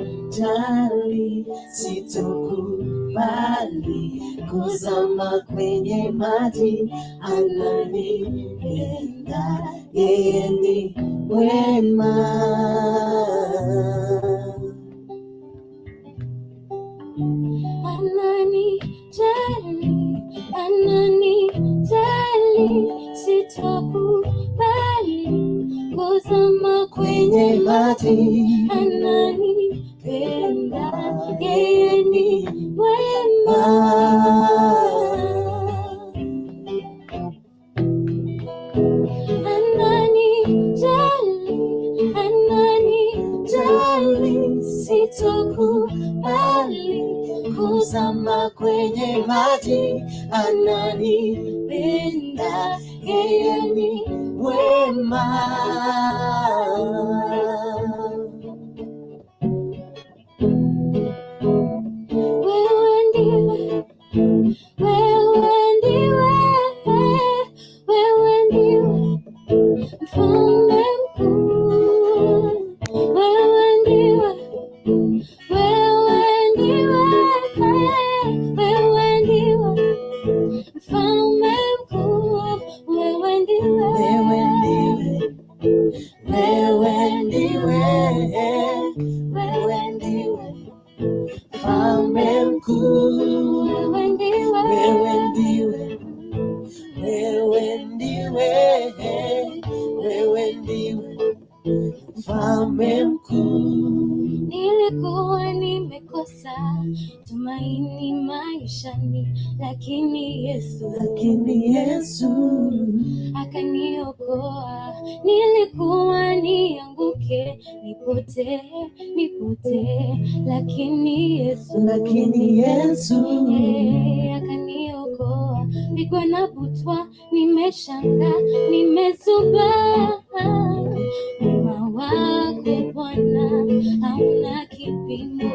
Ananijali, sitokubali kuzama kwenye maji. Ananipenda, yeye ni mwema. Ananijali, ananijali, sitokubali kuzama Kwenye kwenye maji ananipenda, yeye ni mwema. Ananijali, ananijali, sitokubali kuzama kwenye maji. Ananipenda, yeye ni mwema. Wewe ndiwe, wewe ndiwe, wewe ndiwe mfalme mkuu. Wewe ndiwe, wewe ndiwe, wewe ndiwe mfalme mkuu. Wewe ndiwe, Wewe ndiwe, wewe ndiwe, wewe ndiwe mfalme mkuu. Wewe ndiwe, Wewe ndiwe, wewe ndiwe, wewe ndiwe mfalme mkuu. Nilikuwa nimekosa tumaini maishani, lakini Yesu Lakini Yesu akaniokoa. Nilikuwa nianguke, nipotee, nipotee, lakini Yesu lakini Yesu akaniokoa. Pigwa na butwa, nimeshangaa, nimezubaa. Wema wako Bwana hauna kipimo.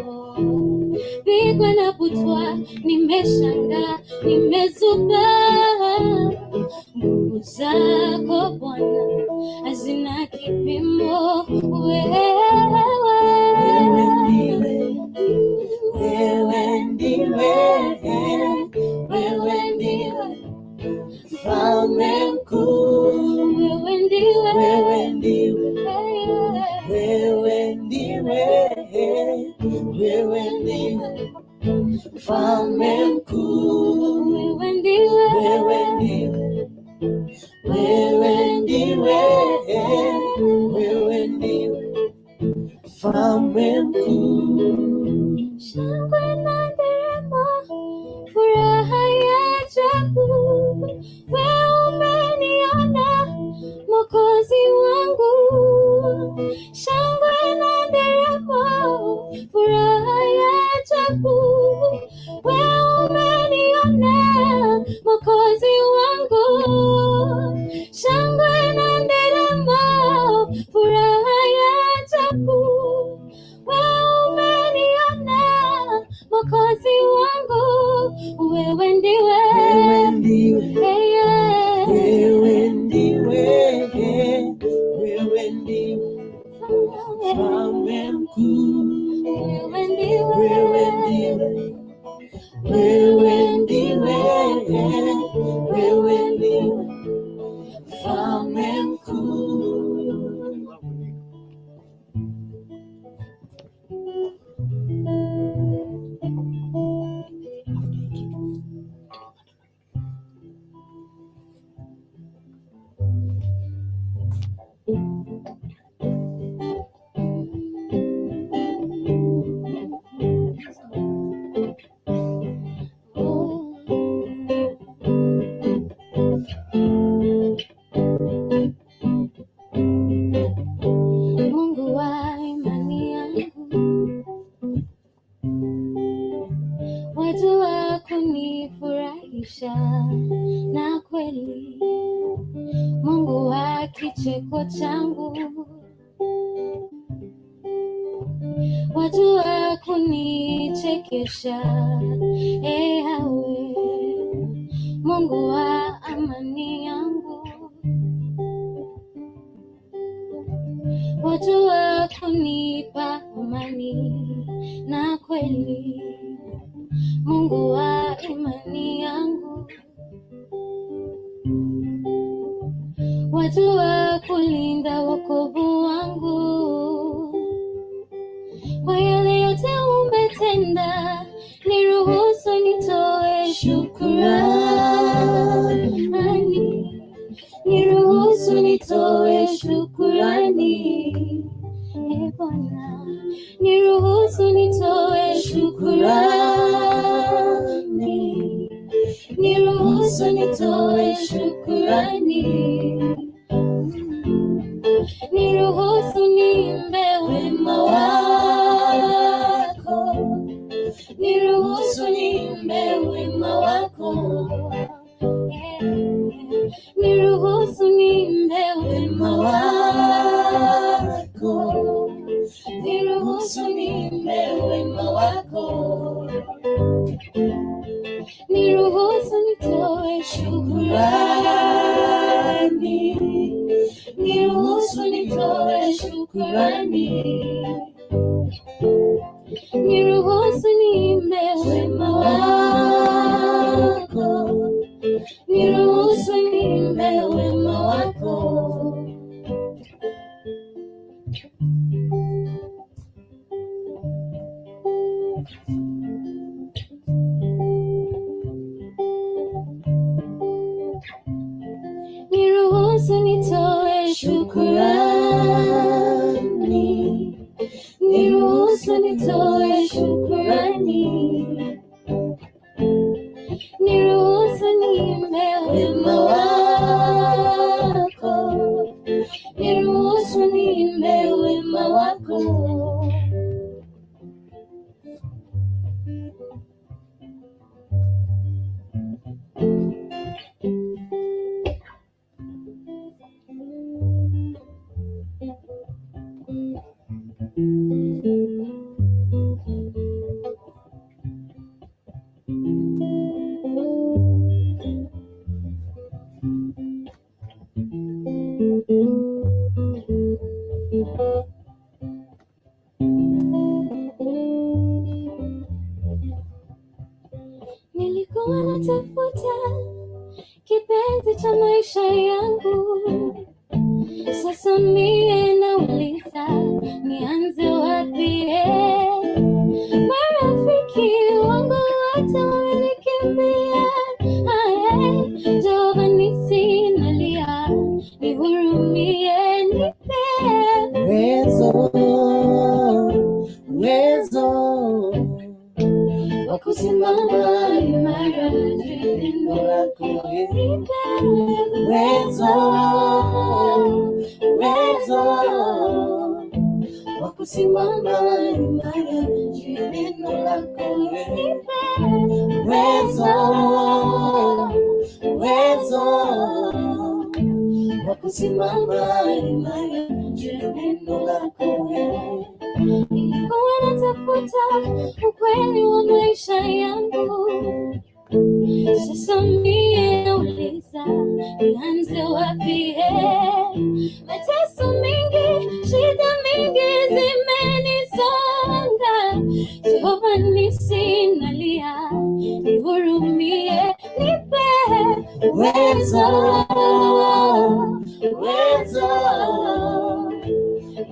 Pigwa na butwa, nimeshangaa, nimezubaa. Nguvu zako Bwana hazina kipimo. Wewe Wewe ndiwe, wewe ndiwe, wewe ndiwe mfalme mkuu. Wewe ndiwe, Wewe ndiwe, wewe ndiwe, wewe ndiwe mfalme mkuu. Wewe ndiwe, Wewe ndiwe, wewe ndiwe, wewe ndiwe mfalme mkuu. Shangwe na nderemo, furaha ya ajabu. Wewe umeniona Mwokozi wangu. Shangwe na nderemo, furaha ya ajabu. Wewe umeniona Mwokozi wangu. Shangwe na nderemo, furaha ya ajabu. Wewe umeniona Mwokozi wangu. Wewe ndiwe, Wewe ndiwe, yeah. wewe ndiwe, wewe ndiwe mfalme mkuu. Wewe ndiwe, Wewe ndiwe, wewe ndiwe, wewe ndiwe mfalme mkuu. Mungu wa imani yangu, wajua kunifurahisha na kweli. Mungu wa kicheko changu, wajua kunichekesha. Awe Mungu wa amani yangu, wajua kunipa amani. amani na kweli, Mungu wa imani yangu, wajua kulinda wokovu wangu. Kwa yale yote umetenda, niruhusu nitoe shukurani, niruhusu nitoe shukurani. E Bwana, niruhusu nitoe shukurani, niruhusu nitoe shukurani, niruhusu niimbe wema wako, niruhusu niimbe wema wako, niruhusu niimbe wema wako, niruhusu niimbe wema wako, niruhusu nitoe shukurani, niruhusu nitoe shukurani, niruhusu niimbe wema wako, niruhusu niimbe wema wako. Niruhusu nitoe shukurani, niruhusu nitoe shukurani, niruhusu niimbe wema wako, niruhusu niimbe wema wako. Nilikuwa natafuta kipenzi cha maisha yangu, sasa mie nauliza nianze wapi? Marafiki wangu wote wamenikimbia. Aye, Jehova nisi nalia, nihurumie, nipe Uwezo, uwezo wa kusimama imara juu ya neno lako, nipe uwezo, uwezo wa kusimama imara juu ya neno lako, nipe uwezo, uwezo wa kusimama imara juu ya neno lako. Nilikuwa natafuta ukweli wa maisha yangu, sasa mie nauliza nianze wapi? Mateso mingi, shida mingi zimenisonga. Jehova nisi nalia, nihurumie, nipe Uwezo, uwezo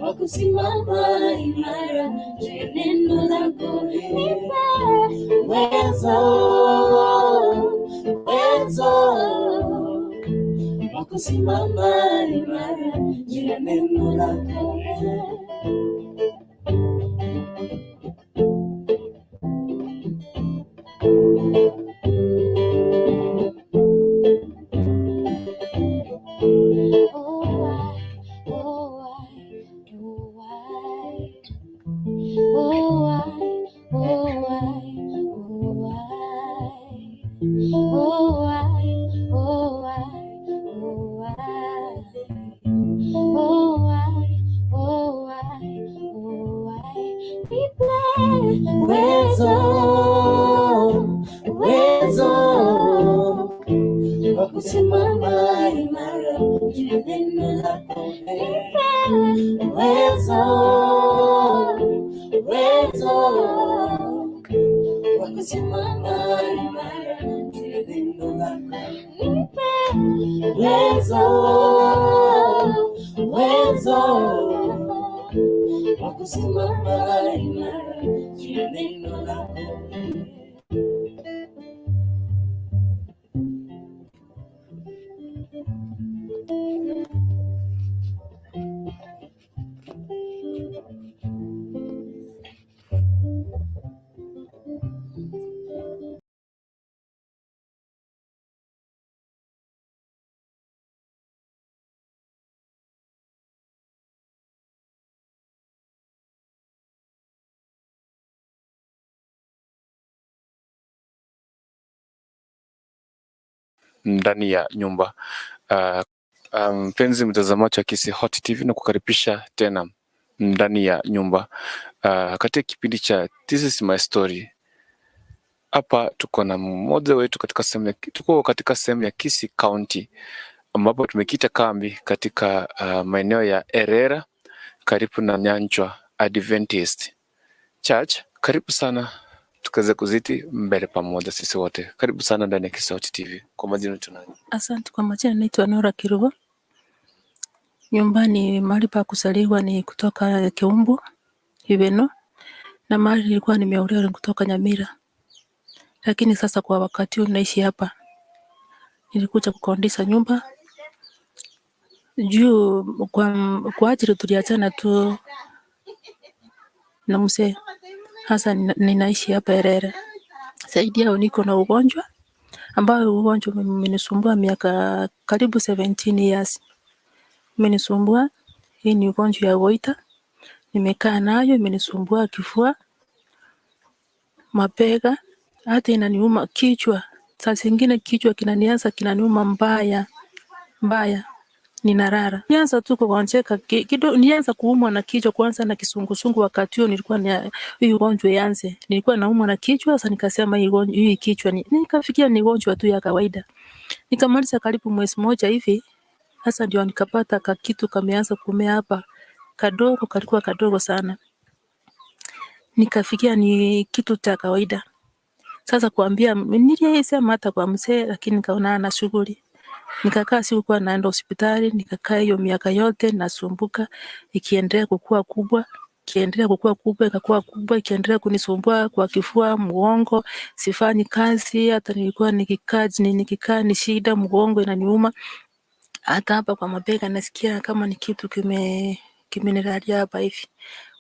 wa kusimama imara juu ya neno lako, nipe uwezo, uwezo wa kusimama imara juu ya neno lako. Oh, I, oh, I, oh, I. Oh, I, oh, I, oh, I. Oh, I, oh, I, oh, I. Oh, I, oh, I, oh, I. Nipe Uwezo, uwezo wa kusimama imara juu ya neno lako, nipe uwezo, uwezo Uwezo wa kusimama imara juu ya neno lako. Nipe uwezo, uwezo wa kusimama imara juu ya neno lako. Ndani ya nyumba. Mpenzi mtazamaji wa Kisii Hot TV, na kukaribisha tena ndani ya nyumba katika kipindi cha This is my story. Hapa tuko na mmoja wetu katika sehemu ya, tuko katika sehemu ya Kisii County ambapo tumekita kambi katika maeneo ya Erera karibu na Nyanchwa Adventist Church. Karibu sana tukaweze kuzidi mbele pamoja sisi wote. Karibu sana ndani ya Kisii Hot TV. Kwa majina tunaye Asante. Kwa majina naitwa Nora Kirubo. Nyumbani mahali pa kuzaliwa ni kutoka Kiumbu Ibeno, na mahali nilikuwa nimeolewa ni kutoka Nyamira, lakini sasa kwa wakati huu naishi hapa. Nilikuja kukodisha nyumba juu kwa ajili tuliachana tu na mzee. Sasa ninaishi hapa Erere. Zaidi yao niko na ugonjwa ambayo ugonjwa umenisumbua miaka karibu 17 years. Imenisumbua. Hii ni ugonjwa ya goita. Nimekaa nayo, imenisumbua kifua, mabega, hata inaniuma kichwa. Saa zingine kichwa kinanianza kinaniuma mbaya mbaya, ninarara. Nianza tu kugonjeka kidogo, nianza kuumwa na kichwa kwanza na kisungusungu. Wakati huo nilikuwa ni hii ugonjwa ianze, nilikuwa naumwa na kichwa. Sasa nikasema hii ugonjwa, hii kichwa ni, nikafikia ni ugonjwa tu ya kawaida. Nikamaliza karibu mwezi mmoja hivi, sasa ndio nikapata kakitu kameanza kumea hapa kadogo, kalikuwa kadogo sana, nikafikia ni kitu cha kawaida. Sasa kuambia nilisema hata kwa mzee, lakini nikaona ana shughuli. Nikakaa, sikukuwa naenda hospitali, nikakaa hiyo miaka yote nasumbuka, ikiendelea kukua kubwa, ikiendelea kukua kubwa, ikakuwa kubwa, ikiendelea kunisumbua kwa kifua, mgongo, sifanyi kazi, hata nilikuwa nikikaa nikikaa ni shida, mgongo inaniuma, hata hapa kwa mabega nasikia kama ni kitu kimenilalia hapa hivi.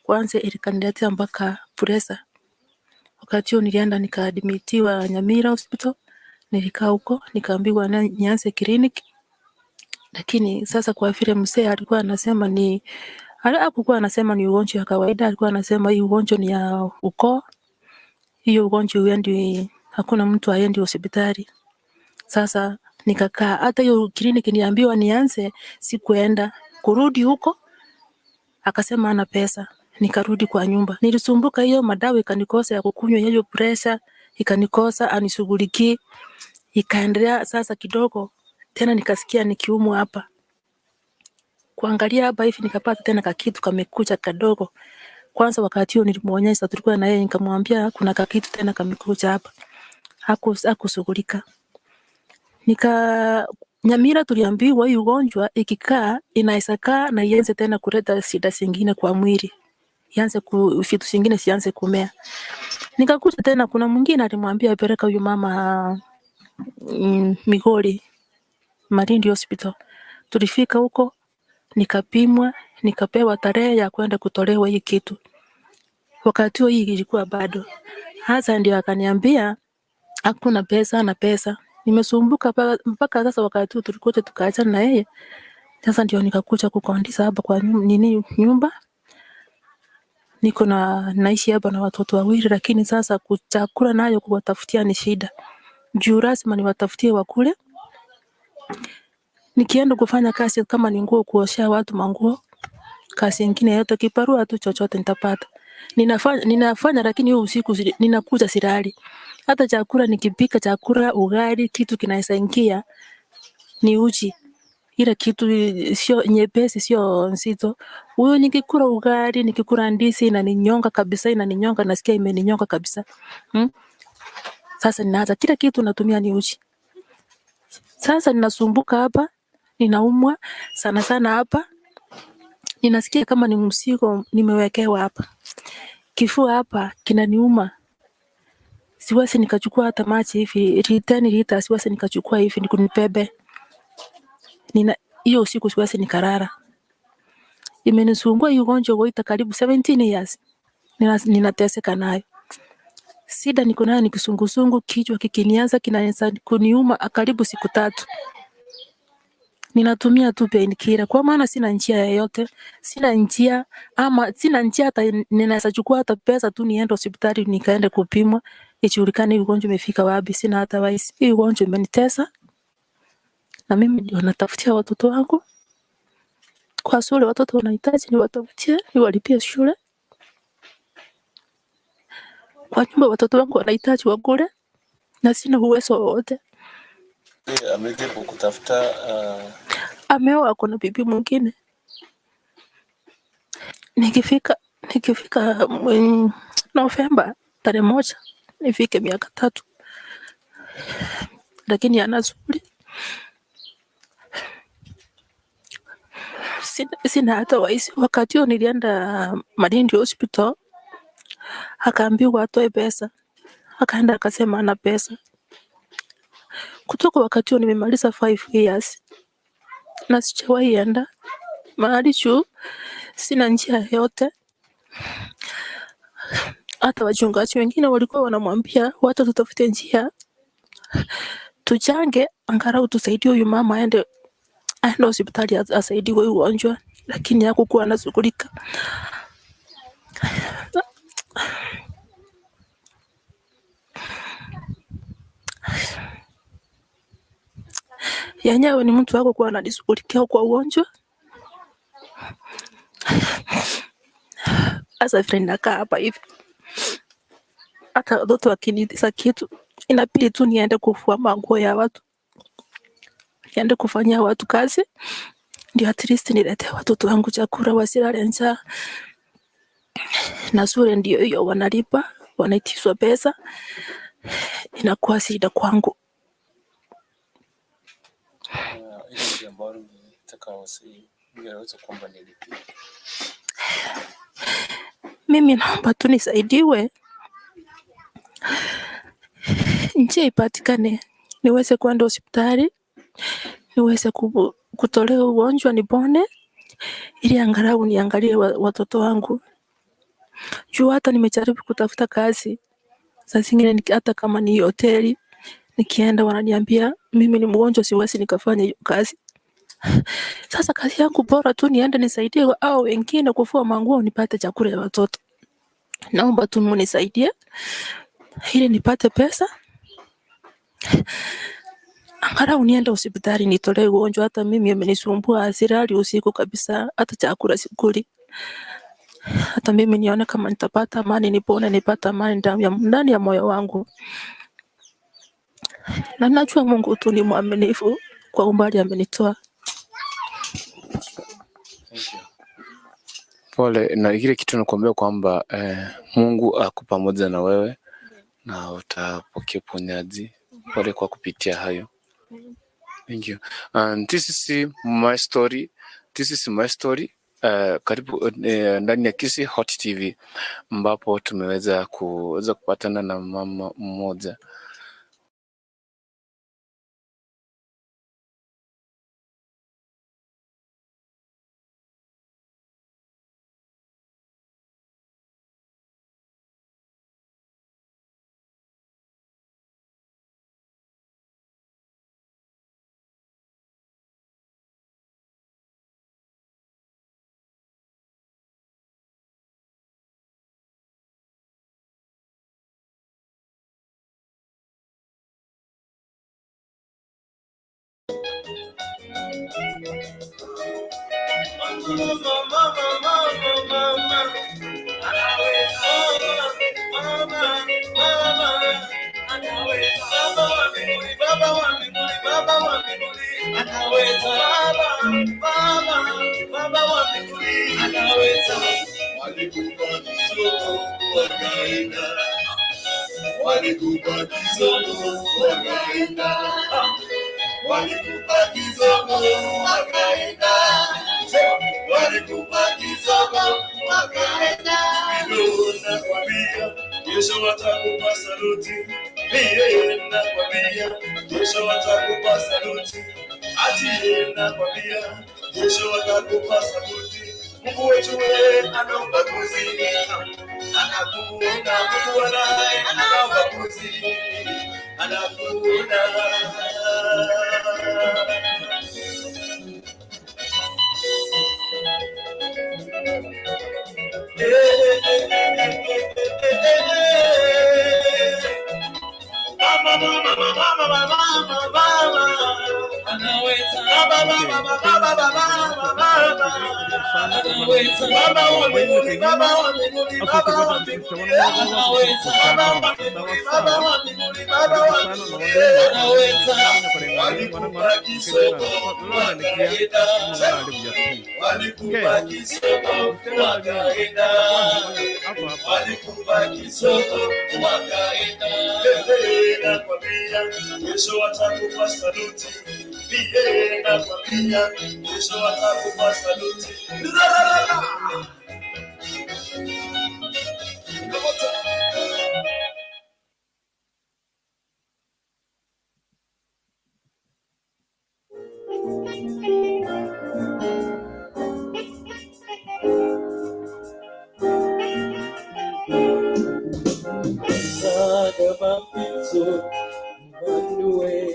Kwanza ilikaniletea mpaka pressure. Wakati huo nilienda nikaadmitiwa Nyamira Hospital, nilikaa huko nikaambiwa nianze clinic, lakini sasa kwa vile mzee alikuwa anasema ni hakukuwa anasema ni ugonjwa wa kawaida, alikuwa anasema hii ugonjwa ni ya ukoo, hiyo ugonjwa huendi, hakuna mtu aendi hospitali. Sasa nikakaa, hata hiyo kliniki niambiwa nianze, sikuenda. Kurudi huko akasema ana pesa, nikarudi kwa nyumba. Nilisumbuka hiyo madawa ikanikosa ya kukunywa, hiyo pressure ikanikosa, anishughulikii. Ikaendelea sasa kidogo tena, nikasikia nikiumwa hapa, kuangalia hapa hivi nikapata tena kakitu kamekuja kadogo. Kwanza wakati huo nilimuonyesha, tulikuwa na yeye, nikamwambia kuna kakitu tena kamekuja hapa, hakushughulika. Nika Nyamira tuliambiwa hii ugonjwa ikikaa inaweza kaa na ianze tena kuleta shida zingine kwa mwili, ianze ku, vitu zingine zianze kumea. Nikakuja tena, kuna mwingine alimwambia apeleka huyu mama Migori Malindi Hospital. Tulifika huko nikapimwa, nikapewa tarehe ya kwenda kutolewa hii kitu. Wakati huo hii ilikuwa bado. Hasa ndio akaniambia hakuna pesa na pesa. Nimesumbuka mpaka sasa. Wakati huo tulikuja tukaachana na yeye. Sasa ndio nikakuja kukodisha hapa kwa nini nyumba. Niko na naishi hapa na watoto wawili, lakini sasa kuchakula nayo kuwatafutia ni shida. Juu lazima niwatafutie wakule. Nikienda kufanya kazi kama ni nguo, kuoshea watu manguo, kazi ingine yote kibarua tu chochote nitapata. Ninafanya lakini hiyo usiku ninakuja silali. Hata chakula nikipika chakula ugali kitu kinaweza ingia ni uji. Ile kitu sio nyepesi, sio nzito. Huyo nikikula ugali, nikikula ndizi inaninyonga kabisa, inaninyonga, nasikia imeninyonga kabisa. Hmm? Sasa ninaanza kila kitu natumia ni uji. Sasa ninasumbuka hapa, ninaumwa sana sana hapa. Ninasikia kama ni mzigo nimewekewa hapa. Kifua hapa kinaniuma. Siwezi nikachukua hata maji hivi, 10 lita siwezi nikachukua hivi nikunibebe. Nina hiyo usiku siwezi nikalala. Imenisumbua hiyo ugonjwa kwa karibu 17 years. Ninateseka nayo. Shida niko nayo ni kisungusungu, kichwa kikinianza kinaanza kuniuma karibu siku 3. Ninatumia tu painkiller kwa maana sina njia yoyote, sina njia ama sina njia hata ninaweza chukua hata pesa tu niende hospitali nikaende kupimwa ijulikane ugonjwa umefika wapi. Sina hata waisi. Hii ugonjwa imenitesa na mimi ndio natafutia watoto wangu kwa shule. Watoto wanahitaji niwatafutie, niwalipie shule. Kwa nyumba watoto wangu wanahitaji wakule na sina uwezo wowote. Amejaribu kutafuta Ameoa, ako na bibi mwingine. Nikifika Novemba tarehe 1 nifike miaka 3, lakini ana shughuli. Sina hata waisi. Wakati huo nilienda Malindi Hospital, akaambiwa atoe pesa, akaenda akasema ana pesa. Kutoka wakati huo nimemaliza 5 years na sijawahi enda mahali juu sina njia yote. Hata wachungaji wengine walikuwa wanamwambia watu tutafute njia tuchange angalau tusaidie huyu mama aende hospitali asaidiwe ugonjwa, lakini hakukuwa anashughulika. Yenyewe ni mtu hakukuwa ananishughulikia kwa ugonjwa. Sasa vile ninakaa hapa hivi, hata watoto wakiniitisha kitu inabidi tu niende kufua manguo ya watu, niende kufanyia watu kazi, ndio at least niletee watoto wangu chakula wasilale njaa. Na shule ndio hiyo, wanalipa, wanaitishwa pesa, inakuwa shida kwangu. Mimi naomba tu nisaidiwe, njia ipatikane, niweze kwenda hospitali, niweze kutolewa ugonjwa nipone, ili angalau niangalie watoto wangu. Juu hata nimejaribu kutafuta kazi, saa zingine hata kama ni hoteli nikienda wananiambia mimi ni mgonjwa, siwezi nikafanya hiyo kazi. Sasa kazi yangu bora tu niende nisaidie hao wengine kufua manguo nipate chakula ya watoto. Naomba tu mnisaidie ili nipate pesa, angalau niende hospitali nitolee ugonjwa. Hata mimi imenisumbua, silali usiku kabisa, hata chakula sikuli. Hata mimi nione kama nitapata amani, nipone, nipate amani ndani ya moyo wangu. Na najua Mungu tu ni mwaminifu, kwa umbali amenitoa. Pole. Na kile kitu nakuambia kwamba Mungu ako pamoja na wewe na utapokea uponyaji. Pole kwa kupitia hayo. Thank you. And this is my story. This is my story. Karibu ndani ya Kisii Hot TV ambapo tumeweza kuweza kupatana na mama mmoja. Anaweza. Baba, Baba, Baba wa mbinguni anaweza. Walikupa kisogo wakaenda, walikupa kisogo wakaenda, walikupa kisogo wakaenda, walikupa kisogo wakaenda. Ndio nakwambia kesho watakupa saluti, mie nakwambia kesho watakupa saluti, ati nakwambia kesho watakupa saluti. Mungu wetu wewe ana ubaguzi, anakuona. Mungu anaye ana ubaguzi, anakuona. Mama, mama, mama, mama, mama, mama. Anaweza. Baba, baba, baba, baba, baba, baba. Anaweza. Baba wa mbinguni, Baba wa mbinguni, Baba wa mbinguni. Anaweza. Baba wa mbinguni, Baba wa mbinguni, Baba wa mbinguni. Anaweza. Walikupa kisogo wakaenda, walikupa kisogo wakaenda, walikupa kisogo wakaenda. Nakwambia kesho watakupa saluti, mie nakwambia kesho watakupa saluti. La, la, la, la. Saga mapito, Emmanuel.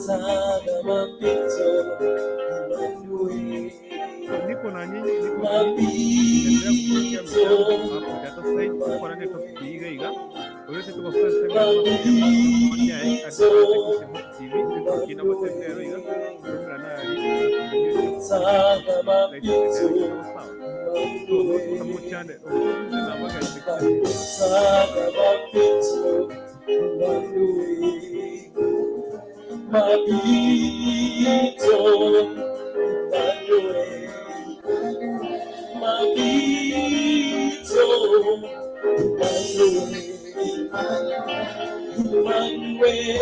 Saga mapito, Emmanuel. Niko na nyinyi, niko na nyinyi. Endelea kutuwekea michango hapo data site, tuko na topic iga iga. Kwa hiyo tuko first time hapa ya TV tukina matembero iga. Tumra na ali. Saga mapito, Samuchane. Saga mapito, Emmanuel. Mapito, Emmanuel. Mapito, Emmanuel. Emmanuel.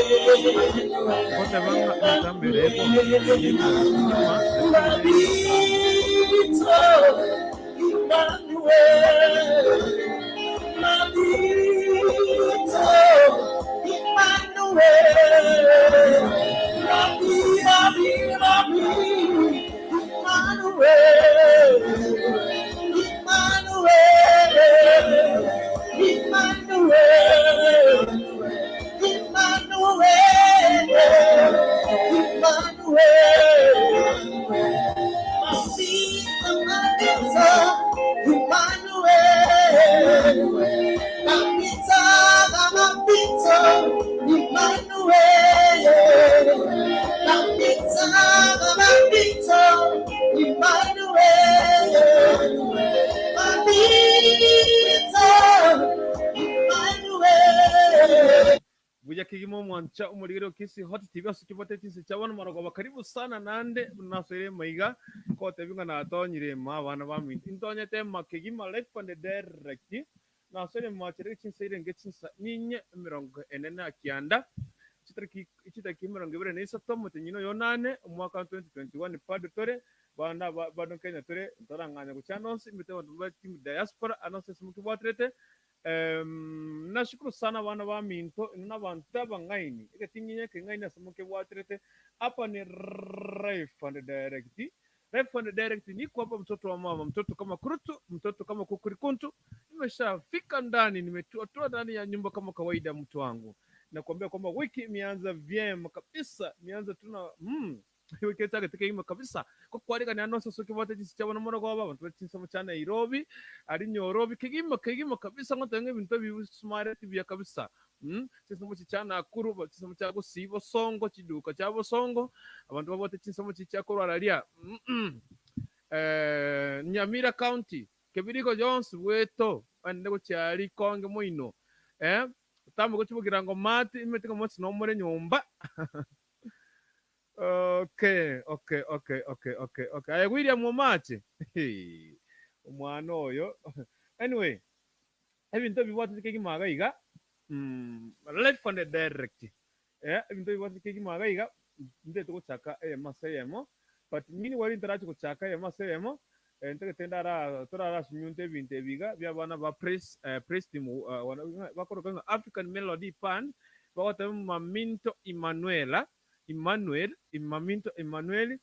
Kote banga matambere ko. Mapito, Emmanuel. Mapito, Emmanuel. Mapi, mapi, mapi, Emmanuel. Emmanuel. Emmanuel. Emmanuel. Emmanuel. Mapito, mapito, Emmanuel. Mapito, mapito, Emmanuel. Mapito, mapito, Emmanuel. Mapito, Emmanuel. Buja kigimo mwancha umuriro kisi Hot TV asukibote tisi chabona marogoba karibu sana nande nasere maiga kote binga na tonyire ma bana ba minti intonyete makigima live on the direct nasere machere chinsire ngechinsa ninye 49 chitariki ichitaki 23 mutenyino yonane umwaka 2021 pado tore bana bado Kenya tore ntoranganya guchanonsi mitego team diaspora anonse simukibwatrete. Nashukuru sana wana wa minto na bantu abangaini eketinginye kengaini asomoke bwatrete hapa ni live and direct. Live and direct niko hapa, mtoto wa mama, mtoto kama kurutu, mtoto kama kukurikuntu. Nimeshafika ndani, nimetua ndani ya nyumba kama kawaida, mtu wangu. Nakwambia kwamba wiki imeanza vyema kabisa, imeanza tuna wiki yetu katika kabisa kwa kualika ni anonso soki wote jinsi cha wana mwana kwa baba tuwe cha Nairobi ari Nyorobi kigima kigima kabisa ngo bintu bi smart bya kabisa chisomo cha Nakuru chisomo cha Gusibo Songo chiduka cha Bosongo abantu babote chisomo cha Korwararia Nyamira County Kebiriko Jones weto ande go cyari konge moino tambo go kibugira ngo mati imetiko motsi no muri nyumba. Okay. Aya William Omache. Hey, omwana oyo. Anyway, ebinto bibwatete kegima iga iga. Live on the direct. Ebinto bibwatete kegima iga iga ndete gochaka maseyemo but mini wali ntarachi gochaka maseyemo ntegete ndara torara sunyunte ebinto ebiga bia bana ba press press team bakoroka nga African Melody Pan bagoteba Maminto Emmanuela Emmanuel Maminto Emmanuel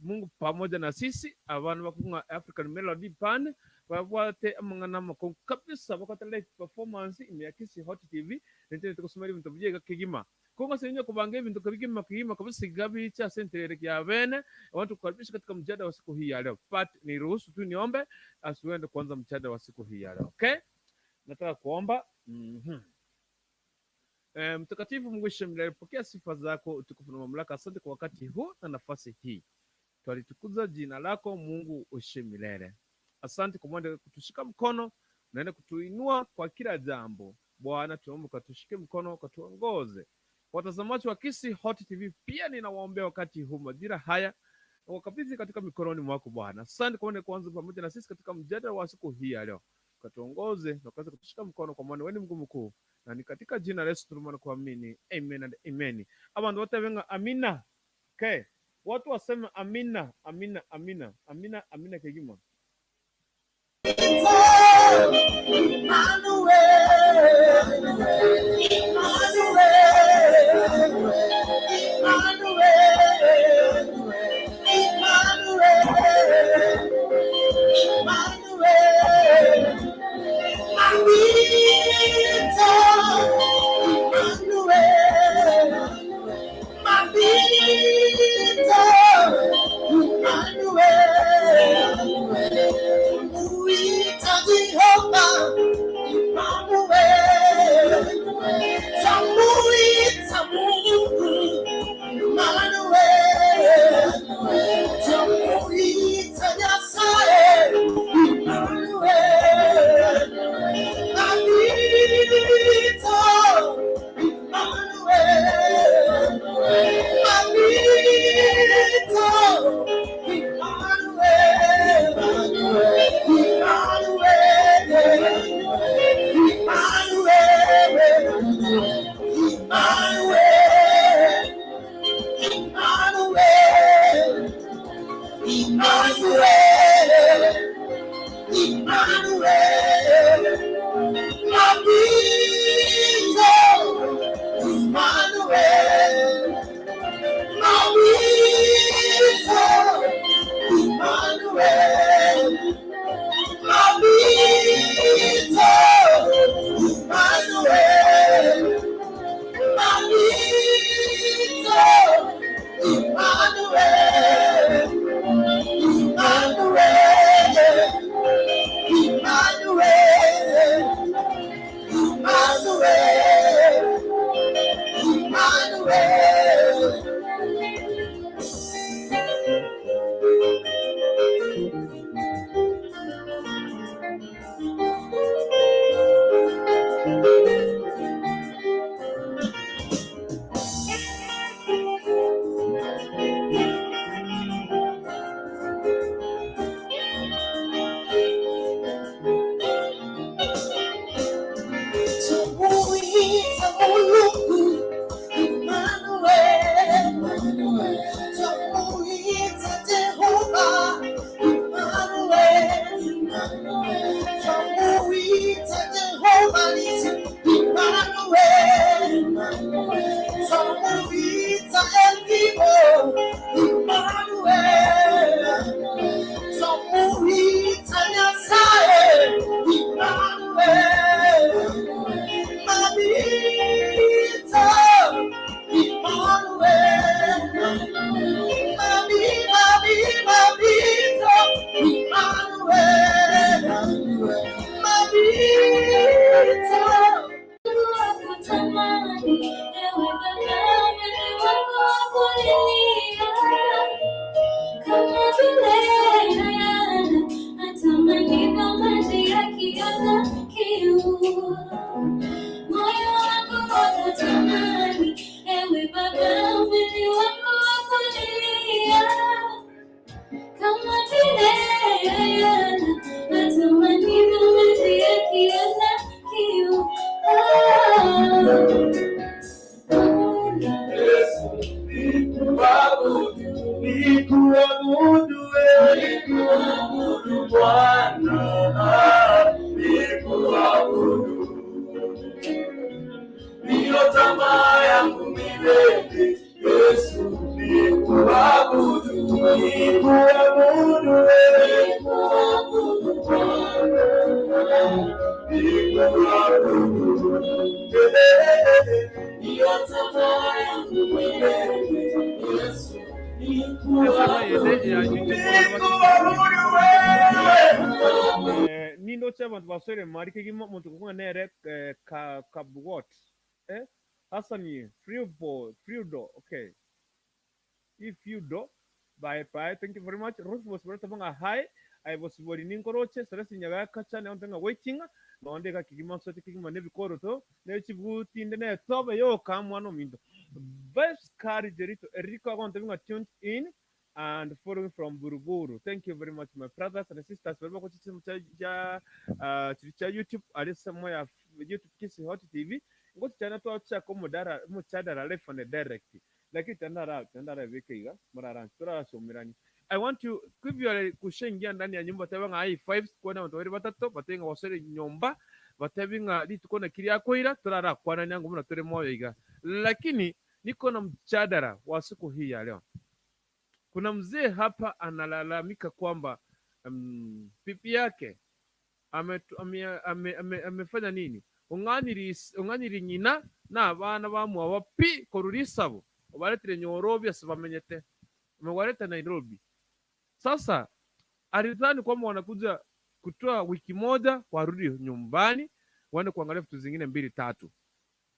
Mungu pamoja na sisi abantu bakunga African Melody Pan babwate amang'ana amakong'u kabisa bakwate live performance ime ya Kisii Hot TV nente tukusomera ebinto byega kegima kongo senye kubanga ebintu kabigima kegima kabisa gabicha sentere kya bene watu kukaribisha katika mjadala wa siku hii ya leo, but niruhusu tu niombe asiwende kuanza mjadala wa siku hii ya leo. Okay, nataka kuomba. Mtakatifu Mungu ishe milele, pokea sifa zako, utukufu na mamlaka. Asante kwa wakati huu na nafasi hii, twalitukuza jina lako Mungu uishe milele. Asante kwa mwende kutushika mkono, unaenda kutuinua kwa kila jambo. Bwana, tuombe ukatushike mkono, ukatuongoze. Watazamaji wa Kisii Hot TV pia ninawaombea wakati huu majira haya, wakabidhi katika mikononi mwako Bwana. Asante kwa mwende kuanza pamoja na sisi katika mjadala wa siku hii ya leo, ukatuongoze na ukaweze kutushika mkono, kwa maana wewe ni Mungu mkuu, na ni katika jina la Yesu tunaomba na kuamini, amen and amen. Abantu wote wenga amina. Okay, watu waseme amina, amina, amina, amina, amina kegima. Emmanuel, Emmanuel, Emmanuel, Emmanuel, Emmanuel, Mabito, Emmanuel, Mabito, Emmanuel, Muita Jehovah, Emmanuel, Tamuita Mungu, Emmanuel, Tamuita Nyasaye, Emmanuel, Mabito, Emmanuel, Mabito, Emmanuel, Emmanuel, Emmanuel, Emmanuel, Emmanuel, Emmanuel, Emmanuel, Mabito, Emmanuel, Mabito, Emmanuel, Mabito, Emmanuel, Mabito, Emmanuel, Emmanuel, Emmanuel, Emmanuel, Emmanuel. Tumuita Mulungu, Emmanuel, Tumuita Jehovah, Emmanuel, Tumuita Jehovah Nisi, Emmanuel, Tumuita El Gibor, Emmanuel, Tumuita Nyasaye, Emmanuel, Mabito, Emmanuel, Mabi, Mabi, Mabito, Emmanuel, Mabito. Kutamani, ewe Baba, mwili wako wakulilia. Kama vile hayana atamani maji akiona kiu. Moyo wangu wakutamani, ewe Baba, mwili wangu wakulilia. Ensemo yende ya YouTube nindoche abanto basore mari kegima omonto okong'a nere Kabugot Hassan Friudo Friudo, okay, if you do bye bye, thank you very much. Ruth Bosibori tabanga hi I Bosibori ninkoroche Celeste Nyagaka chane ontenga waiting nonde ka kigima sote kigima nebikoroto nechibuti inde ne tobe yo kamwana ominto Best Car Jerito Eriko agonte tuned in and following from Buruburu. Thank you very much, my brothers and sisters. Bari ko chichi cha cha YouTube ari samo ya YouTube Kisii Hot TV. Ngo tichana twacha ko mudara muchadara left and direct. Lakini tandara tandara vike iga murara turara somirani. I want to give you kushengia ndani ya nyumba tabanga ai 5 kuona watu wali batatu batenga wasere nyumba batabinga litukona kiri akoira turara kwana nyangu muna tore moyo iga. Lakini niko na mchadara wa siku hii ya leo. Kuna mzee hapa analalamika kwamba pipi yake amefanya nini? Unganiri nyina na abana bamuwa pi korurisabo obaretire Nyorobi asibamenyete amewareta Nairobi. Sasa alidhani kwamba wanakuja kutoa wiki moja warudi nyumbani waende kuangalia vitu zingine mbili tatu,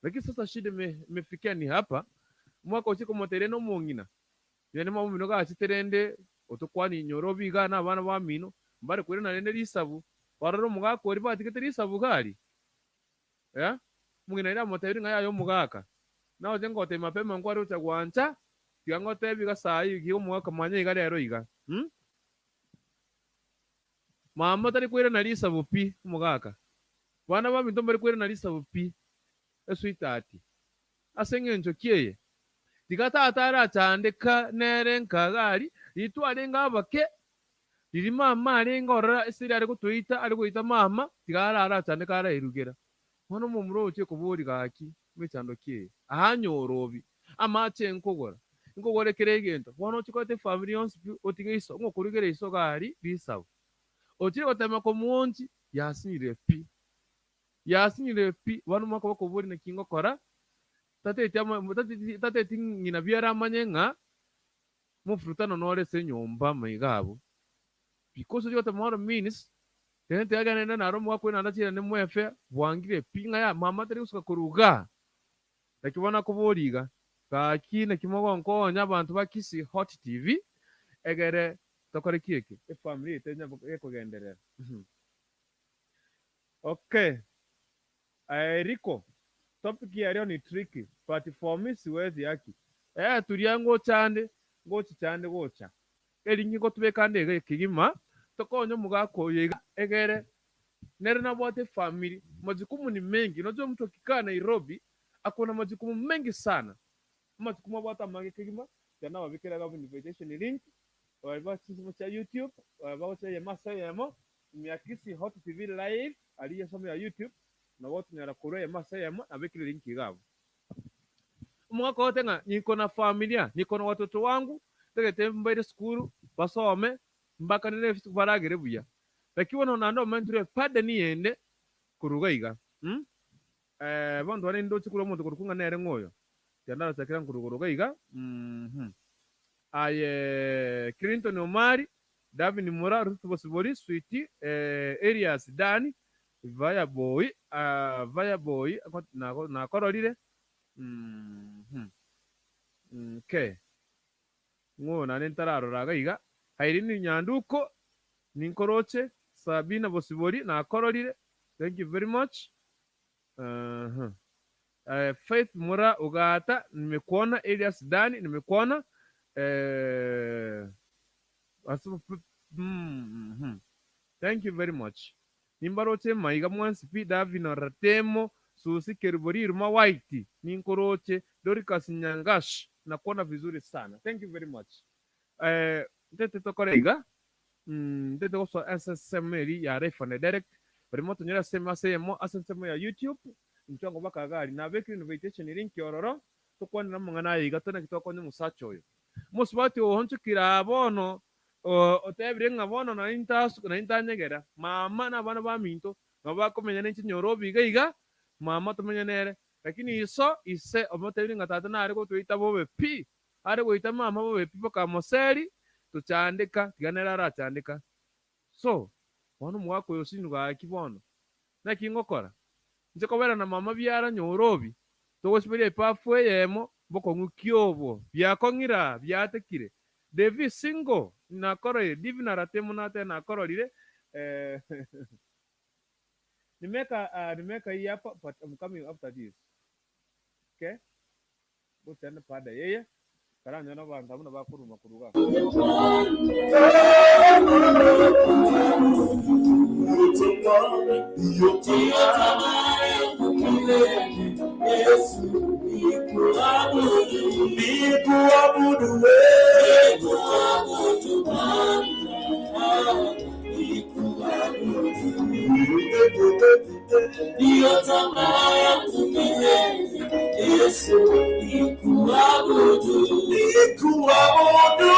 lakini sasa shida imefikia ni hapa mwaka uchiko motereno mongina yene mamino gachiterende otokwani Nyorobi gana abana bamino mbare kwere narende risabu wararo mugaka ori batigete risabu gari mungina ira moteri ngaya yo mugaka nawo jengote mapema ngwari uchagwancha tigangote biga sai giyo mugaka manya iga rero iga mama tari kwere na risabu pi mugaka bana baminto mbare kwere na risabu pi eswitati asenge njokieye tigatatara chandeka nere nkagari ritware ngabake riri mama arenga orora esiri ari gotoita ari goita mama tigarara chandeka ara erugera hono mumuro uche kuburi gaki mechando kie ahanyorobi amache nkogora nkogore keregento hono chikote family yonsi otige iso ngokurugere iso gari risabu otire gotema komuonji yasinyire pi wano mwaka bakobori na kingokora tate ngina biara manyenga mufrutano nore se nyomba maigabo because you tomorrow means tente agana na romo wako na ndachira ne mwefe bwangire pinga ya mama tari usuka kuruga nakibona kuboriga kaki na kimogo nkonya abantu bakisi Hot TV egere tokore kieke e family tenya ekogenderera. Okay, Eriko topic ya leo ni tricky but for me siwezi yaki turia ngochande ngochichande gocha eri ngingo tubekande ege kigima tokonyo mugako yega egere nere na bote family majukumu ni mengi. Unajua mtu akikaa Nairobi akona majukumu mengi sana, majukumu abata mange kigima jana wabikira gabu invitation link waliba sisi cha YouTube waliba cha yemasa yemo miakisi Hot TV live aliye somo ya YouTube na wote nyara kure yemasa yemo abikira link gabo mwaka wote nga niko na familia niko na watoto wangu tegete mbere skuru basome mbaka nene baragere buya lakini wana nando menture pade ni yende kuruga iga bandu bane ndo chikuro muntu kurukunga nere ngoyo yandara chakira nkuruga iga aye Clinton Omari David Mura Ruth Bosibori Sweet Elias Dani Vaya Boy Vaya Boy na kororire okay ngona nentararoraga iga Hairini Nyanduko Ninkoroche Sabina Bosibori na kororire thank you very much. Faith Mura Ugata nimekuona, Elias Dani nimekuona, thank you very much. Nimbaroche maiga mwansi pi Davino Ratemo Susi Kerubori Ruma White Ninkoroche Doricas Nyangash nakuona vizuri sana, thank you very much. Tete tokorega tete goso SSM ya Refane Direct bari moto nyera sema semo SSM ya YouTube mchango bakagari na beki invitation link yororo tukwana namangana yiga tona kitoko ni musacho oyo musibati ohonchukira bono otebire nga bono na intasu na intanyegera mama na bana ba minto Nobakomenya ne chinyorobi iga iga mama tomenye nere. Lakini iso ise omotebiri ng'a tata nare gotoita bobe pi. Are goita mama bobe pi bakamoseri tochandeka tiga nere arachandeka. So bono omogaka oyo osinyu gaki bono. Naki ngokora? Inche kobera na mama biara nyorobi togosiberia epafu eyemo bokong'u ki obwo biakong'ira biatekire. Devi single nakororire Divina Ratemo nate nakororire eh, nimeka hii hapa, but I'm coming after this. Okay, gochana pada yeye karanya na bantu abuna bakuruma kuruga. Nikuabudu wewe, Ndiyo tamaa yangu milele, Yesu nikuabudu, nikuabudu nikuabudu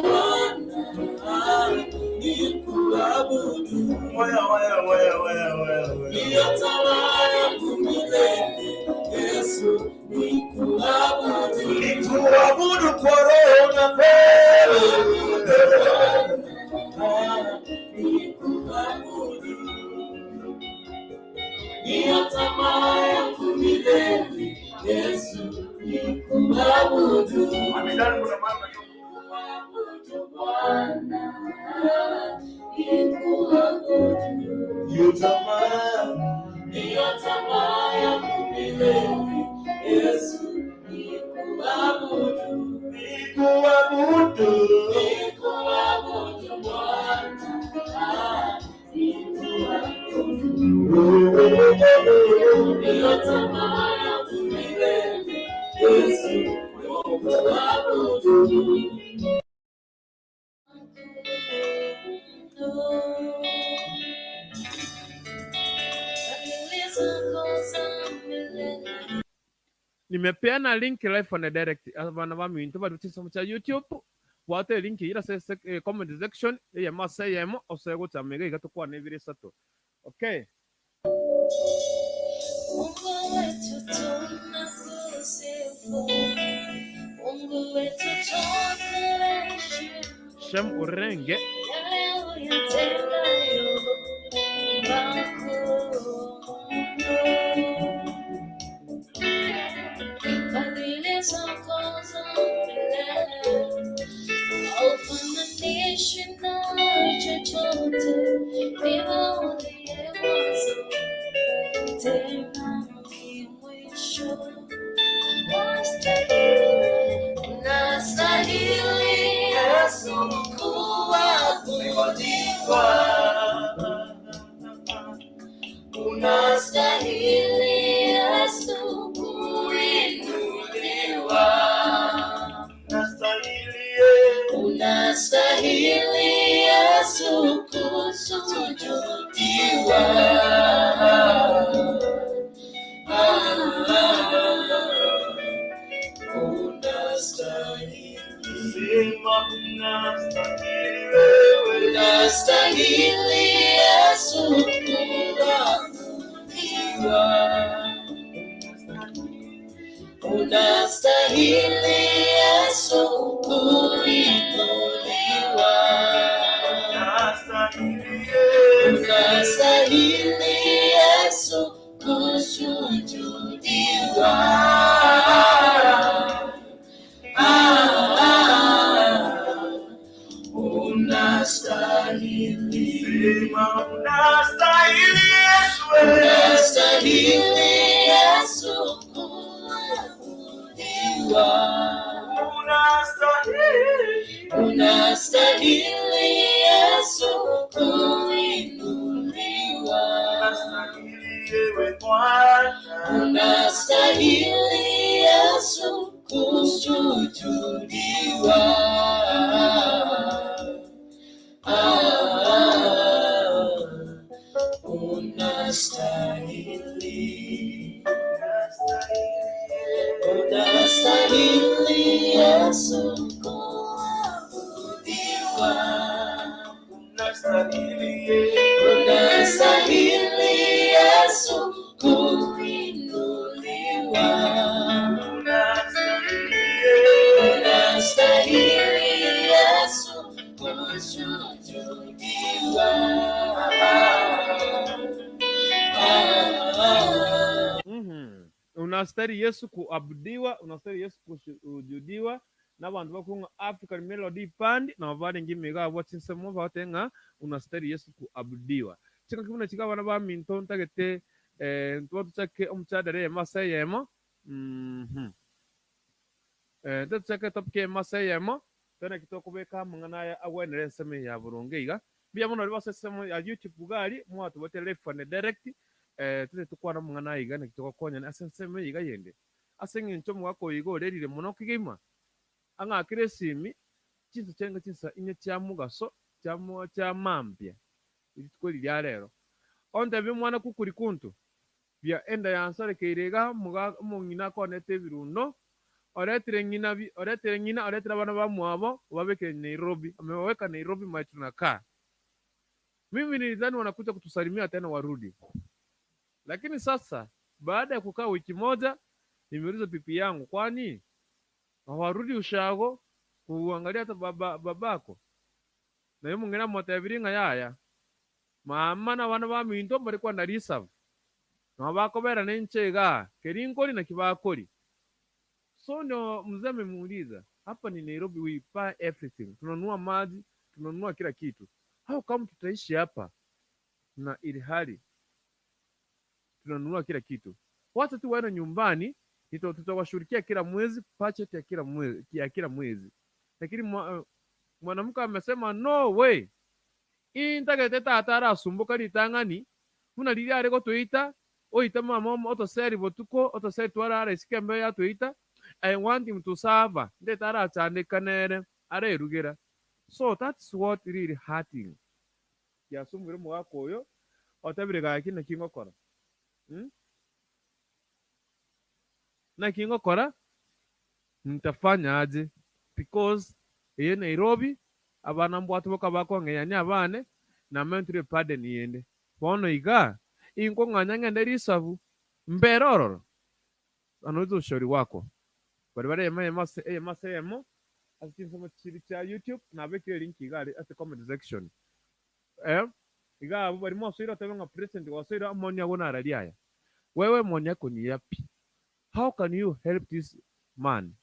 Bwana, nikuabudu. Waya, waya, waya, waya, waya, waya. Ndiyo tamaa yangu milele, Yesu nikuabudu, Nikuabudu kwa roho na kweli. Nikuabudu. Ndiyo tamaa yangu milele, Yesu nikuabudu. Amidani kuna mama Nikuabudu Bwana, nikuabudu. Ndiyo tamaa, Ndiyo tamaa yangu milele, Yesu nikuabudu. Nikuabudu. Nikuabudu Bwana, nikuabudu. Ndiyo tamaa yangu milele, Yesu nikuabudu. Nimepeana link live on the direct abana ba minto bari chisomo cha YouTube bwate link ira se, se comment section ya masa yemo osego chamega iga tukwana ebire sato. Okay. Mungu wetu tunakusifu, Mungu wetu tunakuheshimu, Shem Urenge yale uyatendayo ni makuu mno. Fadhili zako za milele haufananishwi na chochote, ndiwe uliye mwanzo tena ni mwisho. Unastahili Yesu kuabudiwa, unastahili Yesu kuinuliwa, unastahili Yesu kusujudiwa. Ah, unastahili, Sema unastahili wewe. Unastahili Yesu kuabudiwa, unastahili Yesu kuinuliwa, Unastahili Yesu. Unastahili Yesu kusujudiwa. Ah, ah, unastahili, Sema unastahili Yesu wewe. Unastahili Yesu kuabudiwa. Unastahili. Unastahili Yesu kuinuliwa. Unastahili wewe Bwana. Unastahili Yesu kusujudiwa. Ah, unastahili, unastahili Yesu kuabudiwa. Unastahili Yesu. Unastahili Yesu kuabudiwa, unastahili Yesu kusujudiwa n'abantu bakunga African Melody Band na babarenga imiga abo chinsemo batenga unastahili Yesu kuabudiwa. Chika kimuna chika bana ba minto ntagete tuba tuchake omuchadare masayemo. Tuchake topke masayemo tena kitoko beka mungana ya agwenere nseme ya burunge iga. Bia muno ribase semo ya YouTube bugari mwatu bote live and direct tuze tukwana mungana iga na kitoko konya na senseme iga yende. Asenge ncho mwako igo lerire muno kigima. Anga kiresimi chinsa chenga chinsa inye cha mugaso cha cha mambia. Ilitukoli lya lero. Onde bimwana kukuri kuntu. Bia enda yansare keirega muga mungina konete birundo. Oretire ngina bi oretire ngina oretire bana ba mwabo wabeke Nairobi. Ameweka Nairobi maitunakaa. Mimi nilidhani wanakuja kutusalimia tena warudi. Lakini sasa baada ya kukaa wiki moja nimeuliza pipi yangu, kwani hawarudi ushago kuangalia hata babako? Na yeye mwingine mwatebiringa yaya. Mama na wana ba minto bari kwa narisa. Na bako bera nenchega kerinkoli na kibakoli. So ndio mzee amemuuliza, hapa ni Nairobi, we buy everything. Tunanunua maji, tunanunua kila kitu. How come tutaishi hapa na ilhali tunanunua kila kitu? Wacha tu waende nyumbani, tutawashughulikia kila mwezi, budget ya kila mwezi, ya kila mwezi. Lakini mwanamke amesema no way. Intagete tata arasumbuka ritang'ani muna riria are gotoita oita mama otoseri botuko otoseri twarara isike mbe yatoita. I want him to serve ndete arachandikanere arerugera. So that's what really hurting. Yasumbuire omogaka oyo otabire gaki naki ngokora. Naki ngokora nitafanya aje? Because eye Nairobi abana mbwatu boka bakong'eyania abane na mentire pardon yende. Bono iga inkong'anya ng'ende risabu mberororo. Anauliza ushauri wako. Bari bare ema ase chinsemo chiri cha YouTube na bekire link igari ase comment section. Iga abo bari mwasoira tabenga president wasoira moni yako na rali aya. Wewe moni yako ni yapi? How can you help this man?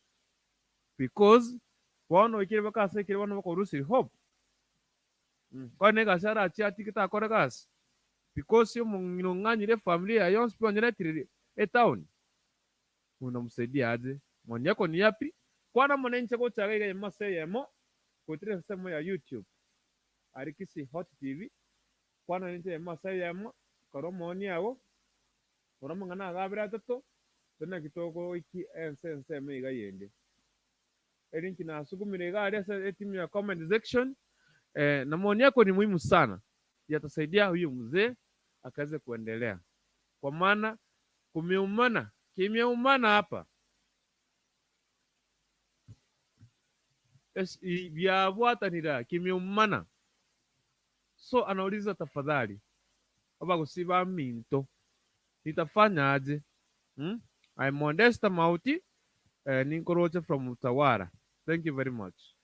Because bono ikire bakase ikire bono bakorusi hope. Kwa nega sara chia tikita akora gas. Because yo mung'anyire familia yonse ponyere e town. Unamsaidia aje? Moni yako ni yapi? Kwana mwananchi gochaga iga maseyemo kutire semo ya YouTube. Arikisi Hot TV. Kwana nche maseyemo koro moni yago. Oro mangana gabira tato. Tena kitoko iki ense eme iga yende. Elinki na sukumire iga ari ase timu ya comment section. Na maoni yako ni muhimu sana. Yatasaidia huyu mzee akaweze kuendelea. Kwa maana kumeumana, kimeumana hapa. Byabwatanira kimeumana. So anauliza tafadhali baba kusiba minto nitafanya aje? I'm Modesta Mauti, Ninkoroche from Utawara. Thank you very much.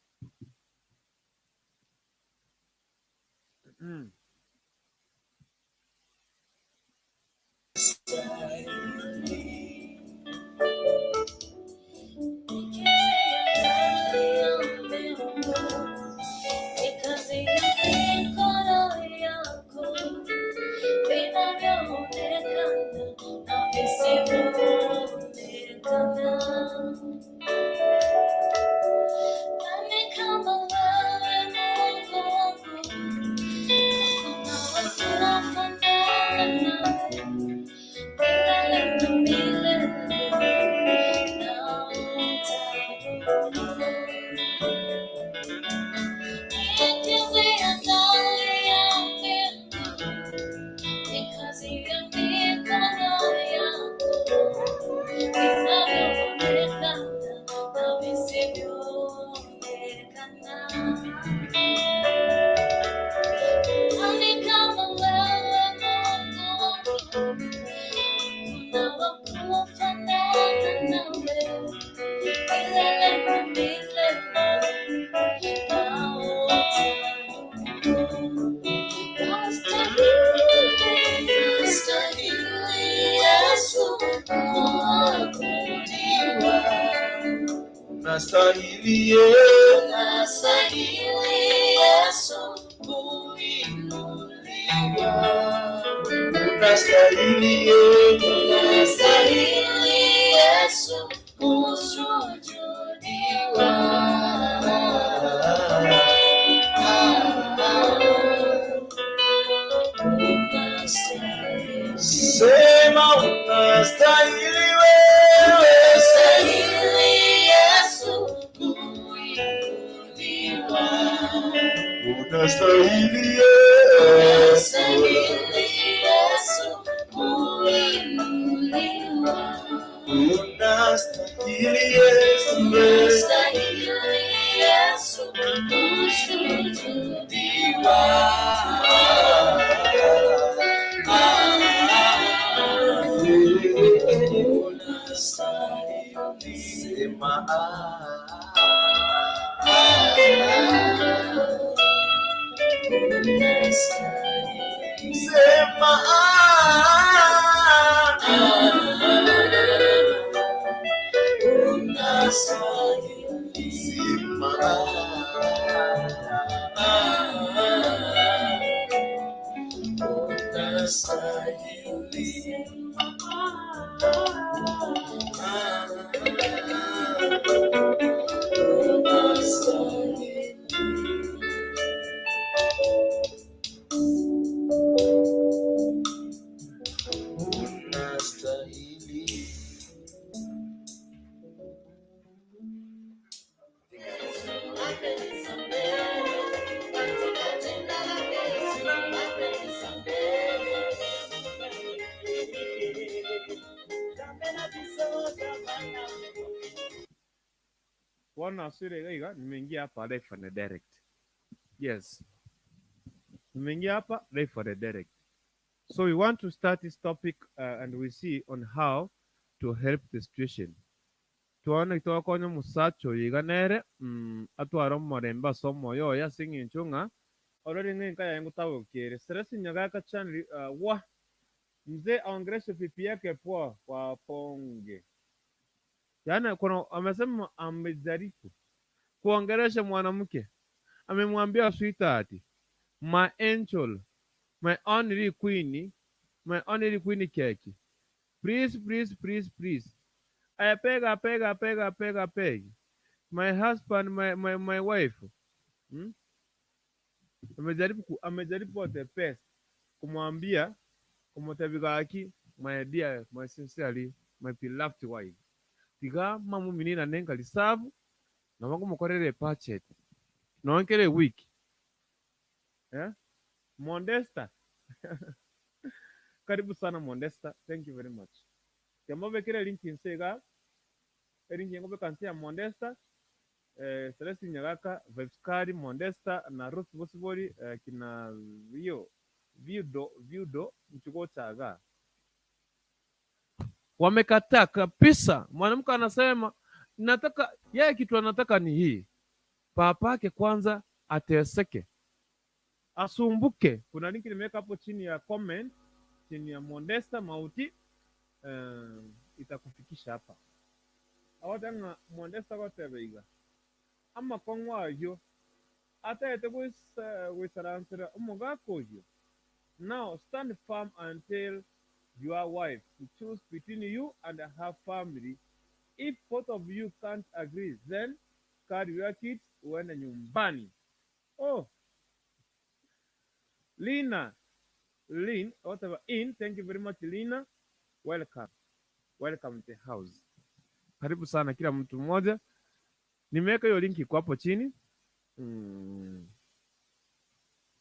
Unastahili Yesu. Unastahili Yesu kuinuliwa. Unastahili Yesu. Unastahili Yesu kusujudiwa. Unastahili. Sema unastahili wewe. Unastahili Yesu kuinuliwa. Unastahili Yesu. Unastahili Yesu kuinuliwa. Unastahili Yesu. Unastahili Yesu kusujudiwa. Unastahili. Sema ah. Unastahili. Sema ah. Unastahili. Sema Unastahili. Unastahili. Unastahili. Bwana asire iga, nimeingia hapa live and direct. Yes. Nimeingia hapa live and direct. So we want to start this topic and we see on how to help the situation. Tuone twakonya musacho yiga nere atwara omorembe ase omoyo oye ase eng'encho ng'a already ng'enka yaye ngotagokere stress nyagaka channel wa mzee aongeleshe pipi yake poa kwa ponge. Yaani kuna amesema amejaribu kuongelesha mwanamke, amemwambia sweetheart, my angel, my only queen, my only queen cake. Please, please, please, please. I beg, I beg, I beg, I beg, I beg. My husband, my wife. Hmm? Amejaribu the best kumwambia kumutebigaki my dear, my sincerely, my beloved wife. Tiga mamu minina nenga lisavu na wangu mukorere budget. Nonkere week. Eh? Mondesta. Karibu sana Mondesta. Thank you very much. Kemobekere link insega. Link yengobe kansi ya Mondesta. Celestine Nyagaka, Vibes Kari, Mondesta na Ruth Bosibori kina Vio Viudo Viudo Mchugo Chaga. Wamekataa kabisa. Mwanamke anasema nataka yeye, kitu anataka ni hii, papake kwanza ateseke, asumbuke. Kuna link nimeweka hapo chini ya comment, chini ya Mondesta Mauti, itakufikisha hapa. Awatanga Mondesta gotebeiga ama kong'wayo atete gwisaransira omogaka oyo. Now stand firm until your wife to choose between you and her family. If both of you can't agree, then carry your kids uende nyumbani. Oh, Lina, Lin, whatever, in, thank you very much Lina. Welcome. Welcome to the house. Karibu sana kila mtu mmoja. Nimeweka hiyo linki kwa hapo chini.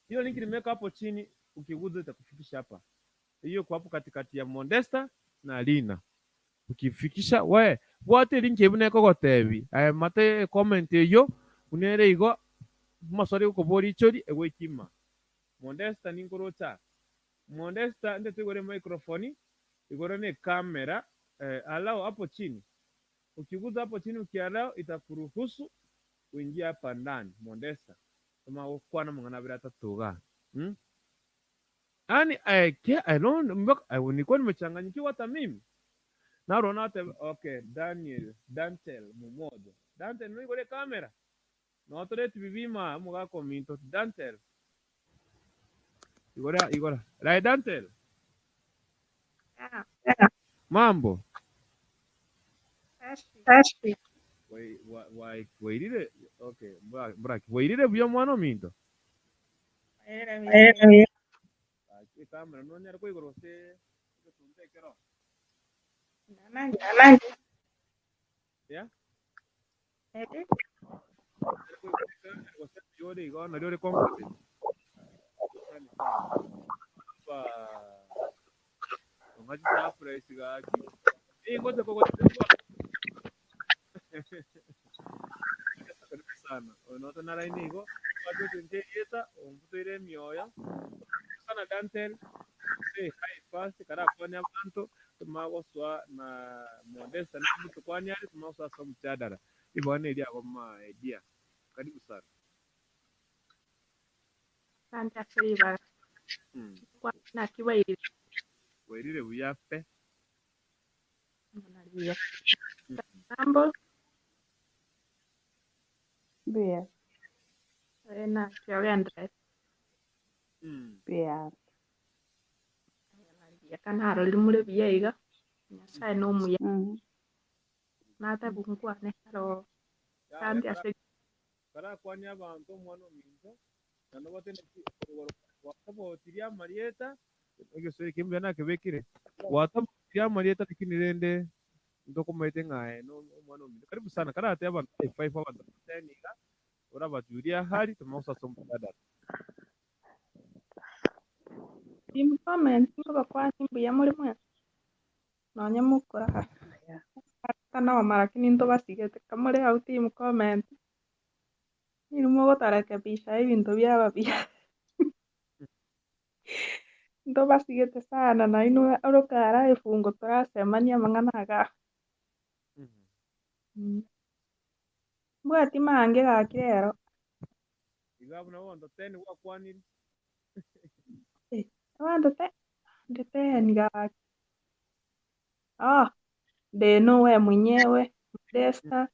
Hiyo linki nimeweka hapo chini, ukiguza itakufikisha hapa. Hiyo kwa hapo katikati ya Mondesta na Lina. Ukifikisha we wote linki ebune kogotebi. Aya mate comment eyo unere igo maswali ukobori ichori egwekima. Mondesta ninkorocha. Mondesta nde tegore microphone igore ne kamera allow hapo chini. Ukiguza hapo chini ukiallow itakuruhusu uingie hapa ndani Mondesta. Kama ukwana mngana bila tatuga. Yaani I don't nilikuwa nimechanganyikiwa hata mimi. Naona hata okay Daniel Dantel Mumoja. Dantel no igore kamera. No tore tibibima mugako minto Dantel. Igora igora. Rai Dantel. Mambo. Wai wairire okay, bra wairire buya mwana minto. Aki kamera no nyar ko igoro se tunte kero. Yeah. Yore igo na yore comfortable. Ba ngaji surprise ga ki. Eh ngoja kwa karibu sana. Onoto na line igo watu tunje yeta ombutoire mioyo. Sana Dantel. Say hi first kara kwani abantu tumagoswa na Modesta na mtu kwani ali tumagoswa sa mchadara. Ibone ili akoma idea. Karibu sana. Asante Asiriba. Kwa nakibairire Wairire buyape. buya. Mambo Buya, na kyogendere buya. Kana harori muri buya iga Nyasaye nomuya natabungwane haro kandi ase Kara kwani abantu omwana ominto nano batene watabotiria amarieta egesore kimbe nakebekire watabotiria amarieta lakini rende ndokomaite ng'aye no omwana ominto karibu sana kara ate abantu 5 abantu 10 iga ora baturia hari tumosa somudada Team comment ngobakwani mbuya muri mwe nonya mukora noma lakini ntobasigete kamuri hau team comment nirimo gotarekebisha ebintu byaba bya ntobasigete sana na inwe orokara efungo torasemania mang'ana aga mbwati mange gaki rero iga buna bondo 10 gwakwanire abanto te ndeteni gaki Deno we mwenyewe Modesta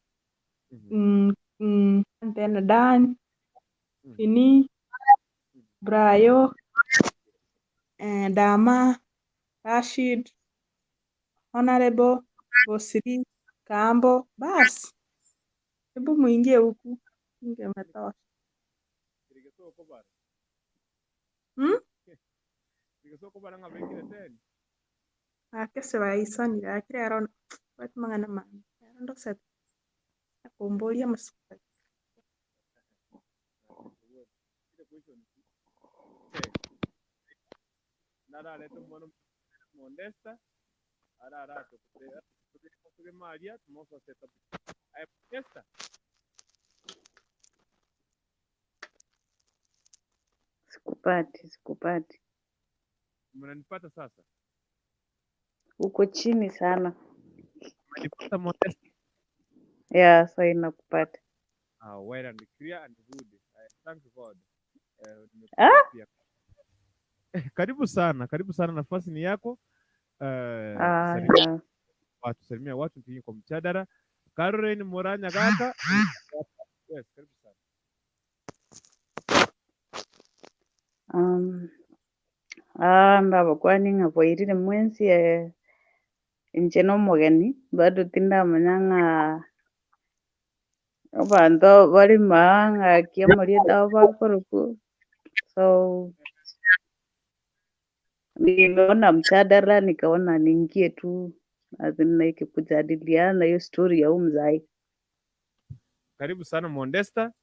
tena Dan Fini Brayo Dama Rashid Honorable Bosiri Kambo basi hebu muingie huku ingemetosha. Akese baisanire akire ero bati mang'ana mange ero ndosete akumburia maswali. Narareta omwana Modesta arara tukute Maria tumosa seta ay Modesta Sikupati, sikupati. Mnanipata sasa? Uko chini sana. Mnanipata Modesta? Yeah, sasa inakupata. Ah, well and clear and good. Thank God. Ah? Nimekupata pia. Karibu sana, karibu sana, nafasi ni yako. Salimia watu, salimia watu tuingie kwa mchadara. Caroline Moranya kaka. Yes, karibu sana. Ndabakwani ng'aboirire mwensi inche nomogeni bado tindamanya ng'a abanto bari maa ng'aki omoriete abo bakoroku so nimeona mjadala nikaona niingie tu as in like kujadiliana hiyo story ya huyu mzai. Karibu sana Modesta.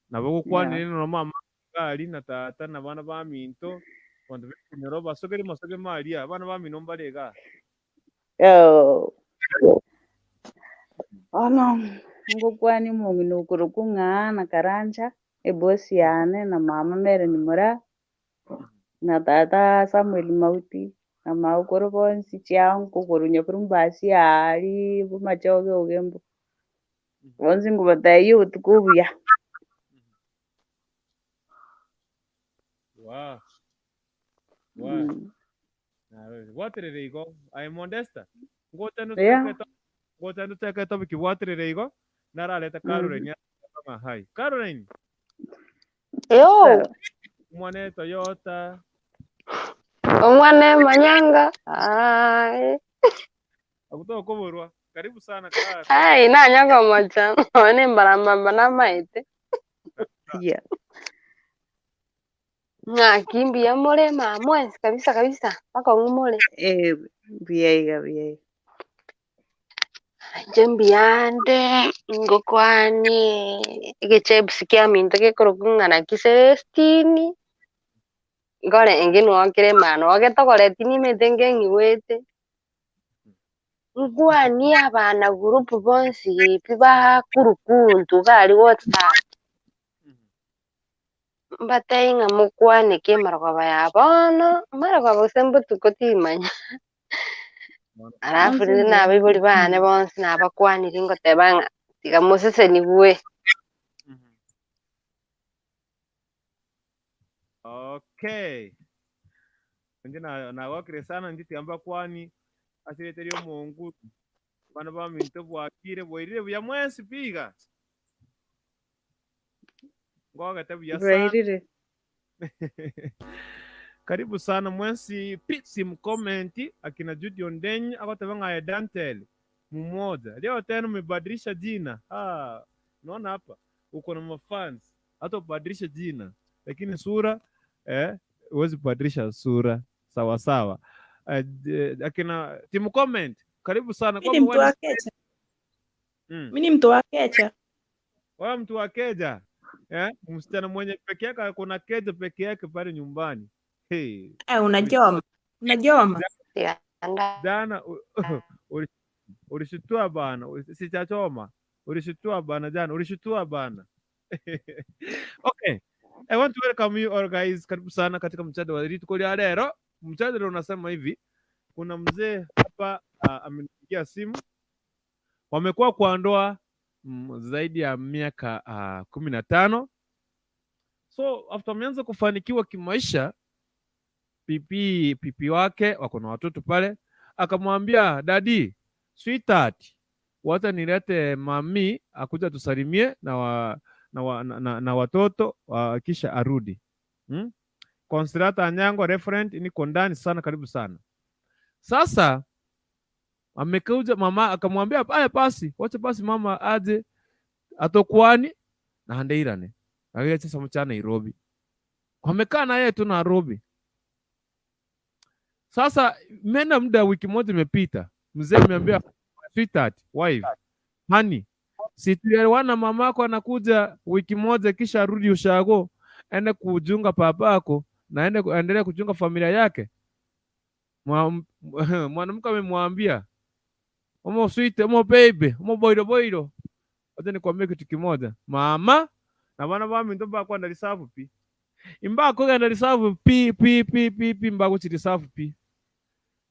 Nabo gukwanire no mama gari na tata na bana ba minto bantu bekunyoro basogere masoge Maria abana ba mino mbarega. Yo. Ono ngokwani mong'ina okoroku ng'a na Karanja ebosi yane na mama Mary Mura na tata Samuel Mauti na maukoro bonsi chiangu korunya kurumbasi ari bumachoge ogembo bonsi ngubatayi utuku buya. Wow. Bwaterere igo aye Modesta ngotendo Yeah. ngotendo teke topic bwaterere igo. Naraleta Caroline kama hai. Caroline. Yo. Mwane Toyota. Mwane Manyanga. Ai. Akutoka koborwa. Karibu sana kaka. Ai na nyanga moja. Mwane mbaramba na maite. Yeah. Na kimbi ya more mamwe kabisa kabisa. Paka ngumole. Eh, biaiga biaiga. Nje mbiyande ngokwani egechebusi kia minto gekorokung'ana kiselestini ngore engi nwokire mano ogetogoretie nimete ngeng'igwete ngwani abana group bonsi pi bakurukuntu gari WhatsApp mbatei ng'a mokwaneke marogoba ya bono marogoba gose mbotuko timanya. Alafu riri nabaibori bane bonsi nabakwanire ngoteba ng'a tiga moseseniwe. Okay. Nje na nawakire sana nditi amba kwani asireterio Mungu bana ba minto bwakire bwairire buya mwensi piga. Ngoga tabu ya sana. Bwairire. Karibu sana mwensi piti mkomenti akina Judy Ondeny akoteba ng'aye Dantel mmoja. Leo tena umebadilisha jina. Ah, unaona hapa uko na mafans hata ubadilishe jina lakini sura huwezi kubadilisha sura sawa sawa. Akina team comment karibu sana. Mimi ni mtu wa Kecha. Mimi ni mtu wa Kecha. Wewe mtu wa Keja. Msichana mwenye peke yake kuna Keja peke yake pale nyumbani. Hey. Unajoma. Unajoma. Jana ulishutua bana, sichachoma. Ulishutua bana jana, ulishutua bana. Okay. I want to welcome you all guys. Karibu sana katika mjadala wa Rituko ya leo. Mjadala unasema hivi, kuna mzee hapa amenipigia simu. Wamekuwa kwa ndoa zaidi ya miaka 15. So after ameanza kufanikiwa kimaisha, pipi wake wako na watoto pale, akamwambia daddy, sweetheart, wacha nilete mami akuja tusalimie na watoto kisha arudi. Consolata Anyango referent niko ndani sana, karibu sana. Sasa amekuja mama akamwambia haya basi, wacha basi mama aje atokwani na andeirane. Akaja sasa mchana Nairobi. Wamekaa na yeye tu Nairobi. Sasa mena muda wiki moja imepita. Mzee ameambia sweetheart, wife, honey, si tulielewana mamako anakuja wiki moja kisha arudi ushago, ende kuchunga papako na ende endelee kuchunga familia yake. Mwanamke amemwambia, omo sweet, omo baby, omo boilo boilo. Acha nikwambie kitu kimoja. Mama na bana ba minto ba kwa ndalisafu pi. Imba ko ndalisafu pi pi pi pi pi mba kuchirisafu pi.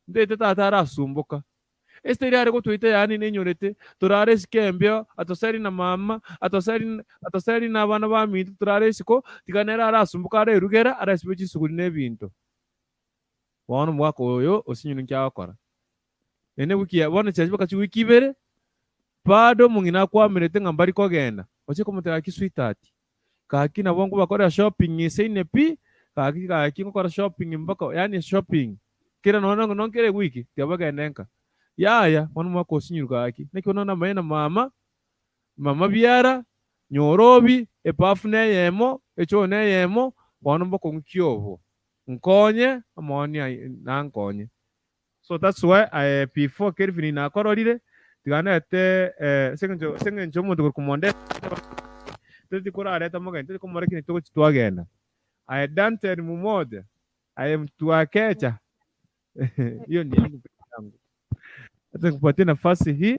Ndete tata arasumbuka. Este iri gutwite yani ninyorete turare sikembio atoseri na mama atoseri na abana ba minto turare siko tiganera arasumbuka arerugera arasibe chisukuri n'ebintu. Bono mwaka oyo osinyunu kyakora. Ene wiki ya bono chaji bakachi wiki ibere bado mungina kwamirete nga mbari kogenda. Oche kumutera ki sweetheart. Kaki na bongo bakora shopping ise pi kaki ngokora shopping mpaka yani shopping. Kira nona nonkere wiki tiabagenda. Yaya mwana mwako osinyuru kaki nekio na mama mama biara nyorobi epafu neyemo echo neyemo bono mboko nkiobo nkonye amoni nankonye. So that's why I before Kelvin nakororire tiganete sengenjo omonto kumonde tuli kurareta mugeni tuli kumurekini tuguchitwagenda. I Dante mumoja I am tuakecha. Hiyo ni yangu peke yangu. Hata nikupatie nafasi hii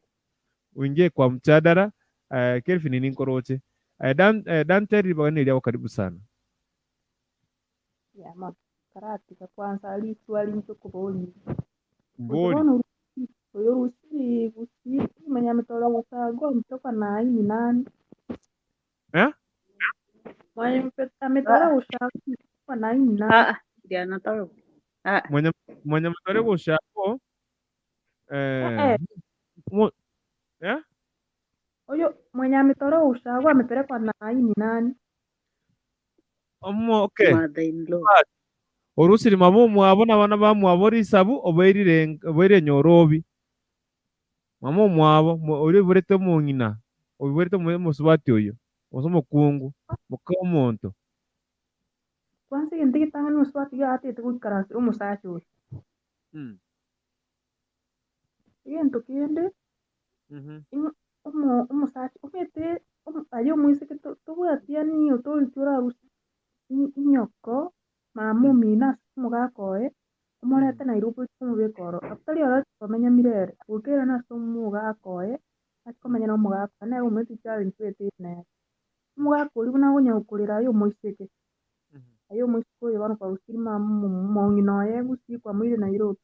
uingie kwa mjadala. Kelvin ni nkoroche. Dante ribagani leo karibu sana. Ya makaratika kwanza alitwali mtukuboli. Mboli. Oyo rusiri gusi menya mitola gusago mtoka na ini nani? Eh? Mwenye ametola ushago mtoka na ini nani? Ah, ndio anatoka. Ah. Mwenye mtola ushago. Oyo mwenye Mwenye ametolewa ushago amepelekwa na hii ni nani? Omo okay. Mother in law. Orusiri mama omwabo na abana bamwabo risabu obairire obaire nyorobi. Mama omwabo ori oiborete omong'ina oiborete omosubati oyo gose omokungu moka omonto. Kwanza egento getang'ani omosubati oyo atete goikaransera omosacha oyo. Egento kende omosacha omete aye omoiseke tobwati yani authority orarusie inyoko mama omino ase omogaka oye omorete Nairobi oche komobeka oro. Abwo tari oro oche komenya mirere goikera ase omogaka oye ache komenya na omogaka oye nere omanyete challenge oetete nere. Omogaka oria buna akonya gokorera aye omoiseke. Aye omoiseke oyo bono kwarusiri mama omong'ina oye gusii kwamoire Nairobi.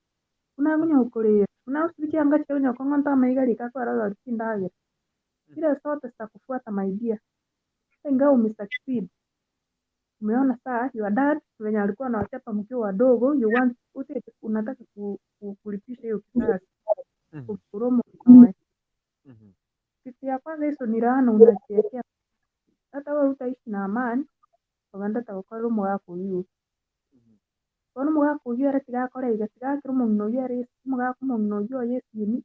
Buna akonya gokorera buna agosibia chianga chiaye onya kong'onta amaiga rika akwarora chindagera. Zile zote zitakufuata my dear. Ingawa umesucceed. Umeona saa your dad venye alikuwa anawachapa mkiwa wadogo, you want unataka kulipisha hiyo kisasi. Kupromo nawe. Kitu ya kwanza hizo ni laana unajiwekea. Hata wewe utaishi na amani, oganda tagokora omogaka oyio. Bono omogaka oyio ere tiga akore iga, tiga akere omong'ina oyio ere omogaka omong'ina oyio oye esimi,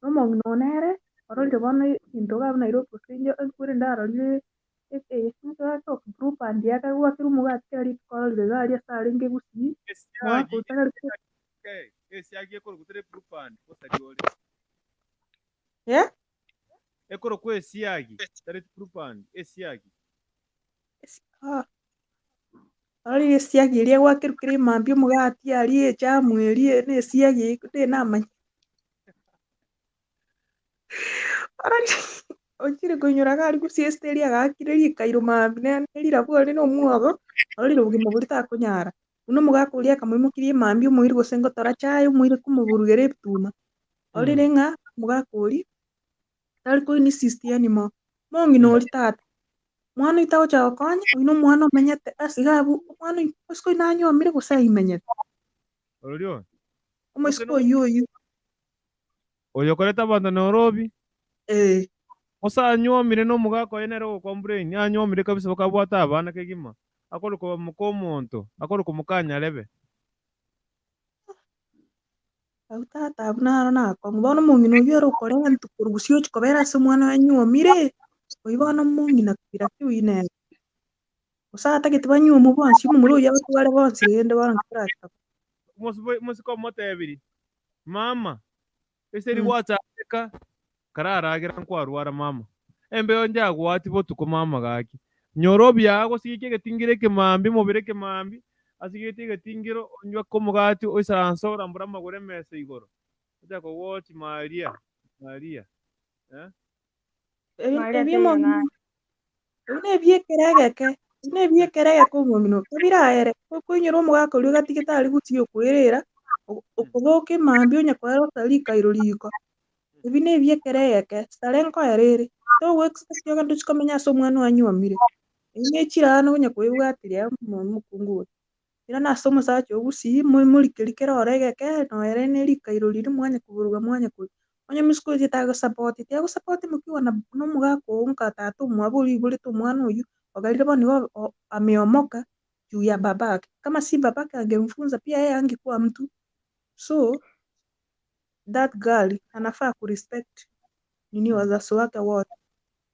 na omong'ina one ere ororire bono ebinto iga abwo Nairobi gose inche ekure ndarorire blue band yake gwakera omogati kera rituko ororire iga aria ase arenge gusii, omogaka otagari Esiagi ekorokwa tere blue band gosari ore. Yeah? Ekorokwa esiagi tari blue band esiagi. Ah. Ororire esiagi eria gwakerwa kera emambia omogati aria echamu eria na esiagi ndiri namanya. Ororire ochire koinyora iga aria gusii esite eria agakire rikairo mambia nere rirabwo ore na omwogo ororire obogima boria takonyara. Buna omogaka oria akamoimokeria emambia omoire gose ngotora chai omoire komoburugera ebituma. Ororire ng'a omogaka oria tari ko insist anymore. Mong'ina oria tata mwana oito agocha gokonya oyo na omwana omenyete ase iga abwo omwana oyo oisiko oyo nanyomire gose aimenyete. Ororio? Omoisiko oyio oyio. Oyo okoreta abanto Nairobi? Eh. Gose anyomire na omogaka oye nere ogocomplain anyomire kabisa bakabwate abana kegima akorokwa moka omonto akorokwa mokanyarebe. Abwo tata abwo naro nakong'u bono omong'ina oyio ere okorentwa korwa gusii ochi kobera ase omwana oye anyomire, oyio bono omong'ina kabira ki oyio nere. Gose atagete banywomu bonsi omomura oyio abatware bonsi rende bono nki torachaka. Omosike omotebiri mama ase rigwachakeka kararagera nkwarwara mama embeo njagwati botuko mama gaki nyorobi agosikia egetingiro ekemambi mobere ekemambi asigete egetingiro onywa komogati oisaransa orambura amagoro emesa igoro ochaka gochi Maria Maria eh Ebimo ebi ebiekeregeke ebi ebiekeregeke omong'ina kabiraere koinyora omogaka oria ogatigete aria gusii okwerera okoboka emambia onya koerosa rikairo riko. Ebi na ebiekeregeke starehe nkoera ere togoexpect ogende ochi komenya ase omwana oyo anyomire. Ebi na echirana onya koebwatiria omokungu oyo. Ira ase omosacha ogusii morikeri kera oro egeke noere na erikairo riria mwanya koburuga mwanya koria. Onye omosike oyo tagosupport tiagosupport mokiwa na omogaka oo nka tata omwabo oria oiborete omwana oyio ogerire bono igo ameomoka juu ya babake. Kama si babake angemfunza pia yeye angekuwa mtu. So that girl anafaa kurespect nini wazazi wake wote.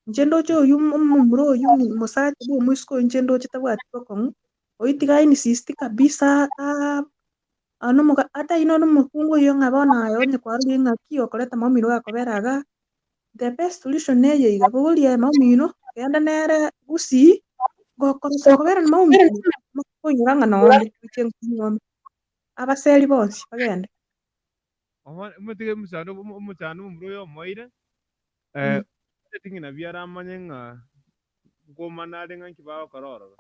Inche ndoche oyu omomura oyu omosacha bwa omoiseke oyo inche ndoche tabwati bokong'u oyo tiga insist kabisa ata ino na omokungu oyo ng'a bono aye onye kwarorire ng'aki okoreta maumiro gakobera iga the best solution neye iga bogoria maumiro genda nere gusii gokorosa kobera na maumiro koinyora ng'a nonde inche nkunyuoma abaseri bonsi bagende. Omotige omochando omochando omomura oyo omoire ting'ina biaramanye ng'a nkomana are ng'a nki bagokora ororo.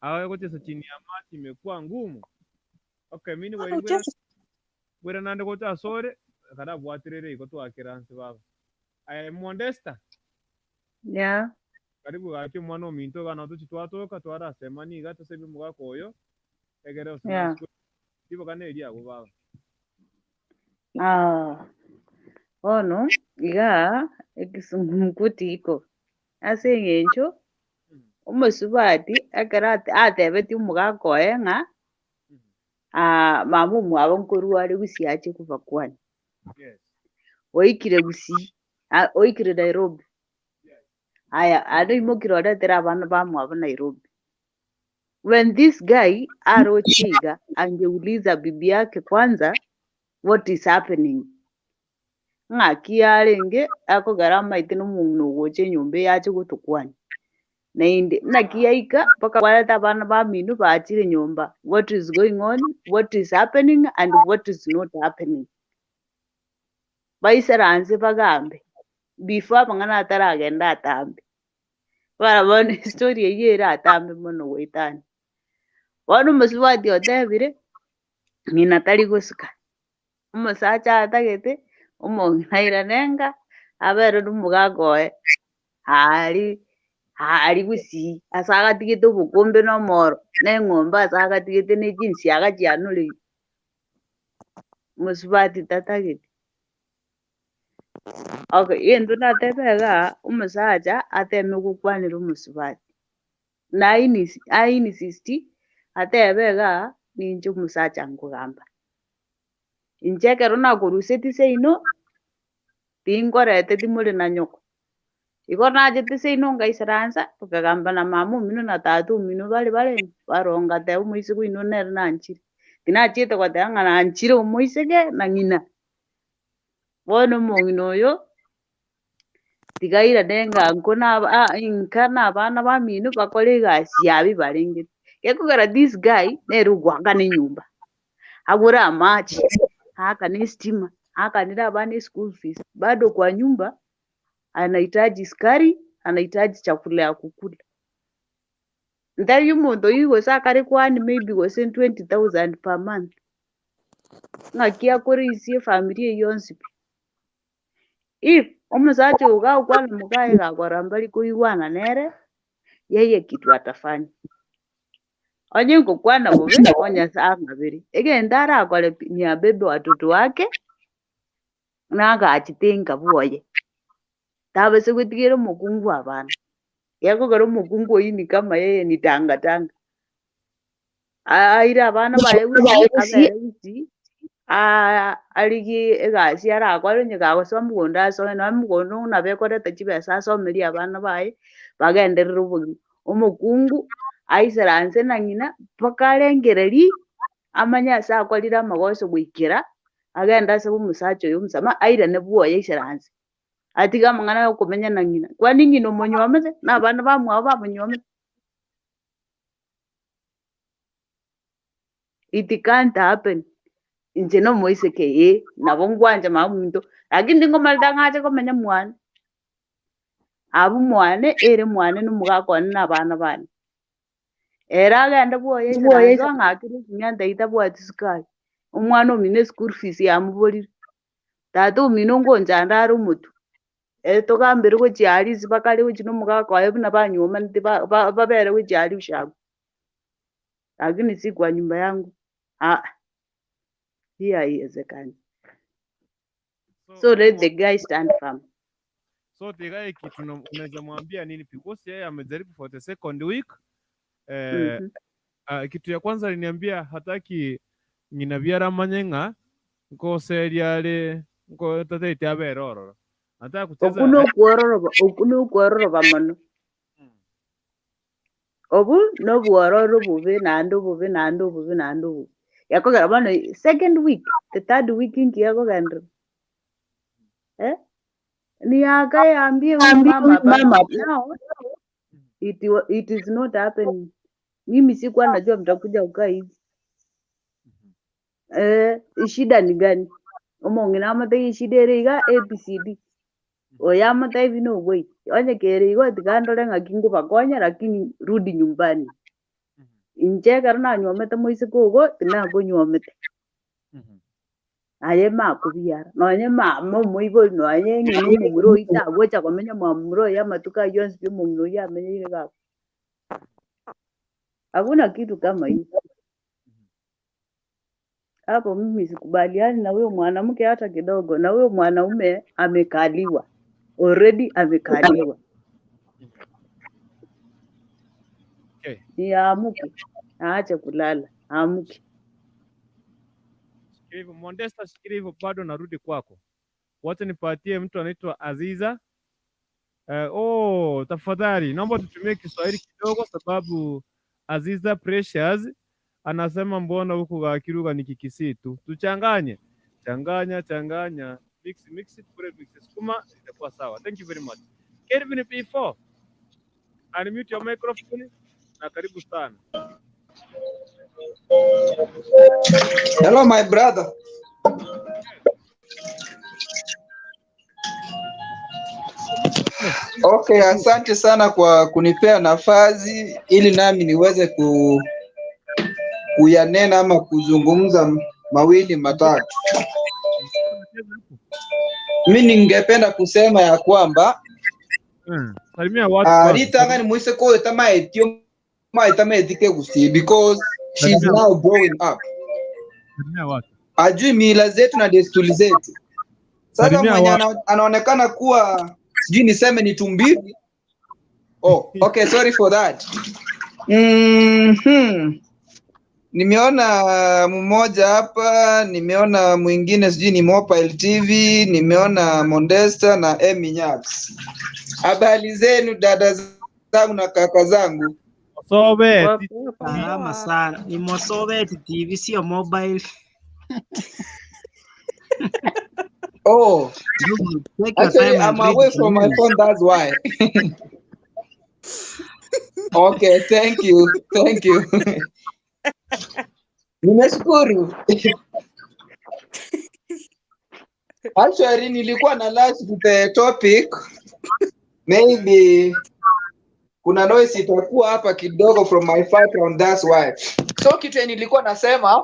Awe gochesa chini ya maji imekuwa ngumu. Okay, mini bwera nande gocha asore karabwatirire igo twakera nse baba. Mwandesta. Yeah. Karibu gaki omwana ominto gana tochi twatoka twarasemani iga tosebi omogaka oyo egere ose Yeah. riboka neri agwo baba. Ah. Bono iga ekisungumkuti iko. Ase eng'encho, omosubati ekero atebetie omogaka oye ng'a mama omwabo nkorwa are gusii ache kobakwania. Oikire gusii, oikire Nairobi. Aya, ande oimokire oretere abana bamwabo Nairobi. When this guy aroche iga, angeuliza bibi yake kwanza what is happening. Ng'aki yarenge akogera amaite na omong'ina ogocha enyomba eye ache gotokwania. Naende naki yaika mpaka kwareta abana bamino bachire nyomba. What is going on, what is happening and what is not happening. Baisaranse bagambe before amang'ana ataragenda atambe. Bara bono estory eywo ere atambe mono goetania. Bono omosubati otebire, ng'ina tari gosika. Omosacha atagete, omong'ina airane enka, abere na omogaka oye, aria aria gusii ase agatigete obokombe na omoro, na eng'ombe ase agatigete na chinsiaga chianoreire. Omosubati tatagete. Okay, egento natebe igaa, omosacha ateme gokwanera omosubati. Na ainsist, atebe igaa, ninche omosacha nkogamba. Inche ekero nakorusetie seino, tinkorete more na nyoko. Igo nachete seino ngaisaransa, tokagamba na mama omino na tata omino bare barenge, baronga ngateba omoiseke oino nere nanchire. Tinachiete goteba ng'a nanchire omoiseke na ng'ina. Bono omong'ina oyo, tiga airane ng'a nko na nka na abana bamino bakore egasi yabo ebarengete. Gekogera this guy, nere ogoakana enyomba, agore amache, aakane estima, aakanere abana eschool fees, bado kwa nyumba anahitaji sukari, anahitaji chakula ya kukula. Ntari omonto oyio gose akare kwani maybe gose 20,000 per month. Ng'aki akorisia efamiri eywo yonsi pi. If omosacha oyo gagokwana mokaye gakora mbari koigwana nere, yeye kitu atafanya. Onye nkokwana bobe, onye ase ang'abere. Egento arakore pi ni abebe watoto wake, nagachete nka bwoye. Tabase gotigera omokungu abana. Gekogera omokungu oyio ni kama yeye ni tangatanga. Aire abana baye gusii, abere gusii, arigie egasi arakore onye kagosoa mogondo asoe nonya mogondo nabo ekoreta chibesa asomerie abana baye, bagenderere obogima. Omokungu aisaranse na ng'ina mpaka arengereria, amanye ase akorire amagoso goikera, agende ase omosacha oyo omosama airane bwoye aisaranse. Atige amang'ana ya okomenya na ng'ina. Kwani ng'ina omonywomete, na abana bamwabo bamonywomete. It can't happen. Inche na omoiseke ee, nabo ngwancha mama ominto, lakini tingomarete ng'ache komenya mwane. Abwo mwane, ere mwane na omogaka one na abana bane. Ere agende bwoye aisaranse ang'akere esimianta tabwati sukari. Omwana omino eschool fees yamoborire. Tata omino ngonchanda are omotwe. Togambere gochia aria ase bakare gochia na omogaka oye buna banywomanete babere gochia aria ushago. Lakini si kwa nyumba yangu. Ah, hii haiwezekani. So let the guy stand firm. So tigae kitu unaweza mwambia nini because yeye amejaribu for the second week. Kitu ya kwanza aliniambia hataki ng'ina biara amanye ng'a nkoseria are nko tatete abere ororo. Anataka kucheza Oku nokwororoba, oku nokwororoba mono. Obu nobwororo obobe naende obobe naende obobe naende obobe. Gekogera bono second week, the third week nki ekogenderera. Eh? Ni akae ambie huyu mama hapana. Now, it is not happening. Mimi sikuwa najua mtakuja kukaa hivi. Eh, shida ni gani? Omong'ina amotebie eshida ere iga ABCD. Oyo amotebie no wait. Onye kere igo tiga ndore ng'aki nkobakonya lakini rudi nyumbani. Inche ekero nanywomete moiseke ogo, tinakonywomete. Aye makobiara, nonye mama omoibori, nonye ng'ina omomura oyio tagocha komenya mwamomura oye amatuko aywo onsi pi omong'ina oyio amenyeire iga abwo. Hakuna kitu kama hiyo. Hapo mimi sikubaliani na huyo mwanamke hata kidogo, na huyo mwanaume amekaliwa already, amekaliwa. Okay. Ni aamuke, aache kulala, aamuke. Shikilia hivyo Mondesta, shikilia hivyo, bado narudi kwako. Wacha nipatie mtu anaitwa Aziza. Oh, tafadhali naomba tutumie Kiswahili kidogo, sababu Aziza Precious anasema mbona huku Gakiruga ni Kikisii tu. Tuchanganye, changanya changanya, mix mix, pure mix, sukuma itakuwa sawa. Thank you very much. Kelvin P4, unmute your microphone na karibu sana. Hello, my brother. Okay, asante sana kwa kunipea nafasi ili nami niweze kuyanena ama kuzungumza mawili matatu. Mi ningependa kusema ya kwamba Salimia watu kwanza. ritanga ni mwise ko tamaetio maitametike kusi because she's Salimia, now growing up. salimia watu. Ajui mila zetu na desturi zetu. Sasa Salimia mwenye watu. anaonekana kuwa sijui niseme ni tumbili. Oh, okay, sorry for that. Nimeona mmoja hapa, nimeona mwingine sijui ni Mobile TV, nimeona Mondesta na Emmy Nyaps. Habari zenu dada zangu na kaka zangu. Sobe. Salama sana. Ni Mosobet TV, sio mobile. Oh, Take your actually time I'm and read away from my please. phone, that's why. Okay, thank you. Thank you. Nimeshukuru. Actually nilikuwa na last to the topic. Maybe kuna noise itakuwa hapa kidogo from my background, that's why. So kitu yenye nilikuwa nasema,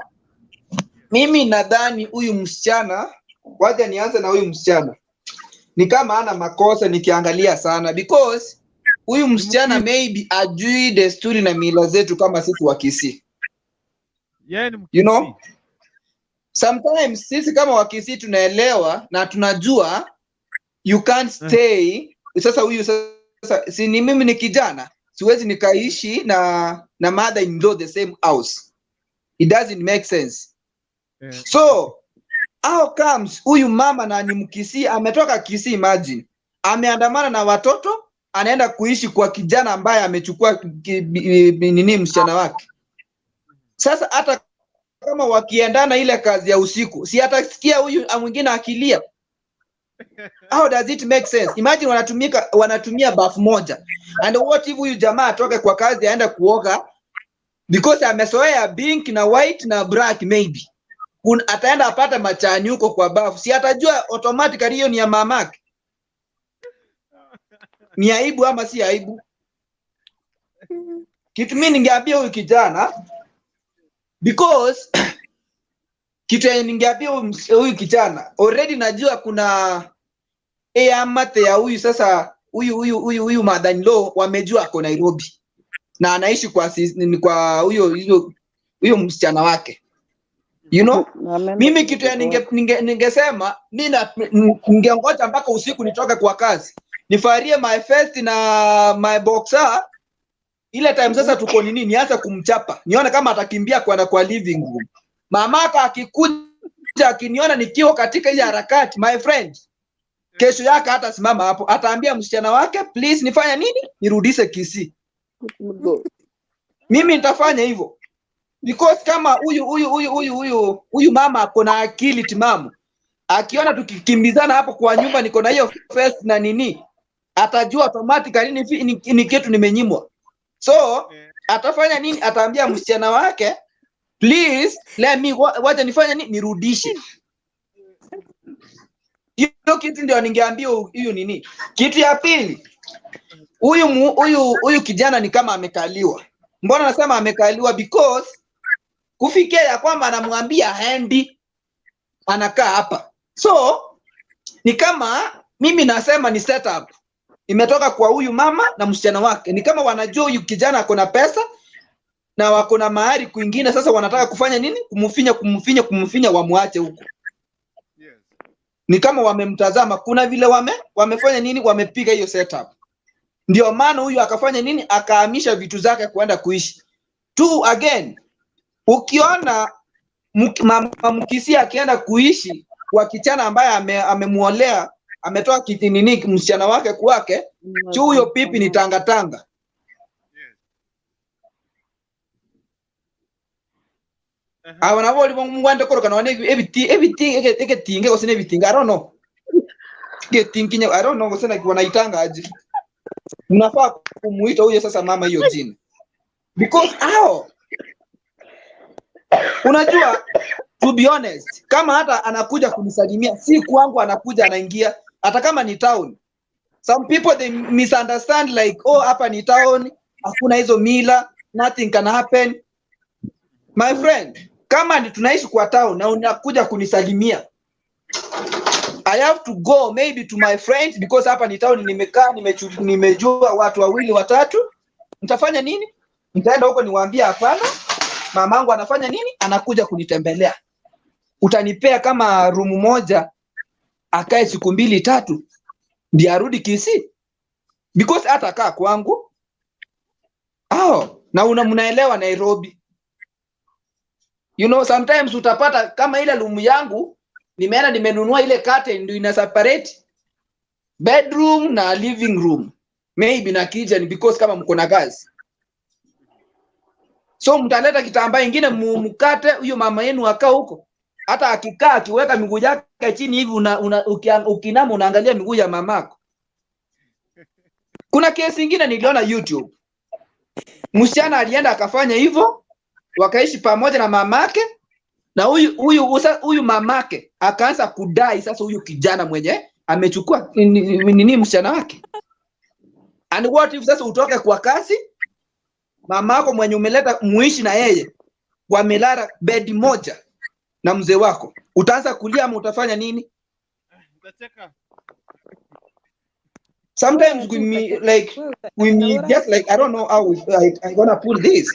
mimi nadhani huyu msichana, wacha nianze na huyu msichana, ni kama ana makosa nikiangalia sana, because huyu msichana maybe ajui desturi na mila zetu kama sisi wa Kisii. Yeye ni You know, Mkisii. sometimes sisi kama Wakisii tunaelewa na tunajua you can't stay. Sasa huyu sasa, si ni mimi ni kijana, siwezi nikaishi na mother in law the same house. It doesn't make sense. So how comes huyu mama na ni Mkisii, ametoka Kisii, imagine ameandamana na watoto, anaenda kuishi kwa kijana ambaye amechukua nini msichana wake. Sasa hata kama wakiendana ile kazi ya usiku, si atasikia huyu mwingine akilia. How does it make sense? Imagine wanatumia bafu moja. And what if huyu jamaa atoke kwa kazi aende kuoga because amezoea pink na white na black maybe. Ataenda apate machani huko kwa bafu. Si atajua automatically hiyo ni ya mamake. Ni aibu ama si aibu? Kitu mimi ningeambia huyu kijana, because kitu yenye ningeambia huyu kijana, already najua kuna amate ya huyu sasa, huyu mother in law wamejua ako Nairobi na anaishi kwa kwa huyo msichana wake. You know? Mimi kitu ya ningesema ningengoja mpaka usiku nitoke kwa kazi, nifarie my first na my boxer. Ile time sasa tuko nini, nianze kumchapa, nione kama atakimbia kwenda kwa living room. Mamaka akikuja akiniona nikiwa katika ile harakati, my friend, kesho yake hatasimama hapo, ataambia msichana wake please nifanya nini, nirudishe Kisii. Mimi nitafanya hivyo because kama huyu mama ako na akili timamu, akiona tukikimbizana hapo kwa nyumba niko na hiyo face na nini, atajua automatically ni kitu nimenyimwa. So atafanya nini? Ataambia msichana wake please let me, wacha nifanye nini, nirudishe hiyo kitu. Ndio ningeambia huyu nini. Kitu ya pili, huyu kijana ni kama amekaliwa. Mbona nasema amekaliwa? Because kufikia ya kwamba anamwambia haendi, anakaa hapa. So ni kama mimi nasema ni setup imetoka kwa huyu mama na msichana wake. Ni kama wanajua huyu kijana ako na pesa na wako na mahari kwingine, sasa wanataka kufanya nini? Kumfinya, wamwache huko. Ni kama wamemtazama, kuna vile wamefanya nini, wamepiga hiyo setup. Ndio maana huyu akafanya nini? Akahamisha vitu zake kuenda kuishi. Two, again, ukiona mama Mkisii akienda kuishi kwa kijana ambaye amemuolea, ametoa kiti nini msichana wake kwake, chu huyo pipi ni tangatanga. Aba nabo oli mungwande koroka none ebiti ebiti egetinge gose nebitinga, I don't know. Getinginye, I don't know gose na wanaitanga aje. Mnafaa kumuita huyo sasa mama hiyo jina. Because hao, unajua, to be honest, kama hata anakuja kunisalimia, si kwangu anakuja anaingia, hata kama ni town. Some people they misunderstand like, oh, hapa ni town, hakuna hizo mila, nothing can happen. My friend, kama ni tunaishi kwa town na unakuja kunisalimia, I have to go maybe to my friends because hapa ni town, nimekaa, nimejua watu wawili watatu. Nitafanya nini? Nitaenda huko niwaambie hapana, mamangu anafanya nini? Anakuja kunitembelea. Utanipea kama room moja akae siku mbili tatu ndiye arudi Kisii, because hata kaa kwangu hao na mnaelewa Nairobi. You know, sometimes utapata kama ile room yangu nimeenda nimenunua ile curtain ndio ina separate bedroom na living room, maybe na kitchen, because kama mko na kazi, so mtaleta kitambaa ingine mkate huyo mama yenu akaa huko. Hata akikaa akiweka miguu yake chini hivi, ukinama unaangalia miguu ya mamako. Kuna kesi ingine niliona YouTube, msichana alienda akafanya hivyo, wakaishi pamoja na mamake, na huyu mamake akaanza kudai sasa huyu kijana mwenye amechukua nini msichana wake. And what if sasa utoke kwa kazi, mamako mwenye umeleta muishi na yeye wamelala bedi moja na mzee wako, utaanza kulia ama utafanya nini? Utacheka. Sometimes we me, like we me just like I don't know how I gonna put this.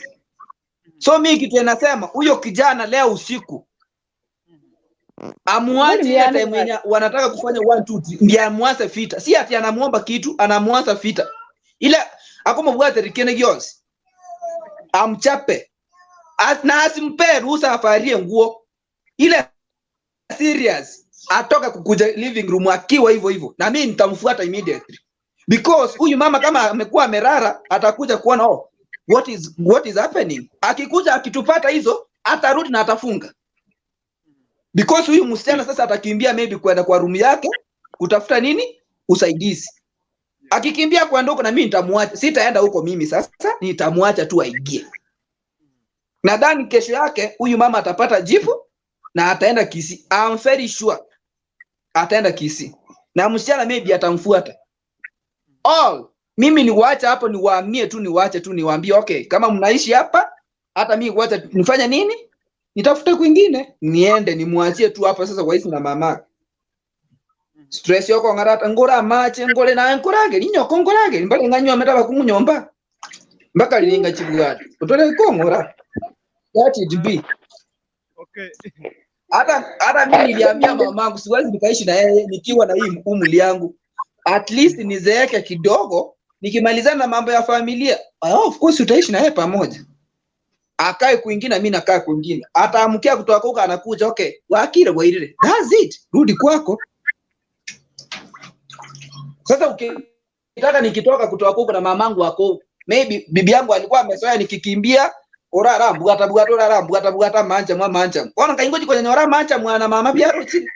So mi kitu nasema huyo kijana leo usiku amuache ile time yenye wanataka kufanya 1 2 3, ndiye amuanze vita. Si ati anamuomba kitu, anamuanza vita. Ile akomobwate rikene gyonsi. Amchape. Na asimpe ruhusa afarie nguo. Ile serious atoka kukuja living room akiwa hivyo hivyo, na mimi nitamfuata immediately. Because huyu mama kama amekuwa amerara atakuja kuona, oh, what is happening. Akikuja akitupata hizo atarudi na atafunga. Because huyu msichana sasa atakimbia maybe kwenda kwa room yake kutafuta nini? Usaidizi. Akikimbia kwenda huko na mimi nitamwacha, sitaenda huko mimi sasa, nitamwacha tu aingie. Nadhani kesho yake huyu mama atapata jibu na ataenda Kisii. I'm very sure ataenda Kisii. Na msichana maybe atamfuata. All mimi niwaache hapo, niwaamie tu, niwaache tu, niwaambie okay, kama mnaishi hapa, hata mimi kuacha nifanye nini? Nitafute kwingine, niende nimwachie tu hapa sasa kwa hizi na mama. Stress yoko ngarata ngora mache ngore na nkorage ninyoko ngorage mbale nganywa metaba kumunyomba mpaka lilinga chibugati utole kongora that it be. Okay. Hata mimi niliambia mamangu siwezi nikaishi na yeye nikiwa na hii umri yangu, at least nizeeke kidogo, nikimalizana na mambo ya familia, oh, of course utaishi na yeye pamoja. Akae kwingine, mimi nakaa kwingine. Ataamkia kutoka huko anakuja, okay, wakile wailile. That's it. Rudi kwako. Sasa ukitaka nikitoka kutoka huko na mamangu wako, maybe bibi yangu alikuwa amezoea nikikimbia orara bugata bugata orara bugata bugata mancha mwa mancha. Ona kaingoji kwenye ora mancha mwana mama biaro chini.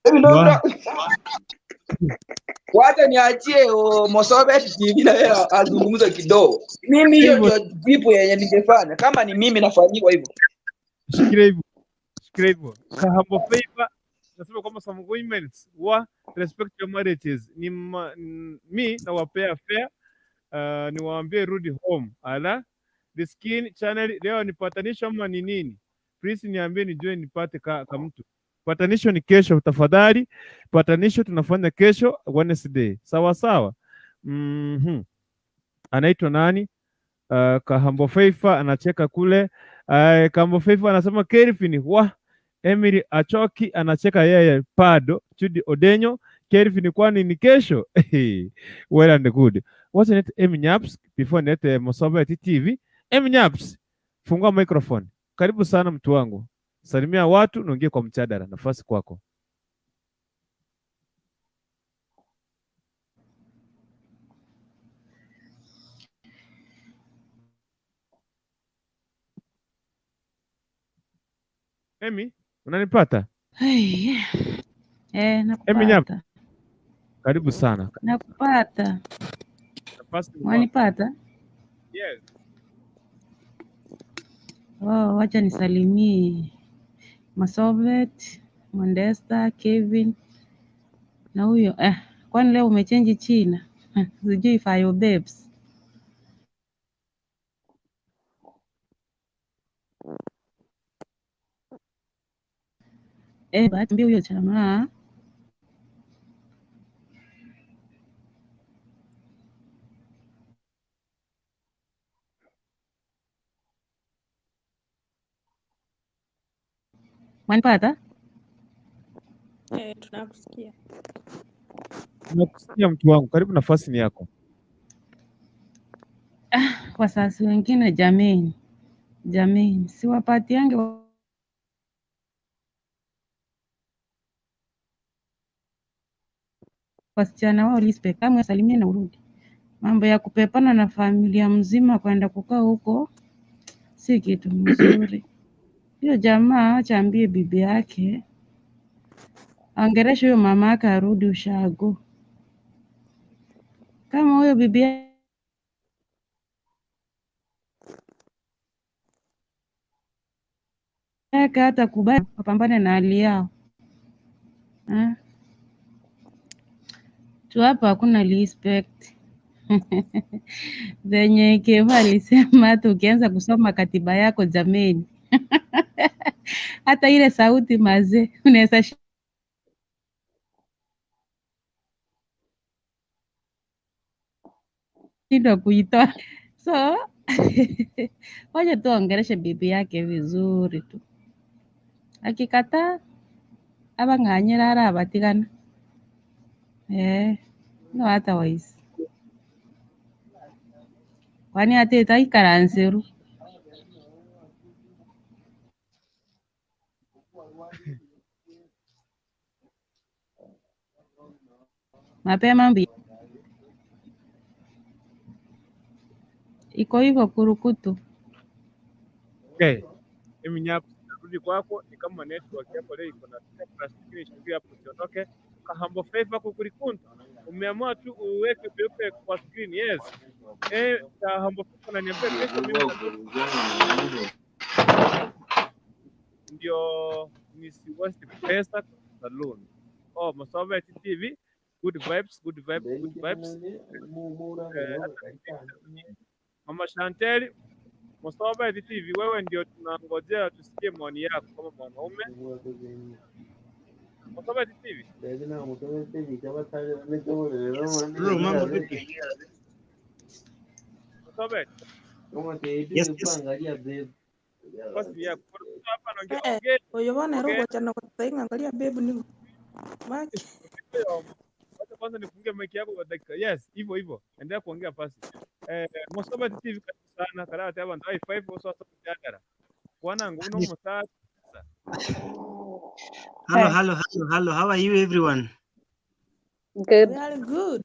Hebu ndo wacha niachie Mosobe TV na yeye azungumze kidogo. Mimi hiyo ndio jibu yenye ningefanya kama ni mimi nafanyiwa hivyo. Shikilia hivyo. Shikilia hivyo. Kahambo Favor nasema kwamba some women wa respect your marriages ni mi nawapea fair, niwaambie rudi home. Ala The Skin Channel leo ni patanisho ama ni nini? Please niambie nijue nipate ka mtu. Patanisho ni kesho tafadhali. Patanisho tunafanya kesho Wednesday. Sawa sawa. Anaitwa nani? Kahambo Feifa anacheka kule. Kahambo Feifa anasema Kelvin wa Emily Achoki anacheka yeye Pado. Chudi Odenyo Kelvin, kwani ni kesho? Well and good. Wacha nilete Emi Nyaps before nilete Mosobeti TV. Emi Nyaps, fungua microphone. Karibu sana mtu wangu. Salimia watu na uingie kwa mjadala. Nafasi kwako. Emi, unanipata? Ai, Emi Nyaps, nakupata. karibu sana. Nakupata. Nafasi ni kwako. Mwanipata? Yes. Oh, wacha nisalimie Masovet, Mondesta, Kevin na huyo kwani leo umechenji China? Sijui Fayo Babes. Bahati mbia huyo jamaa mwanipata? Tunakusikia. Nakusikia mtu wangu. Karibu, nafasi ni yako. Wasasi wengine jameni, jameni, siwapatiange wasichana wao respect. Kamwe salimie na urudi. Mambo ya kupepana na familia mzima kwenda kukaa huko si kitu mzuri. Hiyo jamaa acha ambie bibi yake aongeleshe huyo mama yake arudi ushago. Kama huyo bibi yake hata kubali, wapambane na hali yao. Ah, tu hapa hakuna respect. Venye Keva alisema hata ukianza kusoma katiba yako jameni, hata ile sauti mazee unaweza shindwa kuitoa. So wacha tu aongeleshe bibi yake vizuri tu, akikataa abang'anyira ara abatigana no otherwise kwani atete aikara nseru. Mapema mbi iko hivyo kurukutu. Okay. Emi Nyaps, narudi kwako. Ni kama network yako leo iko na plastiki ishikilia hapo usiondoke. Kahambo favor kukulikunta. Umeamua tu uweke peupe kwa screen. Yes. Kahambo favor ananiambia kesho mimi ndio nisiwaste pesa kwa saloon. Oh, Mosobeti TV. Good vibes, good vibes, good vibes. Mama Chantel, Mosobeti TV, wewe ndio tunangojea tusikie maoni yako kama mwanaume. Mosobeti TV. Yes, bro, mambo vipi? Mosobeti, Yes, yes. nafasi ni yako. Kuna mtu hapa anaongea ongea Oyo bono ero ongea. ogochana gotainga angalia babe ni maki. Wacha kwanza nifungie mic yako kwa dakika. Yes, hivyo hivyo. Endelea kuongea pasi. Mosobeti TV karibu sana. Karate hapa ndio i5 oso mjadala. Bwana nguno musa. Hello, Hey, hello, hello, hello. How are you everyone? Good. We are good.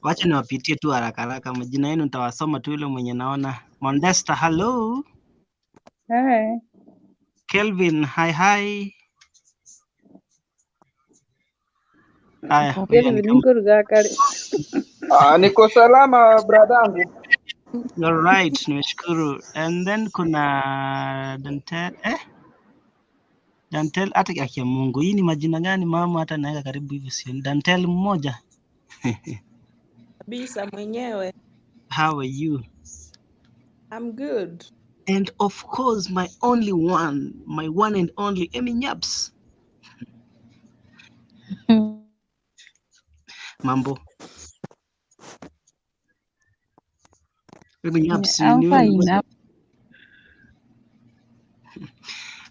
Wacha niwapitie tu haraka haraka majina yenu, nitawasoma tu yule mwenye naona. Mondesta, hello. Hey. Kelvin, hi hi. Haya, huyu ni Kelvin kama nikuruga kare. Niko salama bradangu. All right, nimeshukuru. And then kuna Dantel, Dantel hata akia Mungu. Hii ni majina gani mama hata naweka karibu hivi sio? Dantel mmoja. Kabisa mwenyewe. How are you? I'm good. And of course my only one, my one and only Emi Nyaps. Mambo. Emi Nyaps, I'm ni wewe fine. ni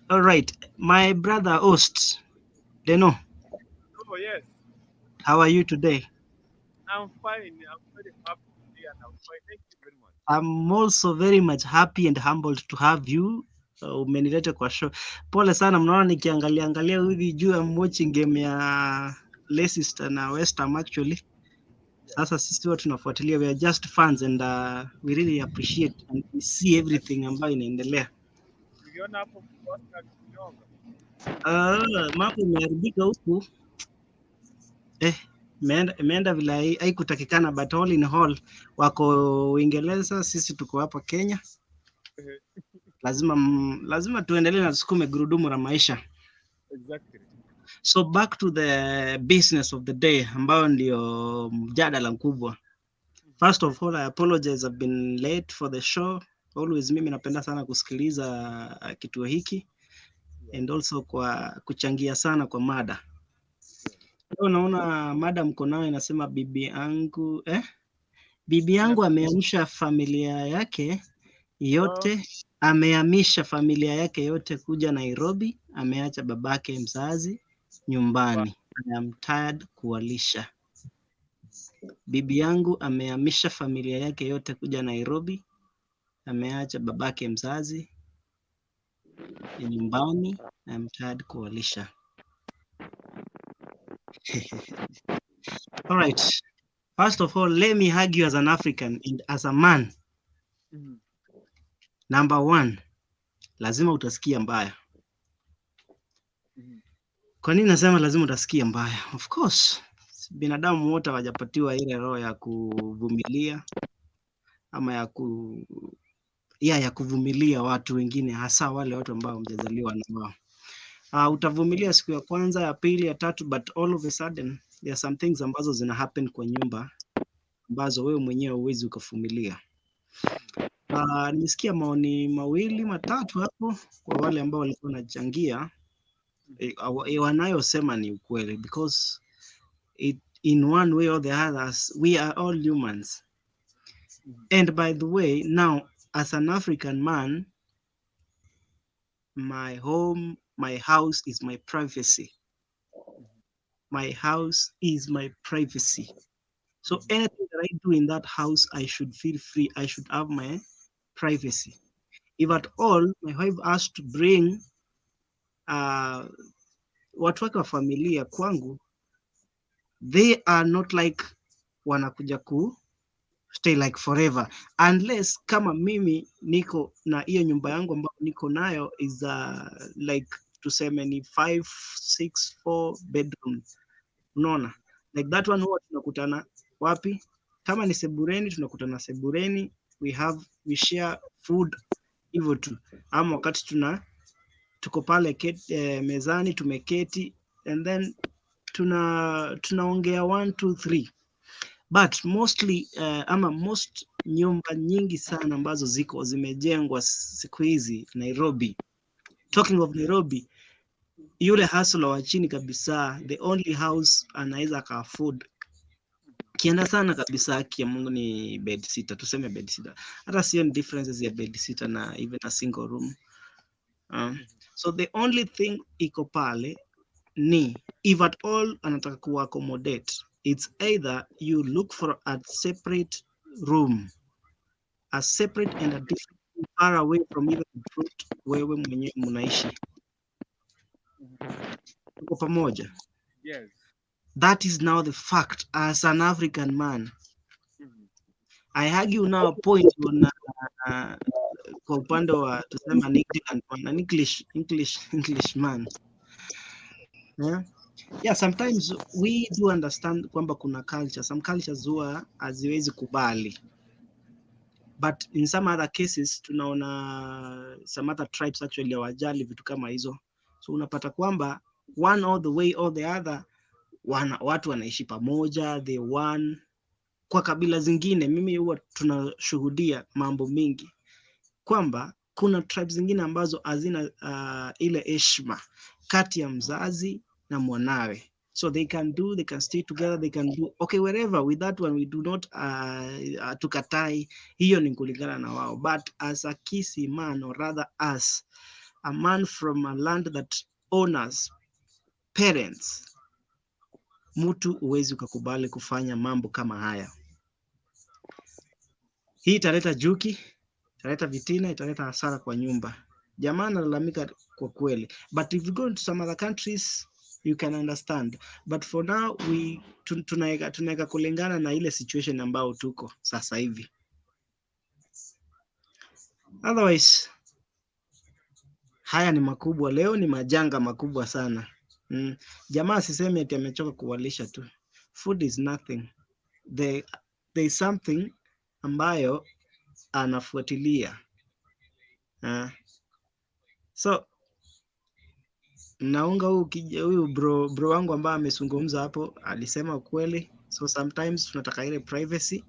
All right, my brother host, Deno. Musobo, yes. How are you today? I'm fine. I'm very happy today and I'm fine. Thank you very much. I'm also very much happy and humbled to have you. Umenileta kwa show. Pole sana, mnaona nikiangalia angalia hivi juu, I'm watching game ya Leicester na West Ham actually. Sasa sisi huwa tunafuatilia, we are just fans and we really appreciate and we see everything ambayo inaendelea. Niliona hapo Oscar akinyonga. Mambo imeharibika huku eh, imeenda vile haikutakikana, but all in all wako Uingereza, sisi tuko hapa Kenya. Lazima tuendelee na tusukume gurudumu la maisha. Exactly. So back to the business of the day ambayo ndio mjadala mkubwa. First of all, I apologize, I've been late for the show. Always mimi napenda sana kusikiliza kituo hiki and also kwa kuchangia sana kwa mada. Leo naona mada mko nayo inasema bibi yangu ameamsha familia yake yote, amehamisha familia yake yote kuja Nairobi, ameacha babake mzazi nyumbani. I am tired kuwalisha. Bibi yangu amehamisha familia yake yote kuja Nairobi, ameacha babake mzazi nyumbani. I am tired kuwalisha. All right. First of all, let me hug you as an African and as a man. Number one, lazima utasikia mbaya. Kwa nini nasema lazima utasikia mbaya? Of course, binadamu wote hawajapatiwa ile roho ya kuvumilia ama ya kuvumilia watu wengine, hasa wale watu ambao hamjazaliwa na wao. Utavumilia siku ya kwanza, ya pili, ya tatu, but all of a sudden there are some things ambazo zina happen kwa nyumba ambazo wewe mwenyewe huwezi ukavumilia. Nimesikia maoni mawili matatu hapo kwa wale ambao walikuwa wanachangia. Wanayosema ni ukweli because in one way or the others we are all humans. And by the way, now as an African man, my home, my house is my privacy. My house is my privacy. So anything that I do in that house, I should feel free. I should have my privacy. If at all my wife has to bring watu wake wa familia kwangu, they are not like wanakuja ku stay like forever unless kama mimi niko na hiyo nyumba yangu ambayo niko nayo is like tuseme ni 5 6 4 bedroom, unaona, like that one huwa tunakutana wapi? Kama ni sebureni tunakutana sebureni, we share food hivyo tu, ama wakati tuko pale mezani tumeketi and then tunaongea 1 2 3. But mostly ama most nyumba nyingi sana ambazo ziko zimejengwa siku hizi Nairobi. Talking of Nairobi, yule hustler wa chini kabisa, the only house anaweza ka afford kienda sana kabisa, haki ya Mungu ni bed sitter, tuseme bed sitter. Hata sioni differences ya bed sitter na even a single room. So the only thing iko pale ni if at all anataka ku accommodate, it's either you look for a separate room, a separate and a different room, far away from even the plot wewe mwenyewe mnaishi. Tuko pamoja? Yes. That is now the fact as an African man. I argue now a point on kwa upande wa tuseme an England man, an English man. Yeah. Yeah, sometimes we do understand kwamba kuna culture. Some cultures huwa haziwezi kubali. But in some other cases tunaona some other tribes actually hawajali vitu kama hizo. So unapata kwamba one or the way or the other watu wanaishi pamoja, they one. Kwa kabila zingine mimi huwa tunashuhudia mambo mingi kwamba kuna tribes zingine ambazo hazina ile heshima kati ya mzazi na mwanawe. So they can stay together, they can do okay wherever. With that one we do not tukatai, hiyo ni kulingana na wao. But as a Kisii man, or rather as a man from a land that honors parents, Mtu huwezi ukakubali kufanya mambo kama haya. Hii italeta juki, italeta vitina, italeta hasara kwa nyumba. Jamaa analalamika kwa kweli, but if you go to some other countries you can understand, but for now we tunaweka kulingana na ile situation ambayo tuko sasa hivi. Otherwise haya ni makubwa, leo ni majanga makubwa sana. Jamaa asiseme ati amechoka kuwalisha tu. Food is nothing. There is something ambayo anafuatilia. So naunga huyu bro wangu ambaye amezungumza hapo, alisema ukweli. So sometimes tunataka ile privacy.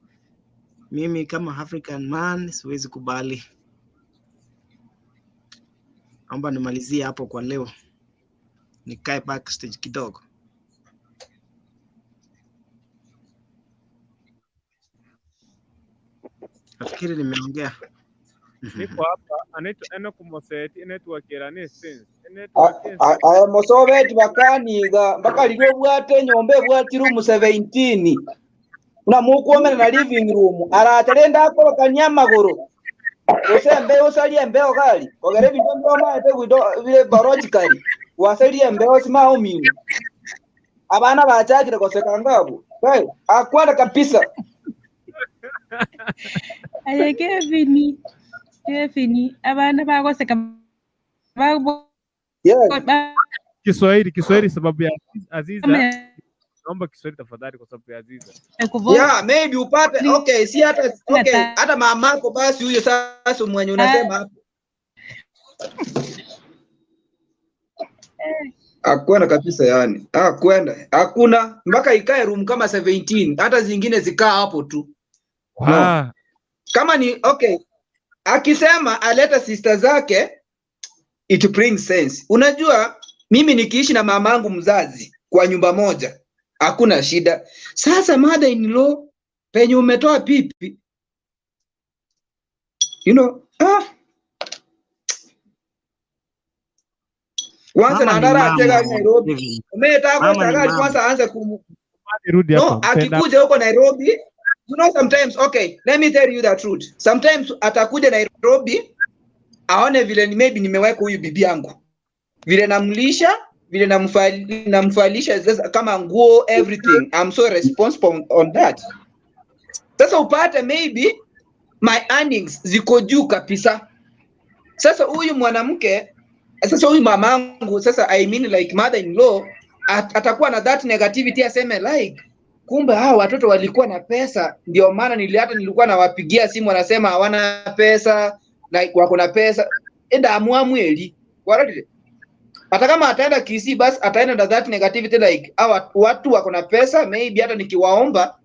Mimi kama African man siwezi kubali. Naomba nimalizie hapo kwa leo, nikae backstage kidogo. Nafikiri nimeongea. Niko hapa anaitwa Enoch Moseti, network era ni sense. Network Aya mosobeti bakaniga mpaka lilio bwate nyomba ebwati room 17 una mukuomera na living room araterenda akorokania amaguru usembe usalie mbeo gali ogere bintu mbiomaete gwido bile biologically wasalie mbeo simaumini abana bachakire goseka ngabo hey, akwanda kabisa. Aye Kevin, Kevin, abana bagoseka yes. Kiswahili sababu ya Aziza. Naomba Kiswahili tafadhali kwa sababu ya Aziza. Yeah, maybe upate okay, si hata okay, hata mamako basi huyo sasa mwenye unasema hapo. Akwenda kabisa yani. Akwenda. Hakuna mpaka ikae room kama 17, hata zingine zikaa hapo tu. Wow. No. Kama ni okay, akisema aleta sister zake it brings sense. Unajua mimi nikiishi na mamangu mzazi kwa nyumba moja hakuna shida. Sasa mother in law penye umetoa pipi, you know, kwanza Mama ni na ndara atega mama, Nairobi. Kevin. Umetaka Mama ni kwanza mama. kwanza aanze kumu Rudi no, hapa. Mpenda akikuja huko Nairobi, you know sometimes okay, let me tell you the truth. Sometimes atakuja Nairobi aone vile ni maybe nimeweka huyu bibi yangu. Vile namlisha, vile namfalisha sasa kama nguo everything. I'm so responsible on that. Sasa upate maybe my earnings ziko juu kabisa. Sasa huyu mwanamke, sasa huyu mamangu, sasa I mean like mother in law atakuwa na that negativity, aseme like kumbe hao watoto walikuwa na pesa, ndio maana hata nilikuwa nawapigia simu wanasema hawana pesa, like wako na pesa enda amuamweli waradi. Hata kama ataenda Kisii basi ataenda na that negativity like hawa watu wako na pesa, maybe hata nikiwaomba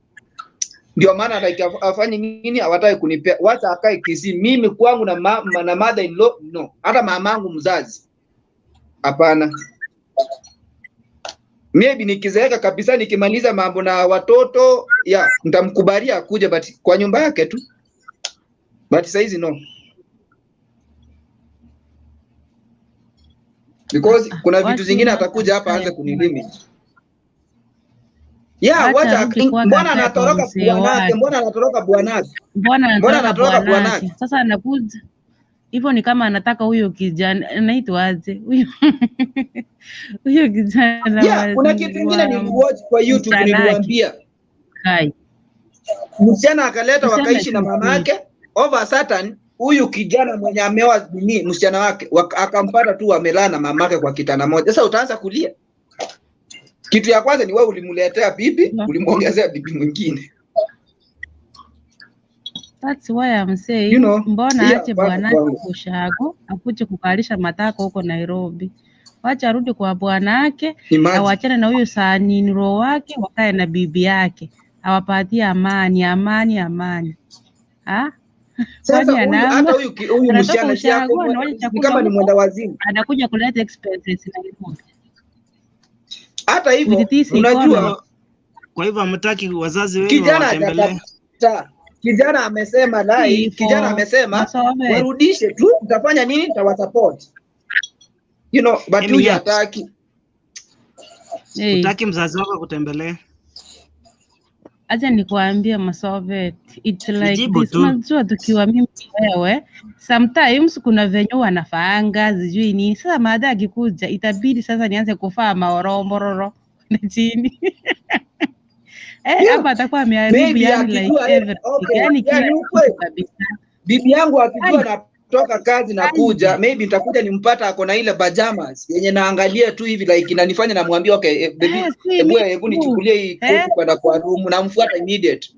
ndio maana like afanye nini hawataki kunipea, wacha akae Kisii. Mimi kwangu na na mother in law no, hata mamangu mzazi hapana. Maybe nikizeeka kabisa nikimaliza mambo na watoto ya nitamkubalia akuje, but kwa nyumba yake tu, but saizi no, because kuna vitu zingine atakuja hapa aanze kunilimit. Yeah, Wacha wacha arudi kwake mbona akae kwa anatoroka mzee bwanake? wake. Mbona anatoroka bwanake? Mbona Mbona anatoroka anatoroka bwanake? bwanake? Sasa anakuja hivyo, ni kama anataka huyo kijana anaitwa aje huyo huyo kijana Yeah, kuna kitu kingine wa niliwatch kwa YouTube, msichana wake niliwaambia Kai. msichana akaleta Tuseme wakaishi na tu mama kweli. yake over certain, huyu kijana mwenye ameoa nini msichana wake akampata tu amelala na mamake kwa kitanda moja. Sasa utaanza kulia. Kitu ya kwanza ni wewe ulimletea bibi, ulimwongezea bibi mwingine. That's why I'm You saying know, mbona yeah, aache kwangu bwanake kwangu. kushago akuje kukalisha matako huko Nairobi. Wacha arudi kwa bwanake, Imagine. awachane na huyo saninro wake, wakae na bibi yake, awapatie amani, amani, amani. Ah? Sasa Kwani huyu hata anaama huyu huyu anatoka msichana si ako ushago, anaoja ni chakula kama ni huko, mwenda wazimu. anakuja kuleta expenses Nairobi. Hata hivyo With this unajua economy. Kwa hivyo hamtaki wazazi wenu kijana wawatembelee? hajakataa. Kijana amesema lai, kijana Hivyo amesema masome warudishe tu, mtafanya nini? Nitawasupport. You know, but Emi huyu Yaps. hataki. Hey. Utaki mzazi wako akutembelee? Acha nikuambie Masovet, it's like Nijibu this. tu. Unajua tukiwa mimi wewe, sometimes kuna venye wanafaanga sijui nini. Sasa maada akikuja itabidi sasa nianze kufaa maorombororo na chini Yeah. hapa atakuwa ameharibu Maybe yani like akijua everything, okay, yani yeah, kila ni kitu ukweli. kabisa. Bibi yangu akijua Ai, natoka kazi na ai. kuja, maybe nitakuja nimpata ako na ile pajamas yenye naangalia tu hivi like inanifanya namwambia okay, baby, Si hebu mi hebu tu nichukulie hii koti kwenda kwa room, namfuata immediate.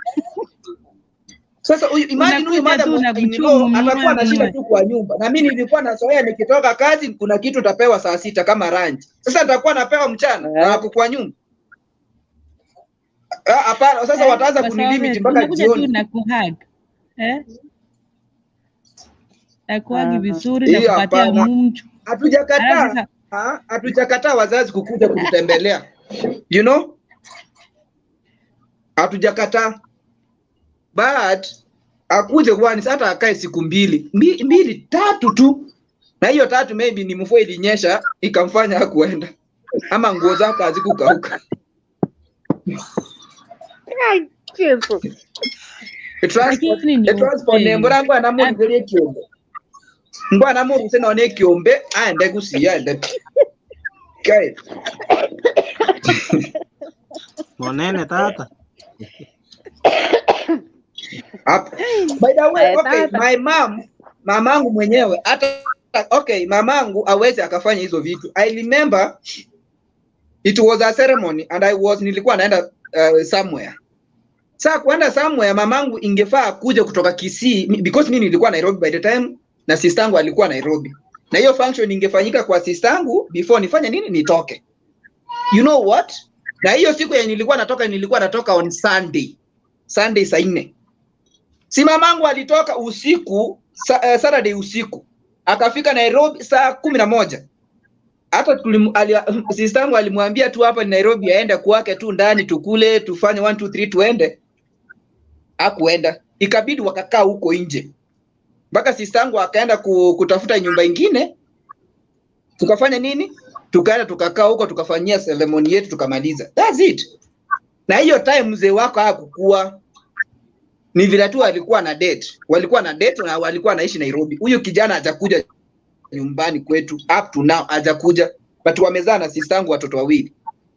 Sasa huyu imagine huyu Unakuja mother tu na in law kuchumu atakuwa anashinda mwe. tu kwa nyumba, na mimi nilikuwa nazoea nikitoka kazi kuna kitu tapewa saa 6 kama lunch. Sasa nitakuwa napewa mchana na ako kwa nyumba. Hapana, sasa wataanza kunilimit Masovet, mpaka unakuja tu jioni. na kuhug na kuhug vizuri na Hiyo kupatia hapana. mumchu. Alafu Hatujakataa, sasa hatujakataa wazazi kukuja kututembelea. You know? Hatujakataa. But akuje once hata akae siku mbili, mbili tatu tu. Na hiyo tatu maybe ni mvua ilinyesha ikamfanya hakuenda. Ama nguo zake hazikukauka. Ai, Yesu. Transport, lakini ni transport ukweli. nembora ngo anamurugerie kiombe. Ngo anamuruse none kiombe aende gusia aende. Kai. Monene tata. Up. By the way, Eh, okay, tata. my mom, mamangu mwenyewe hata okay, mamangu aweze akafanya hizo vitu. I remember it was a ceremony and I was nilikuwa naenda somewhere. Saa kuenda somewhere mamangu ingefaa kuja kutoka Kisii because mimi nilikuwa Nairobi by the time na sistangu alikuwa Nairobi. Na hiyo function ingefanyika kwa sistangu before nifanye nini nitoke. You know what? Na hiyo siku yenye nilikuwa natoka on Sunday. Sunday saa 4. Si mamangu alitoka usiku Saturday usiku akafika Nairobi saa 11. Hata sistangu alimwambia tu hapa ni Nairobi aende kwake tu ndani tukule tufanye 1 2 3 tuende. Hakuenda, ikabidi wakakaa huko nje mpaka sistangu akaenda kutafuta nyumba ingine. Tukafanya nini? Tukaenda tukakaa huko tukafanyia ceremony yetu tukamaliza. That's it. Na hiyo time mzee wako hakukua, ni vile tu alikuwa na date, walikuwa na date na walikuwa anaishi Nairobi. Huyu kijana hajakuja nyumbani kwetu up to now, hajakuja, but wamezaa na sistangu watoto wawili.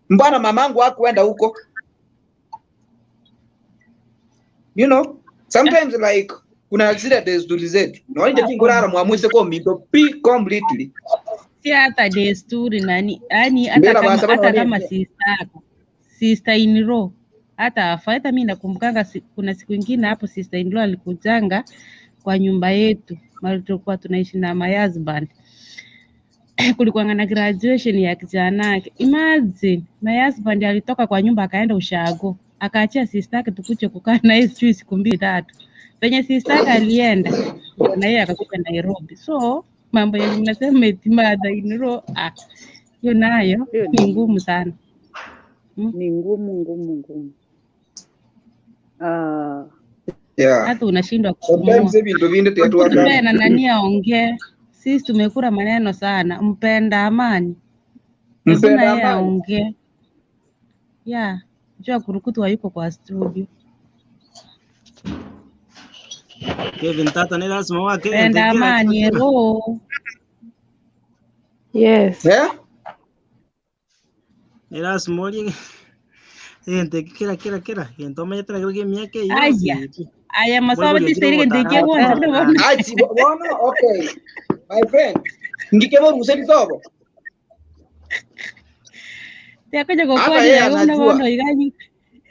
Mbona mamangu hakuenda huko? You know, sometimes like kuna zile desturi zetu naonje tingurara mwamwise ko minto pi completely Si hata desturi nani, yani hata mbera kama basaba hata naone kama sister yako sister in law hata afa. Hata mimi nakumbukanga kuna siku ingine hapo sister in law alikujanga kwa nyumba yetu mahali tulikuwa tunaishi na my husband. Kulikuwa na graduation ya kijana yake. Imagine my husband alitoka kwa nyumba akaenda ushago, akaachia sister yake tukuje kukaa naye sijui siku mbili tatu. Penye sister yake alienda ndio na yeye akakuja Nairobi. So mambo yenye mnasema eti mother in law, hiyo nayo Hiyo ni ni ngumu sana. ni ngumu ngumu ngumu. Yeah. Hata unashindwa Sometimes kupumua. ebintu bindi tetuwa Mpe na nani aongee. Sisi tumekula maneno sana. Mpenda amani. Hebu na mpenda yeye amani. aongee. Yeah. Jua kurukutu hayuko kwa studio. Kevin tata ni lazima wa Kevin Mpenda tekera amani, kira. hello. Yes. Yeah? Ni lazima ori kira kira kira. Yento metra kira miaka Aya. yose. Aya Bwe masawa bwe tiseri kiro ndekie gotara. wonse ndibona. Achi bono okay. My friend, ngikemo ruseli tobo. Tiakoja Hata gokwanira yeye igo buna anajua. bono iganyu.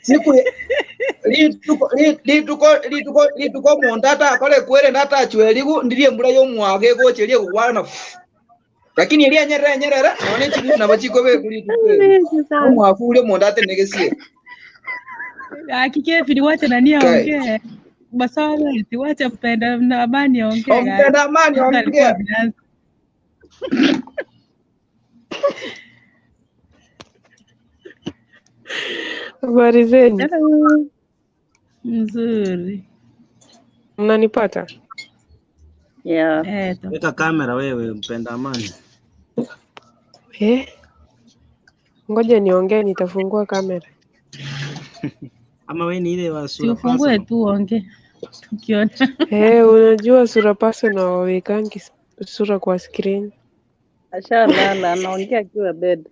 Siku lituko lituko lituko lituko omonto atakore kwere natachwerigu ndirie embura ya omwaka egocheria egokwana lakini eria enyerere enyerere nonye chigusu nabo chikobeku rituko eri omwaka ore omonto atenegesie Aki Kevin wacha nani kai aongee. Masawa wacha mpenda na amani aongee guys. ompenda amani Sasa alikuwa ongea ameanza. Habari zenu, Hello. Mzuri. mnanipata? Yeah. To. Weka kamera wewe mpenda amani. Eh? Ngoja niongee, nitafungua kamera. Ama we ni ile wa Si sura ufungue personal. tu uongee tukiona. Hey, unajua sura personal wawekangi sura kwa screen. Ashalala, anaongea akiwa bed.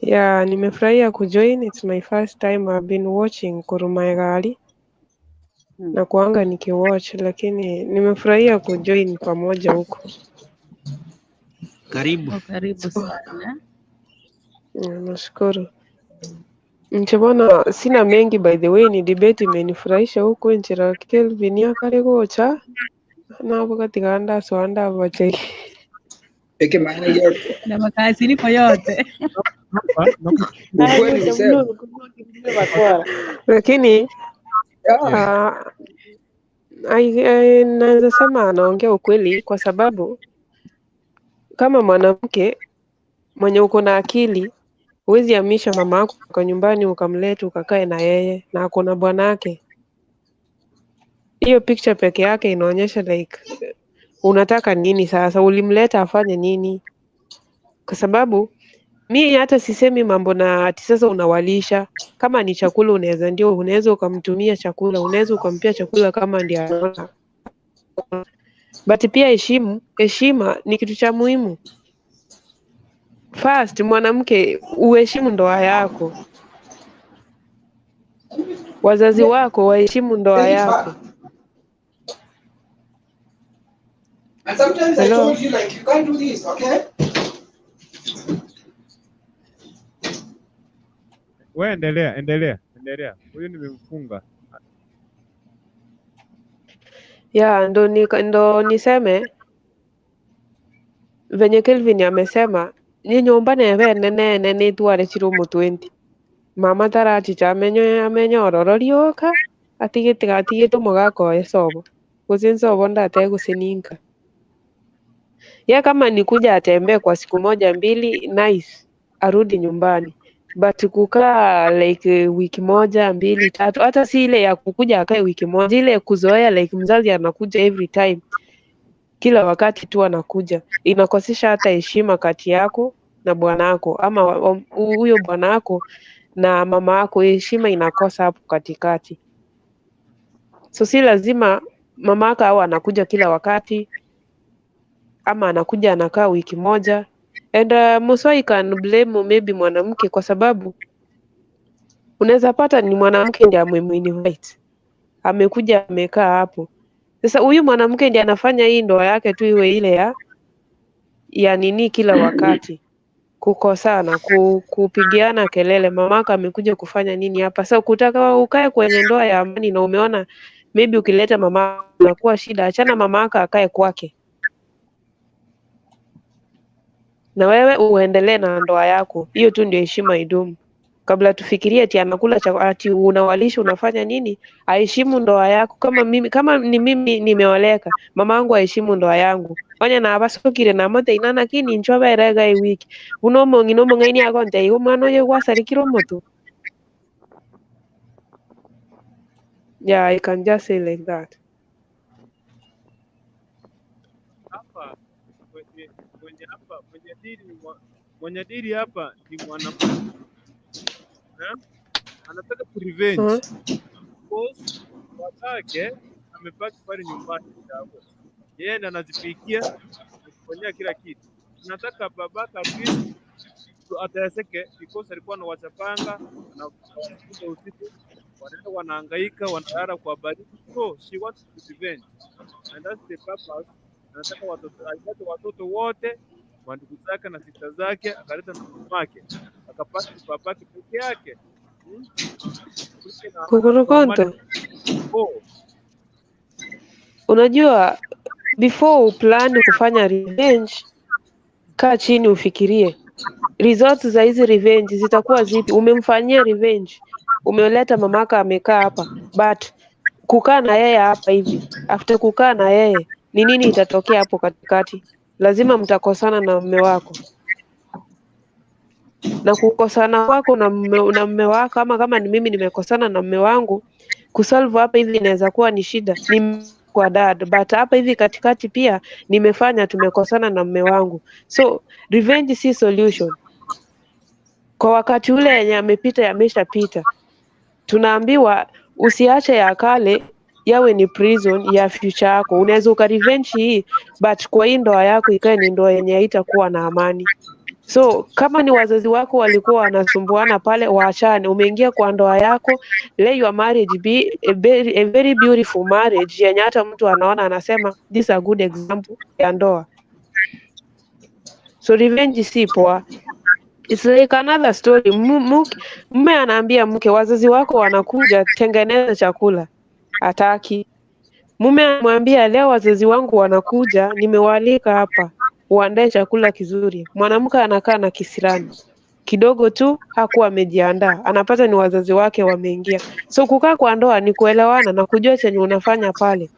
Yeah, nimefurahia kujoin. It's my first time I've been watching Kurumaegali na kuanga nikiwatch, lakini nimefurahia kujoin pamoja huko. Karibu. Oh, karibu So, sana. nashukuru. Nchibona sina mengi by the way, ni debate imenifurahisha huko nchira Kelvin yakare gocha nabo katika ndaso abacheki Peke maana yote. Na makasiriko yote. Hapa Ukweli useme. Lakini Yeah. naweza sema anaongea ukweli kwa sababu kama mwanamke mwenye uko na akili huwezi hamisha mama yako kutoka nyumbani ukamleta ukakae na yeye na ako na bwanake. Hiyo picture peke yake inaonyesha like unataka nini sasa, ulimleta afanye nini? Kwa sababu mi hata sisemi mambo na ati sasa unawalisha. Kama ni chakula unaweza ndio, unaweza ukamtumia chakula, unaweza ukampia chakula kama ndiye anaona, but pia heshimu, heshima ni kitu cha muhimu. First mwanamke, uheshimu ndoa yako, wazazi wako waheshimu ndoa Take it yako. back. And sometimes I Hello. told you like you can't do this, okay? We endelea, endelea, endelea. Huyu nimemfunga. Ya, ndo niseme venye Kelvin amesema ni nyumba nebe nene nene itware chiromo 20 mama tarachicha amenyo amenyo ororo rioka atigete atigete omogaka oye sobo gose nsobo ndate gusininka ye kama ni kuja atembee kwa siku moja mbili, nice, arudi nyumbani, but kukaa like wiki moja mbili tatu, hata si ile ya kukuja akae wiki moja, ile kuzoea like mzazi anakuja every time, kila wakati tu anakuja, inakosesha hata heshima kati yako na bwanako ama huyo bwanako na mama yako, heshima inakosa hapo katikati. So si lazima mama yako au anakuja kila wakati ama anakuja anakaa wiki moja. And Musoi can blame maybe mwanamke kwa sababu unaweza pata ni mwanamke ndiye amemuinvite, amekuja amekaa hapo. Sasa huyu mwanamke ndiye anafanya hii ndoa yake tu iwe ile ya nini kila wakati kukosana, kupigiana kelele, mamako amekuja kufanya nini hapa? Sasa kutaka ukae kwenye ndoa ya amani na umeona maybe ukileta mama inakuwa shida, achana mamako akae kwake na wewe uendelee na ndoa yako. Hiyo tu ndio heshima idumu. Kabla tufikirie ati anakula ati unawalisha unafanya nini, aheshimu ndoa yako. Kama mimi, kama ni mimi nimeoleka, mama yangu aheshimu ndoa yangu. Onya na abasokire na mote inana kini nchoberega iwiki. Uno mong'ina omong'aini agonte igo omwana oyo gwasarikire omotu. Yeah, I can just say like that. Hapa mwenye mwenye hapa mwenye dili ni mwenye dili hapa ni mwanamke eh? Anataka ku revenge because babake amebaki pale nyumbani kidogo, yeye ndiye anazipikia anazifanyia kila kitu. Anataka babaka at least ateseke because alikuwa anawachapanga anawafukuza usiku, wanaenda wanahangaika, wanalala kwa baridi, so she wants to revenge and that's the purpose. Anataka watoto, alileta watoto wote wa ndugu zake na sista zake, akaleta na mamake, akapata babake peke yake Kuliko na Kukurukonto, oh, unajua before uplan kufanya revenge, kaa chini ufikirie results za hizi revenge zitakuwa zipi. Umemfanyia revenge, umeleta mamaka amekaa hapa, but kukaa na yeye hapa hivi, after kukaa na yeye ni nini itatokea hapo katikati? Lazima mtakosana na mume wako, na kukosana kwako na mume wako, ama kama ni mimi nimekosana na mume wangu, kusolve hapa hivi inaweza kuwa ni shida. Ni kwa dad, but hapa hivi katikati pia nimefanya tumekosana na mme wangu. So revenge si solution. Kwa wakati ule yenye amepita yameshapita. Tunaambiwa usiache ya kale yawe ni prison ya future yako. Unaweza uka revenge hii but kwa hii ndoa yako ikae ni ndoa yenye haitakuwa na amani. So kama ni wazazi wako walikuwa wanasumbuana pale, waachane. Umeingia kwa ndoa yako, let your marriage be a very beautiful marriage yenye hata mtu anaona anasema this is a good example ya ndoa. So revenge si poa. It's like another story. Mume anaambia mke, wazazi wako wanakuja, tengeneza chakula. Hataki. Mume anamwambia leo wazazi wangu wanakuja, nimewaalika hapa, uandae chakula kizuri. Mwanamke anakaa na kisirani kidogo tu, hakuwa amejiandaa, anapata ni wazazi wake wameingia. So kukaa kwa ndoa ni kuelewana na kujua chenye unafanya pale.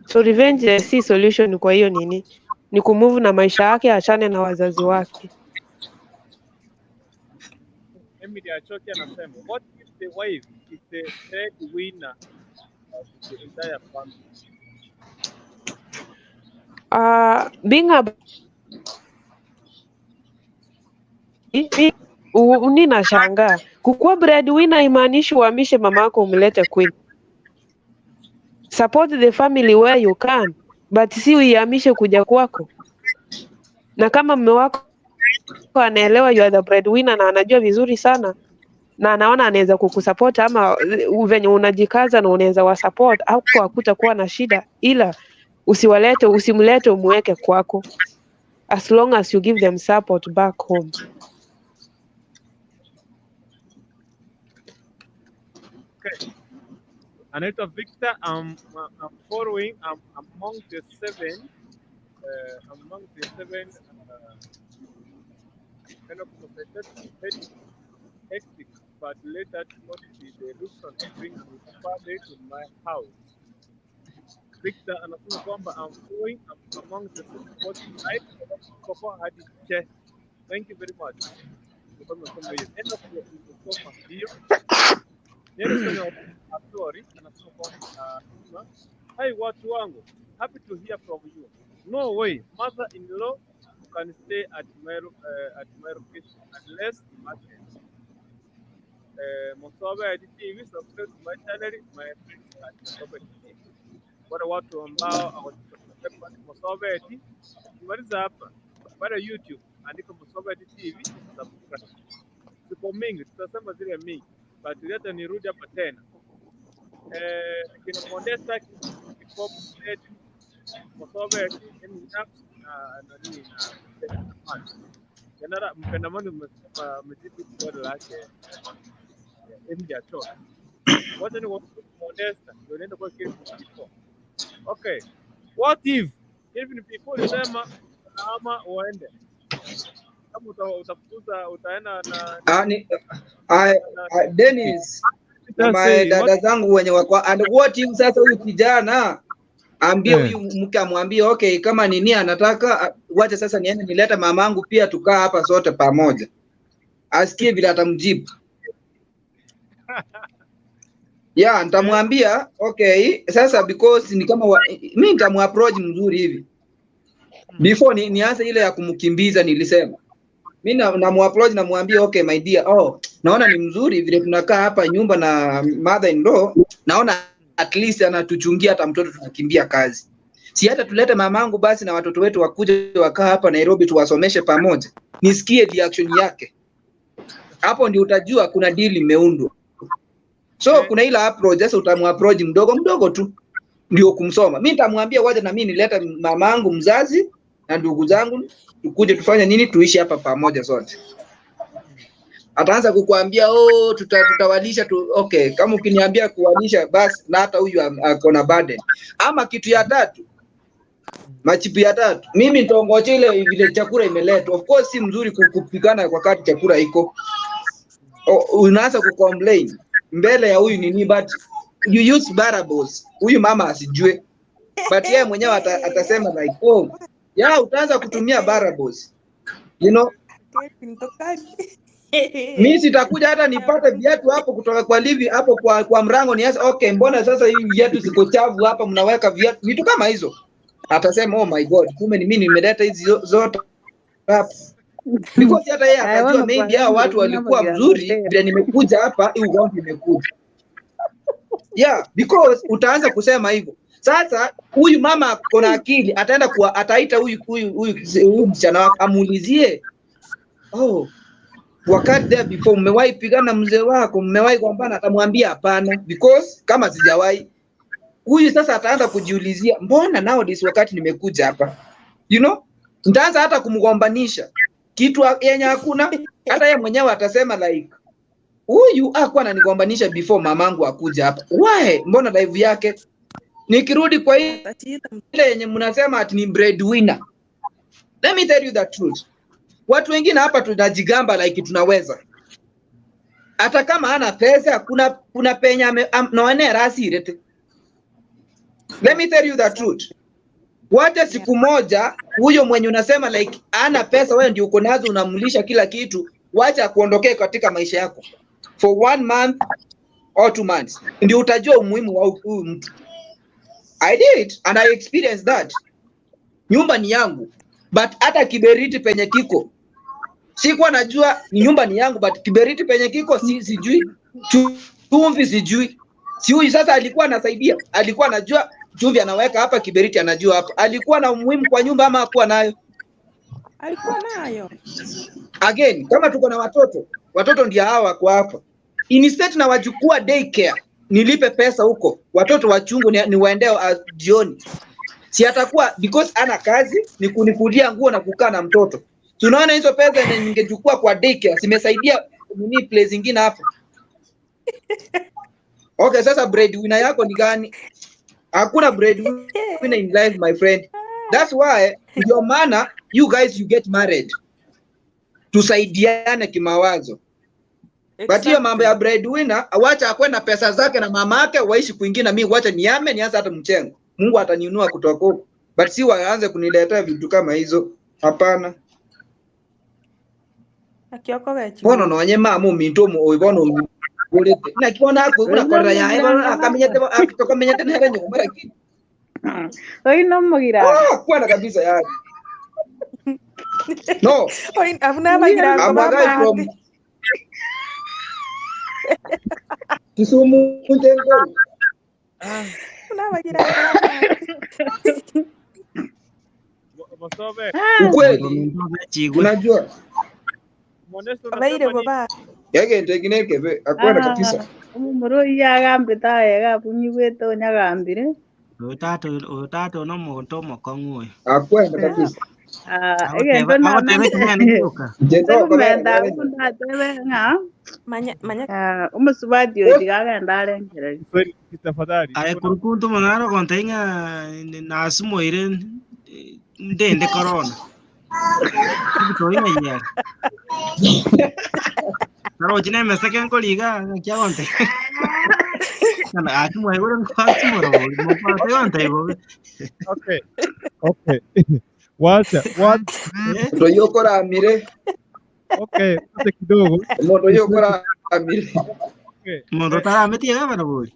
So revenge si solution. Kwa hiyo nini, ni kumove na maisha yake, achane na wazazi wake. Emily Achoki anasema, what if the wife is the breadwinner of the entire family? Being a mi nashangaa kukuwa breadwinner haimaanishi uhamishe mamako umlete kwenu. Support the family where you can, but si uihamishe kuja kwako. Na kama mume wako anaelewa you are the breadwinner na anajua vizuri sana na anaona anaweza kukusupport ama venye unajikaza na unaweza wasupport, hapo hakutakuwa na shida, ila usiwalete, usimlete umweke kwako, as long as you give them support back home. Okay. Anaitwa Victor. I'm following. I'm among the seven. Among the seven. Kind of hectic, but let that not be the reason to bring his father to my house. Victor anasema kwamba I'm following. I'm among the seven 49 kutoka hadi che. Thank you very much. Nilikuwa nimesoma hiyo. Enoch nimesoma hiyo. Nelson Atori anasema kwamba hi watu wangu, happy to hear from you. No way, mother-in-law can stay at my location unless emergency. Musobe TV, subscribe to my channel, my friends at Musobe TV. Wale watu ambao hawajasubscribe basi Musobe ukimaliza hapa pale YouTube andika Musobe TV, subscribe. Ziko mingi, tutasema zile mingi, but leta nirudi hapa tena. Kina Mondesa Kipop Musobe na nani na Janara Mpendamani, umesema umejibu swali lake MJ Achoka. Wacha ni Modesta ndio niende kwa Kelvin P4. Okay. What if Kelvin P4 ulisema ama uende kama utafukuza utaenda na Ah, ni, ah, na ah, Dennis na Just say madada what zangu wenye wako and what if sasa huyu kijana ambie eh. huyu mke amwambie okay, kama nini anataka wacha sasa niende nilete mamangu pia tukaa hapa sote pamoja, asikie vile atamjibu. Yeah, nitamwambia okay, sasa because ni kama mi nitamuapproach mzuri hivi before nianze ile ya kumkimbiza. Nilisema mi namuapproach namwambia okay my dear, oh, naona ni mzuri vile tunakaa hapa nyumba na mother in law, naona at least anatuchungia hata mtoto tunakimbia kazi, si hata tulete mamangu basi na watoto wetu wakuje wakaa hapa Nairobi tuwasomeshe pamoja, nisikie reaction yake. Hapo ndio utajua kuna deal imeundwa. So kuna ile approach sasa, utamuapproach mdogo mdogo tu ndio kumsoma. Mi nitamwambia waje na mimi nilete mamangu mzazi na ndugu zangu tukuje tufanye nini, tuishi hapa pamoja sote. Ataanza kukuambia oh, tutawalisha tu. Okay, kama ukiniambia kuwalisha basi, na hata huyu ako na burden. Ama kitu ya tatu, machipu ya tatu, mimi nitaongoja ile vile chakula imeletwa. Of course si mzuri kupigana wakati chakula iko. Unaanza kucomplain mbele ya huyu nini, but you use variables, huyu mama asijue, but yeye mwenyewe atasema like oh, yeah, utaanza kutumia variables. Kevin, tokani. Mi sitakuja hata nipate viatu hapo kutoka kwa livi hapo kwa mrango nianze, okay, mbona sasa hivi viatu ziko chafu hapa mnaweka viatu vitu kama hizo. Atasema oh my god, kumbe ni mimi nimeleta hizi zote hapa. Because hata yeye Aya, atajua bono maybe hao watu kwarenge walikuwa amagirango mzuri tera. vile nimekuja hapa hii ugonjwa imekuja. Yeah, because utaanza kusema hivyo. Sasa huyu mama ako na akili, ataenda kuwa ataita huyu msichana wako amuulizie, oh, wakati there before mmewahi pigana mzee wako, mmewahi gombana? Atamwambia hapana, because kama sijawahi. Huyu sasa ataanza kujiulizia, mbona nowadays wakati nimekuja hapa, you know, nitaanza hata kumgombanisha kitu yenye hakuna. Hata yeye mwenyewe atasema like huyu hakuwa ananigombanisha before mamangu akuja hapa. Why? Mbona live yake? Nikirudi kwa ile yenye mnasema ati ni breadwinner. Let me tell you the truth. Watu wengine hapa tunajigamba like tunaweza. Hata kama hana pesa kuna penya noene rasirete. Let me tell you the truth. Wacha siku moja huyo mwenye unasema like ana pesa, wewe ndio uko nazo, unamlisha kila kitu, wacha akuondokee katika maisha yako for 1 month or 2 months, ndio utajua umuhimu wa huyu mtu. I did it and I experienced that. Nyumba ni yangu but hata kiberiti penye kiko sikuwa najua ni nyumba ni yangu, but kiberiti penye kiko sijui, chumvi sijui. Si huyu sasa alikuwa anasaidia, alikuwa anajua chumvi anaweka hapa, kiberiti anajua hapa. Alikuwa na umuhimu kwa nyumba ama hakuwa nayo? Alikuwa nayo. Again, kama tuko na watoto, watoto ndio hawa wako hapa. Instead na wachukua daycare, nilipe pesa huko, watoto wachungu ni waendee jioni. Si atakuwa because ana kazi ni kunifulia nguo na kukaa na mtoto. Tunaona hizo pesa yenye ningechukua kwa daycare zimesaidia nini place zingine hapo. Okay, sasa breadwinner yako ni gani? Hakuna breadwinner in life my friend. That's why ndio maana you guys you get married. Tusaidiane kimawazo. But hiyo mambo ya breadwinner, wacha akwe na pesa zake na mama yake waishi kwingine, mimi wacha niame nianze hata mchengo. Mungu ataniinua kutoka huko. But si waanze kuniletea vitu kama hizo. Hapana. Akioko gechi. Bono nonye mamu minto mu oibono urete. Na kiona ako Oino unakorera yae bono mogirango akamenyete baba. akamenyete nere nyumba lakini Oino mogirango. ah kwana kabisa yani. No, Oin abuna Mogirango magirango I'm a guy from bamate. Kisumu Njengo. Abuna magirango bamate. Mosobe, Ukweli unajua Monesto Abaire unasema nini? boba. yake ntekineke be akwana kabisa. Omomura oyio agambete aye abunyigwete onyagambire. Oyo tata ono omonto omokong'u oyo. Akwenda kabisa. Egento Agoteba ekinyana gioka. Njengo korera ntekomenta korera. abwo ndatebe ng'a Manya manya omosubati oyo tiga agenda arengereria. Kiswahili tafadhali. Aye Kuna kurukuntu mono arogonte ng'a nasumoire ndende corona. Ebitoyi ng'a yare. Tarochi na emeseke nkoriga ng'aki agonte. Aki mwaigure nkwasumora bori mokwate gonte bobe. okay. Okay. Wacha, wacha. Ndo yokoramire. Okay, wacha kidogo. Mondo yokoramire. Okay. Mondo tarametie gabana bori.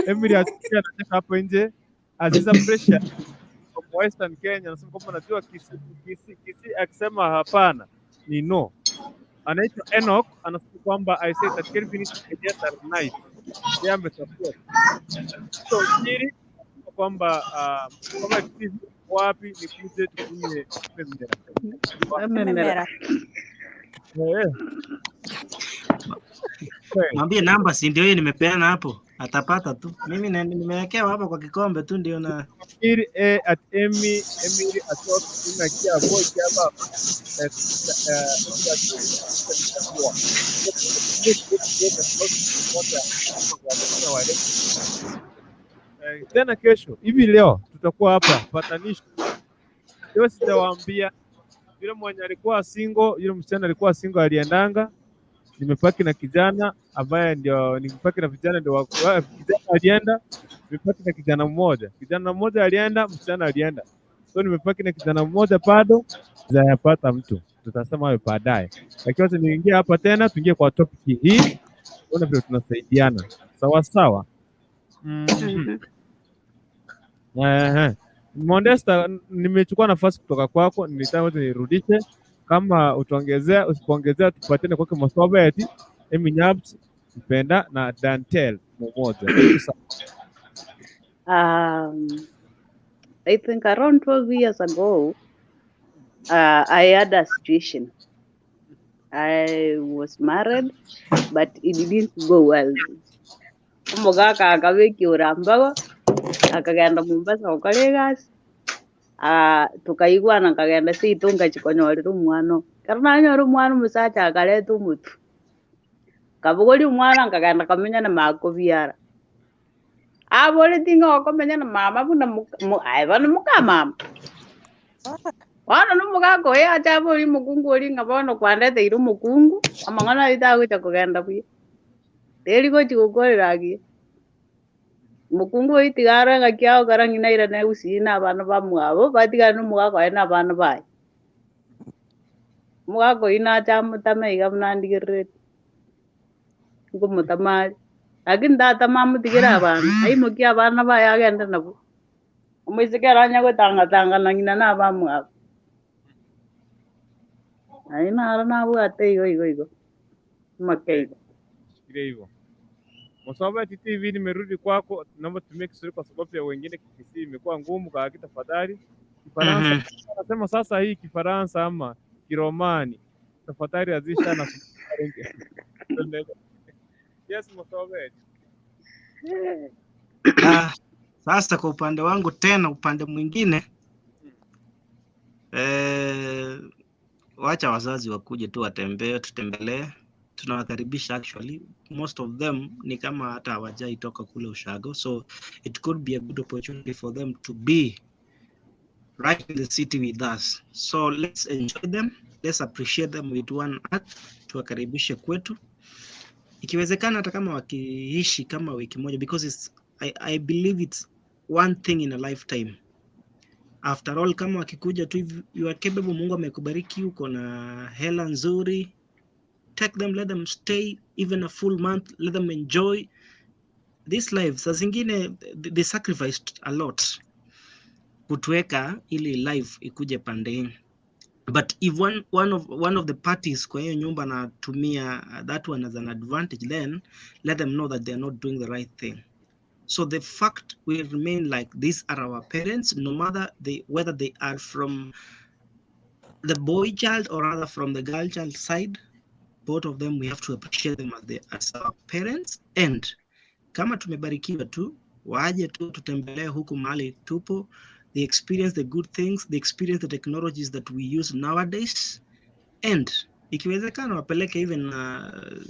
Emily Aziza anacheka hapo nje. Aziza Pressure from Western Kenya anasema kwamba najua Kisii akisema hapana ni no. Anaitwa Enoch anasema kwamba I say that Kelvin is a night. Yeye amesupport. So Jiri anasema kwamba kama Kisii wapi nikuje tukunywe memera. Ememera. Eh. Mwambie namba si ndio hiyo nimepeana hapo. Atapata tu. Mimi nimewekewa hapa kwa kikombe tu ndio na Emiri e at Emi Emiri atok ina kia boy kia ba tena kesho hivi leo tutakuwa hapa patanisho. Leo sitawaambia yule mwenye alikuwa single, yule msichana alikuwa single aliendanga, nimepaki na kijana ambaye ndio nimepaki na vijana ndio kijana alienda, nimepaki na kijana mmoja, kijana mmoja alienda, msichana alienda, so nimepaki na kijana mmoja bado sijayapata mtu. Tutasema hayo baadaye, lakini wacha niingie hapa tena, tuingie kwa topic hii, tuone vile tunasaidiana sawa sawa. Ehe. Mondesta, nimechukua nafasi kutoka kwako, nilitaka wote nirudishe. Kama utaongezea, usipoongezea, tupatane kwake Mosobeti, Eminyabs, Mpenda na Dantel mmoja. Karibu sana. I think around 12 years ago, I had a situation. I was married, but it didn't go well. Omogaka akabekiura mbago akagenda Mombasa gukora egasi, tukaiguana nkagenda seito nkachikonyorera omwana oo. Ekero nanyora omwana omosacha akareta omotu, kabogoria omwana nkagenda kamenya na makobiara. Aboreti ng'a okomenya na mama buna aye bono mokamama. Bono na omogaka oyo acha aborie omokungu oria ng'a bono kwandeteire omokungu, amang'ana aywo tagocha kogenda buya. Teri gochi gokorera agiya. Omokungu oyo tiga arore ng'aki agokora ng'ina airane gusii na abana bamwabo, batigane na omogaka oye na abana baye. Omogaka oywo nacha amotame iga buna andigererete, nkomotama are. Lakini tata mamotigere abana, aimokie abana baye agende nabwo. Omoiseke ere anya gotangatanga na ng'ina na abamwabo. Aye naro nabwate igo igo igo, omake igo. Shikilia hivyo. Mosobeti TV, nimerudi kwako, naomba tutumie Kiswahili kwa sababu ya wengine Kisii imekuwa ngumu. Kwa hakika tafadhali. Kifaransa anasema sasa hii Kifaransa ama Kiromani tafadhali azisha na Yes, Mosobeti. Sasa kwa upande wangu tena, upande mwingine wacha wazazi wakuje tu watembee, tutembelee, tunawakaribisha. Actually most of them ni kama hata hawajai toka kule ushago, so it could be a good opportunity for them to be right in the city with us. So let's enjoy them, let's appreciate them with one heart, tuwakaribishe kwetu ikiwezekana, hata kama wakiishi kama wiki moja, because I believe it's one thing in a lifetime. After all, kama wakikuja tu hivi, you are capable, Mungu amekubariki, uko na hela nzuri, take them, let them stay even a full month, let them enjoy this life. Saa zingine they sacrificed a lot kutuweka ili life ikuje pande hii. But if one of the parties kwa hiyo nyumba anatumia that one as an advantage, then let them know that they are not doing the right thing. So the fact will remain like these are our parents, no matter whether they are from the boy child or rather from the girl child side. Both of them, we have to appreciate them as our parents. And kama tumebarikiwa tu, waje tu tutembelee huku mahali tupo, they experience the good things, they experience the technologies that we use nowadays, and ikiwezekana wapeleke even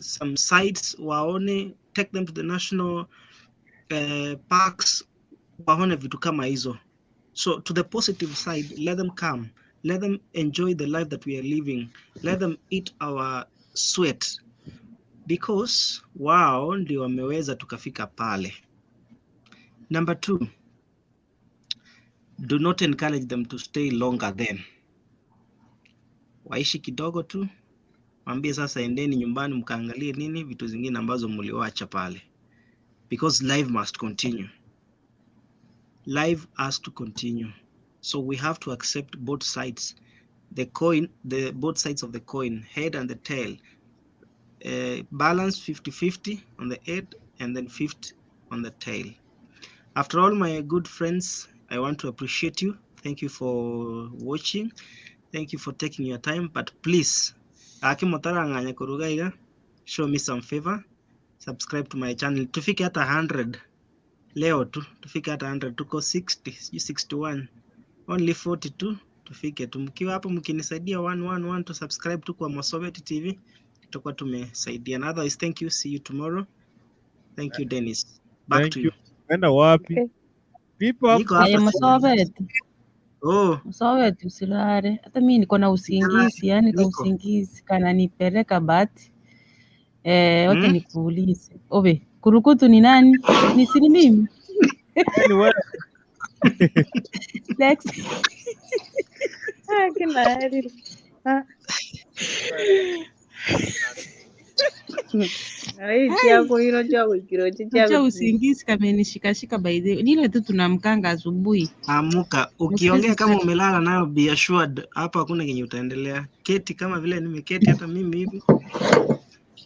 some sites waone, take them to the national parks waone vitu kama hizo. So to the positive side, let them come, let them enjoy the life that we are living, let them eat our sweat, because wao ndio wameweza tukafika pale. Number two, do not encourage them to stay longer then. Waishi kidogo tu, waambie sasa endeni nyumbani mkaangalie nini vitu zingine ambazo mliwacha pale, because life must continue. Life has to continue. So we have to accept both sides, the coin, the both sides of the coin, head and the tail. Balance 50-50 on the head and then 50 on the tail. After all, my good friends, I want to appreciate you. Thank you for watching. Thank you for taking your time. But please, akimotarang'anya kuruga iga, show me some favor. Subscribe to my channel. Tufike hata 100 leo tu, tufike hata 100. Tuko 60, sijui 61. Only 42 tufike tu. Mkiwa hapo mkinisaidia 111 to subscribe tu kwa Mosobeti TV, tutakuwa tumesaidia. Otherwise, thank you. See you tomorrow. Thank you, Dennis. Back Thank to you. you. Enda wapi? Okay. People hapo. Niko hapa Aye, sasa. Msobeti, Oh, Msobeti, usilale. Hata mi niko na nalala. usingizi, yani ka Niko. usingizi kananipeleka but wacha nikuulize. Obe, kurukutu ni nani? Ni si ni mimi? Yaani wewe Lex. Ah, kila heri. Ah. Ai Hai, chako hilo chako kirochi acha chako. usingizi kamenishikashika by the way. Ni ile tu tunamkanga asubuhi. Amuka, Na ukiongea siwezi kama sema. umelala nayo be assured hapa hakuna kenye utaendelea. Keti kama vile nimeketi hata mimi hivi.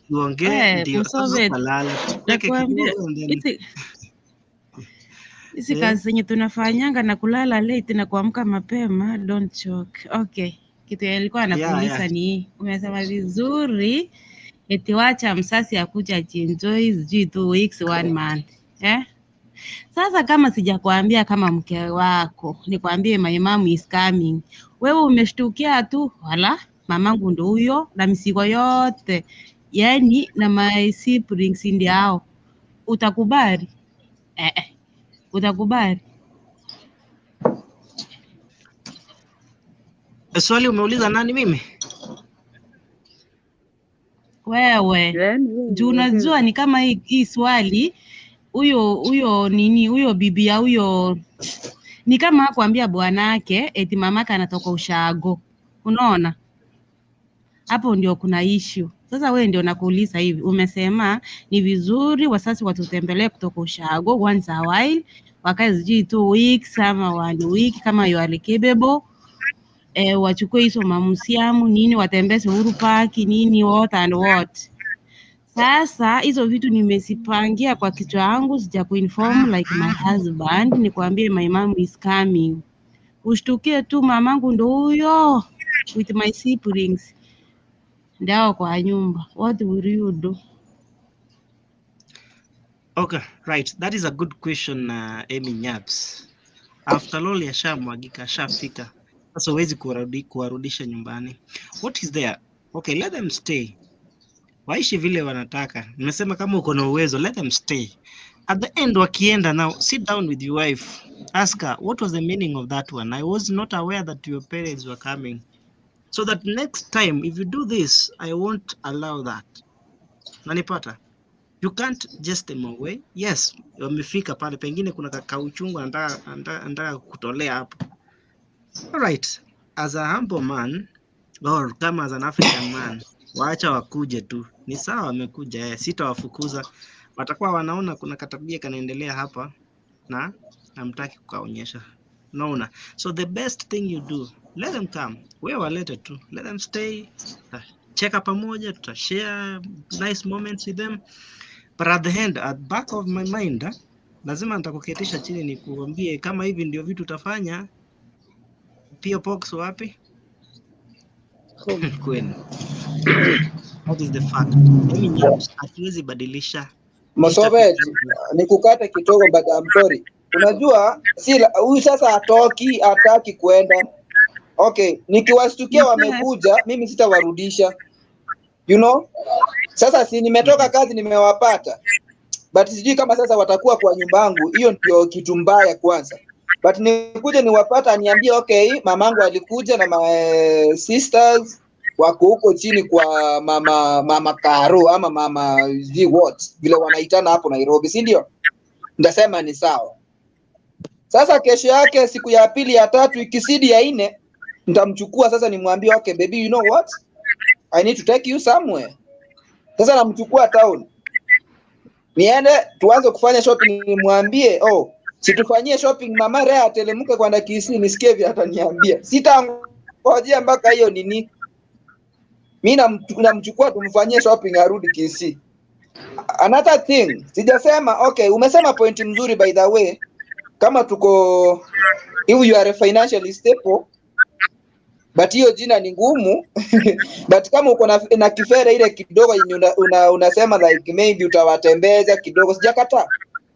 Tuongee Eh, ndio sasa Msovet, utalala. Tucheke nakwambia kidogo and then hizi hizi eh, kazi zenye tunafanyanga na kulala late na kuamka mapema, don't choke. Okay, kitu yenye nilikuwa yeah, nakuuliza yeah. ni hii, umesema vizuri eti wacha msasi akuja ajienjoy sijui 2 weeks 1 month eh? Sasa kama sijakwambia kama mke wako, nikwambie my mom is coming, wewe umeshtukia tu, wala mamangu ndo huyo na misigo yote, yani na my siblings ndio hao, utakubali? Eh, eh, utakubali? Swali umeuliza nani mimi? Wewe Yaani wewe juu unasema unajua ni kama hii swali huyo huyo nini huyo bibi ya huyo ni kama hakuambia bwanake eti mamake anatoka ushago, unaona? Hapo ndio kuna issue. Sasa wewe ndio nakuuliza hivi, umesema ni vizuri wasasi watutembelee kutoka ushago once a while, wakae sijui 2 weeks ama 1 week kama you are capable wachukue hizo mamusiamu nini, watembeze Uhuru Park nini what and what. Sasa hizo vitu nimezipangia kwa kichwa yangu, sija kuinform like my husband, nikwambie my mom is coming. Ushtukie tu mamangu ndo huyo with my siblings ndao kwa nyumba. What will you do? Okay, right. That is a good question, Amy Nyaps. After all yashamwagika, ashafika. Sasa huwezi kuwarudisha nyumbani. What is there? Okay, let them stay. Waishi vile wanataka. Nimesema kama uko na uwezo, let them stay. At the end wakienda now, sit down with your wife. Ask her, what was the meaning of that one? I was not aware that your parents were coming. So that next time, if you do this, I won't allow that. Nanipata? You can't just them away. Yes, wamefika pale, pengine kuna kauchungu anataka kutolea hapo. All right. As a humble man or kama as an African man, waacha wakuje tu. Ni sawa wamekuja, sitawafukuza. Watakuwa wanaona kuna katabia kanaendelea hapa na hamtaki kukaonyesha. Naona. So the best thing you do, let them come. Wewe walete tu. Let them stay. Tutacheka pamoja, tutashare nice moments with them. But at the end, at back of my mind, lazima nitakuketisha chini nikuambie kama hivi ndio vitu utafanya. P.O. Box wapi? home. Kwenu. That is the fact. Mimi Nyaps, hatuwezi badilisha. Mosovet, Itafika nikukate kidogo but I'm sorry. Unajua si huyu sasa atoki, hataki kwenda. Okay, nikiwastukia wamekuja, mimi sitawarudisha. You know? Sasa si nimetoka kazi nimewapata. But sijui kama sasa watakuwa kwa nyumba yangu, hiyo ndio kitu mbaya kwanza. But nikuje niwapata aniambie okay, mamangu alikuja na my sisters wako huko chini kwa mama Karo ama mama sijui what vile wanaitana hapo Nairobi, si ndio? Ndasema ni sawa. Sasa kesho yake siku ya pili ya tatu ikisidi ya nne nitamchukua sasa nimwambie okay baby you know what? I need to take you somewhere. Sasa namchukua town. Niende tuanze kufanya shopping nimwambie oh situfanyie shopping mama Rea atelemke kwenda Kisii nisikie vile ataniambia. Sitangojea mpaka hiyo nini. Mimi namchukua tumfanyie shopping arudi Kisii. Another thing, sijasema okay, umesema point mzuri by the way. Kama tuko if you are financially stable but hiyo jina ni ngumu but kama uko na kifere ile kidogo yenye unasema like maybe utawatembeza kidogo, sijakataa,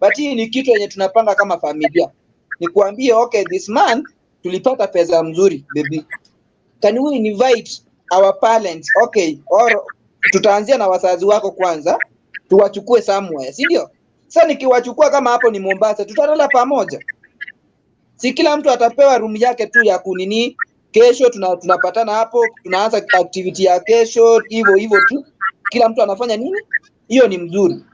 but hii ni kitu yenye tunapanga kama familia. Nikuambie okay, this month tulipata pesa mzuri baby, can we invite our parents? Okay, or tutaanzia na wazazi wako kwanza, tuwachukue somewhere, si ndio? Sasa nikiwachukua kama hapo ni Mombasa, tutalala pamoja, si kila mtu atapewa room yake tu ya kunini. Kesho tunapatana hapo, tunaanza activity ya kesho, hivyo hivyo tu, kila mtu anafanya nini. Hiyo ni mzuri.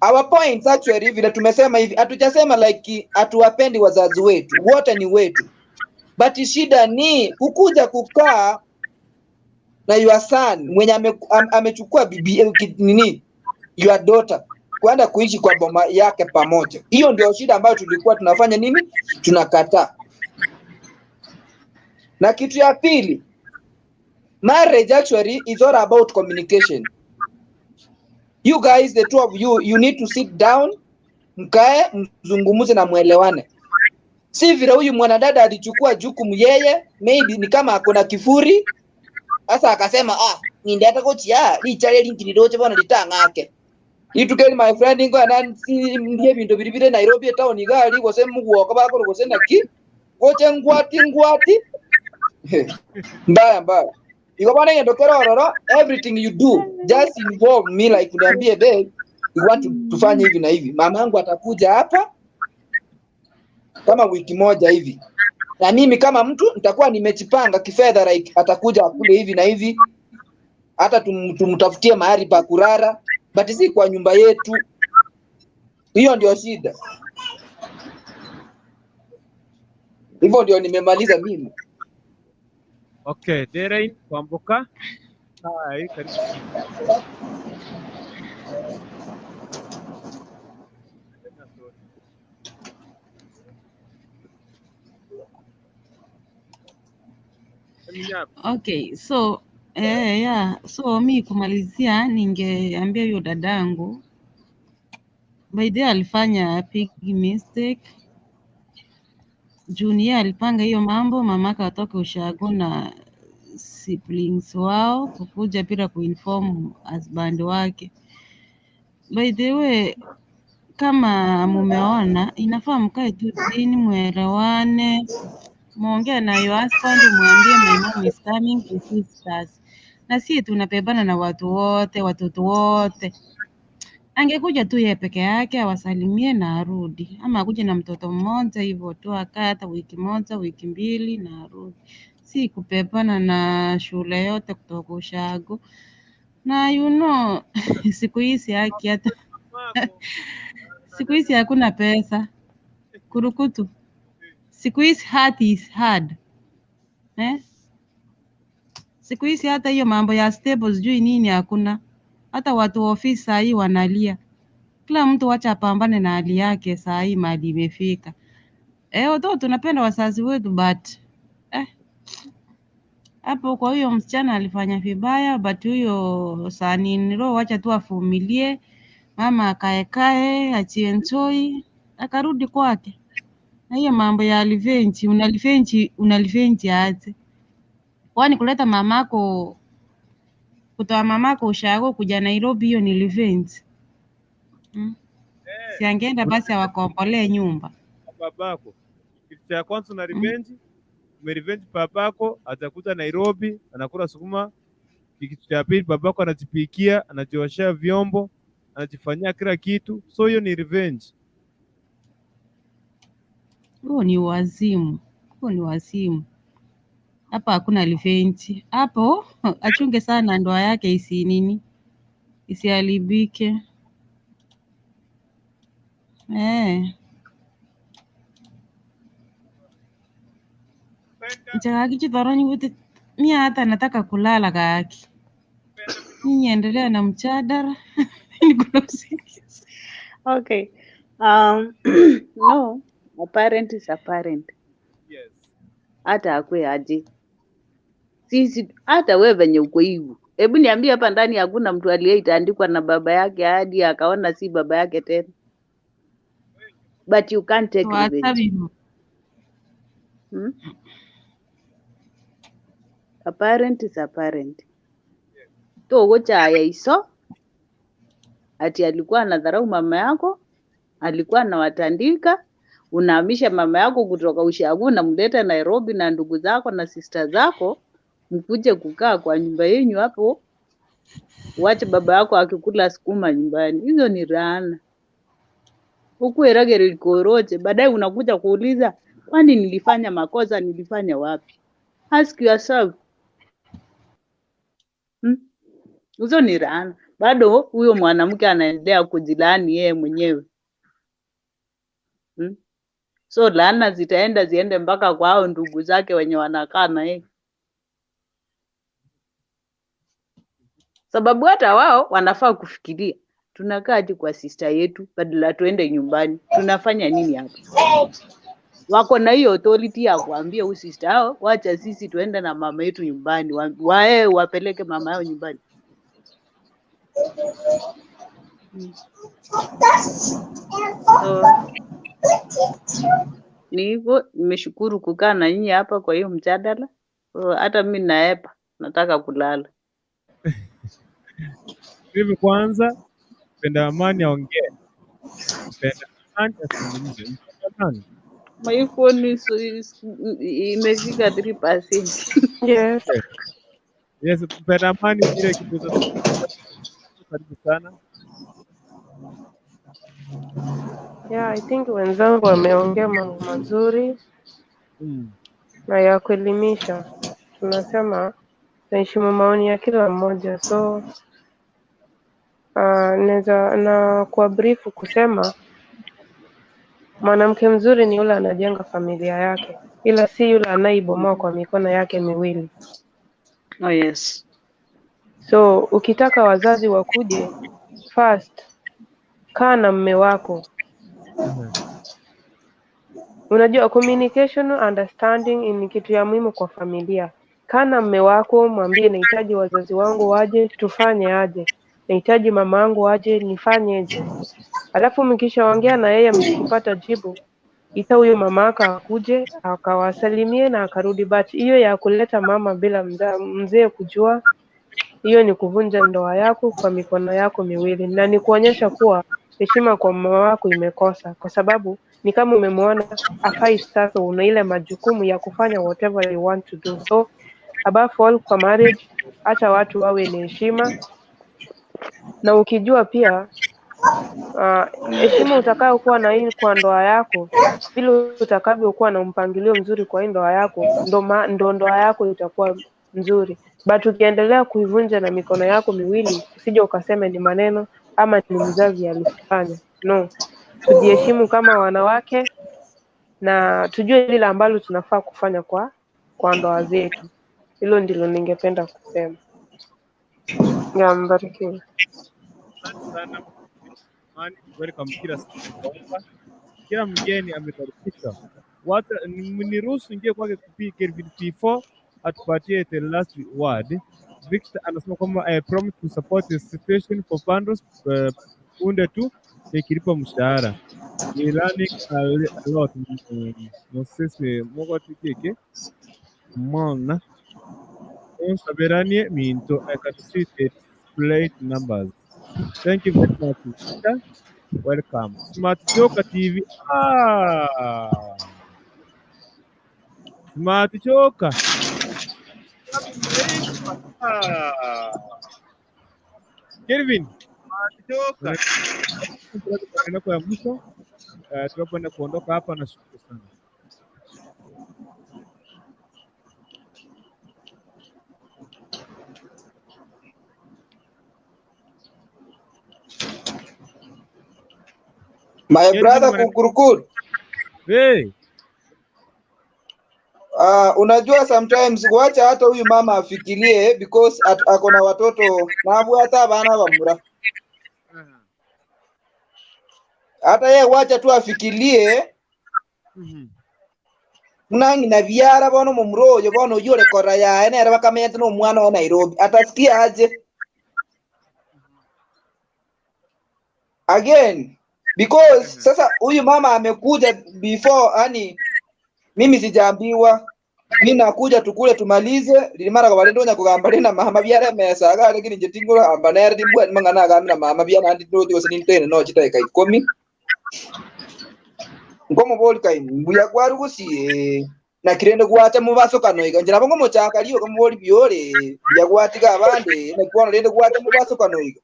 Our points actually, vile tumesema hivi, hatujasema like hatuwapendi wazazi wetu, wote ni wetu, but shida ni kukuja kukaa na your son mwenye amechukua bibi nini your daughter kwenda kuishi kwa boma yake pamoja. Hiyo ndio shida ambayo tulikuwa tunafanya nini, tunakataa. Na kitu ya pili, marriage actually is all about communication. You guys, the two of you, you need to sit down, mkae mzungumze na mwelewane. Si vile huyu mwanadada alichukua jukumu yeye, maybe ni kama ako na kifuri sasa akasema ah, nindata kochia lichale linkiliroche bona litang'ake itukeli my friend ngo anansi ndiye bintu biri bire Nairobi town igali gose mugwoka bakoro gose naki goche ngwati ngwati mbaya mbaya iko bana ngendo kerororo. Everything you do just involve me, like uniambie babe, we want to tufanye hivi na hivi, mamangu atakuja hapa kama wiki moja hivi, na mimi kama mtu nitakuwa nimejipanga kifedha, like atakuja akule hivi na hivi, hata tumtafutie mahali pa kurara, but si kwa nyumba yetu. Hiyo ndio shida. Hivyo ndio nimemaliza mimi. Okay, Derain Kwamboka. Hai, karibu. Okay, so yeah. So mi kumalizia, ningeambia huyo dadangu by the way alifanya big mistake. Juu ni yeye alipanga hiyo mambo, mamake watoke ushago na siblings wao kukuja bila kuinform husband wake. By the way, kama mumeona, inafaa mkae tu chini mwelewane, muongee na your husband, mwambie my mom is coming to visit us. Na si tunapebana na watu wote, watoto wote. Angekuja tu yeye peke yake awasalimie na arudi, ama akuje na mtoto mmoja hivyo tu, akae hata wiki moja wiki mbili na arudi, si kupepana na shule yote kutoka ushago. Na you know, siku hizi haki hata siku hizi hakuna pesa kurukutu, siku hizi heart is hard eh? Siku hizi hata hiyo mambo ya stable sijui nini hakuna. Hata watu wa ofisi saa hii wanalia, kila mtu wacha apambane na hali yake. Saa hii mali imefika. Although tunapenda wazazi wetu but hapo kwa huyo msichana alifanya vibaya, but huyo saninilo wacha tu avumilie, mama akaekae ajienjoy, akarudi kwake. Na hiyo mambo ya revenge, una revenge, una revenge aje? Kwani kuleta mamako, kutoa mamako ushago kuja Nairobi, hiyo ni revenge? Mm. Si angeenda basi awakombolee nyumba. Babako. Kitu cha kwanza una revenge, umerevenge babako atakuta Nairobi anakula sukuma. Kitu cha pili babako anajipikia, anajioshea vyombo, anajifanyia kila kitu. So hiyo ni revenge. Huo ni wazimu, huo ni wazimu. Hapa hakuna revenge hapo. Achunge sana ndoa yake isi nini, isiharibike. Nchakaki chithoroni kuti mia hata nataka kulala kaki. Nyinyi endelea na mchadara. Niko na usingizi. Okay. No, a parent is a parent. Yes. Hata akwe aje. Sisi hata wewe venye uko hivyo. Hebu niambie hapa ndani hakuna mtu aliyeitandikwa na baba yake hadi akaona si baba yake tena. But you can't take revenge. Wasabi. Hmm? A parent is a parent. Togochaya iso ati alikuwa anadharau mama yako, alikuwa anawatandika, unahamisha mama yako kutoka ushago unamleta Nairobi na ndugu zako na sister zako, mkuje kukaa kwa nyumba yenyu hapo, wache baba yako akikula sukuma nyumbani. Hizo ni laana. Huku eragere likoroche, baadaye unakuja kuuliza kwani nilifanya makosa, nilifanya wapi? Ask yourself. Hizo ni laana. Bado huyo mwanamke anaendelea kujilaani yeye mwenyewe. So laana zitaenda ziende mpaka kwa hao ndugu zake wenye wanakaa na yeye. Sababu hata wao wanafaa kufikiria, tunakaa aje kwa sister yetu badala tuende nyumbani, tunafanya nini hapa? Wako na hiyo authority ya kuambia huyu sister hao, wacha sisi tuende na mama yetu nyumbani, wae wapeleke mama yao nyumbani. So ni hivyo, nimeshukuru kukaa na nyinyi hapa kwa hiyo mjadala. So, hata mi naepa, nataka kulala. Hivi kwanza Mpenda Amani aongee. Mpenda Amani azungumze. Mpenda Amani. My phone imefika 3%. Yes. Yes, Mpenda Amani ile kitu karibu sana. Yeah, I think wenzangu wameongea mambo mazuri na ya kuelimisha. Tunasema naheshimu maoni ya kila mmoja, so naweza na kwa brief kusema mwanamke mzuri ni yule anajenga familia yake, ila si yule anayeibomoa kwa mikono yake miwili. Oh, yes. So ukitaka wazazi wakuje, first kaa na mme wako. Unajua communication understanding ni kitu ya muhimu kwa familia. Kaa na mme wako, mwambie nahitaji wazazi wangu waje, tufanye aje, nahitaji mama yangu aje, nifanyeje. Alafu mkishaongea na yeye, mkipata jibu, ita huyo mama yako akuje akawasalimie na akarudi. But hiyo ya kuleta mama bila mzee kujua, hiyo ni kuvunja ndoa yako kwa mikono yako miwili, na ni kuonyesha kuwa heshima kwa mama wako imekosa, kwa sababu ni kama umemwona afai. Sasa una ile majukumu ya kufanya whatever you want to do. So above all, kwa marriage, acha watu wawe ni heshima, na ukijua pia heshima utakayokuwa na hii kwa ndoa yako, vile utakavyokuwa na mpangilio mzuri kwa hii ndoa yako, ndo ndoa yako itakuwa nzuri. But ukiendelea kuivunja na mikono yako miwili, usije ukaseme ni maneno ama ni mzazi alifanya. No, tujiheshimu kama wanawake na tujue lile ambalo tunafaa kufanya kwa ndoa zetu. Hilo ndilo ningependa kusema. Ya, mbarikiwe. Asante sana Amani, welcome kila siku. Kila mgeni amekaribishwa. Watu niruhusu ingie kwake Kelvin P4 atupatie the last word. Victor anasema kwamba I promise to support the situation for bundles punde tu nikilipa mshahara. We learning a lot. Mosese Mungu atikeke mona Unsaberanie minto I can see the displayed numbers. Thank you very much, Victor. Welcome. Smart Joker TV. Ah. Smart Joker. Ah. Kelvin. Smart Joker. Maneno ya mwisho tunapoenda kuondoka hapa, nashukuru sana. My Kelvin, brother maneno Kukurukuru. Hey. Unajua sometimes wacha hata huyu mama afikirie because ako na watoto nabu hata bana bamura. Hata ye wacha tu afikirie munangi na biara bono mumuroyo bono yore kora yae nere bakamenyete no mwana wa Nairobi atasikia aje again because sasa huyu mama amekuja before, yani mimi sijaambiwa, mi nakuja tukule tumalize limara kwa ndonya kugamba lina mama biara mesa aga lakini nje tingura amba nere dimbwa mangana aga na mama biara ndi ndo gose nintene no chitaika 10 ngomo boli kai mbuya kwarugusie na kirende gwacha mubasokano iga njira bongo mochaka liyo kamuboli byore mbuya gwatiga abande na kwana rende gwacha mubasokano iga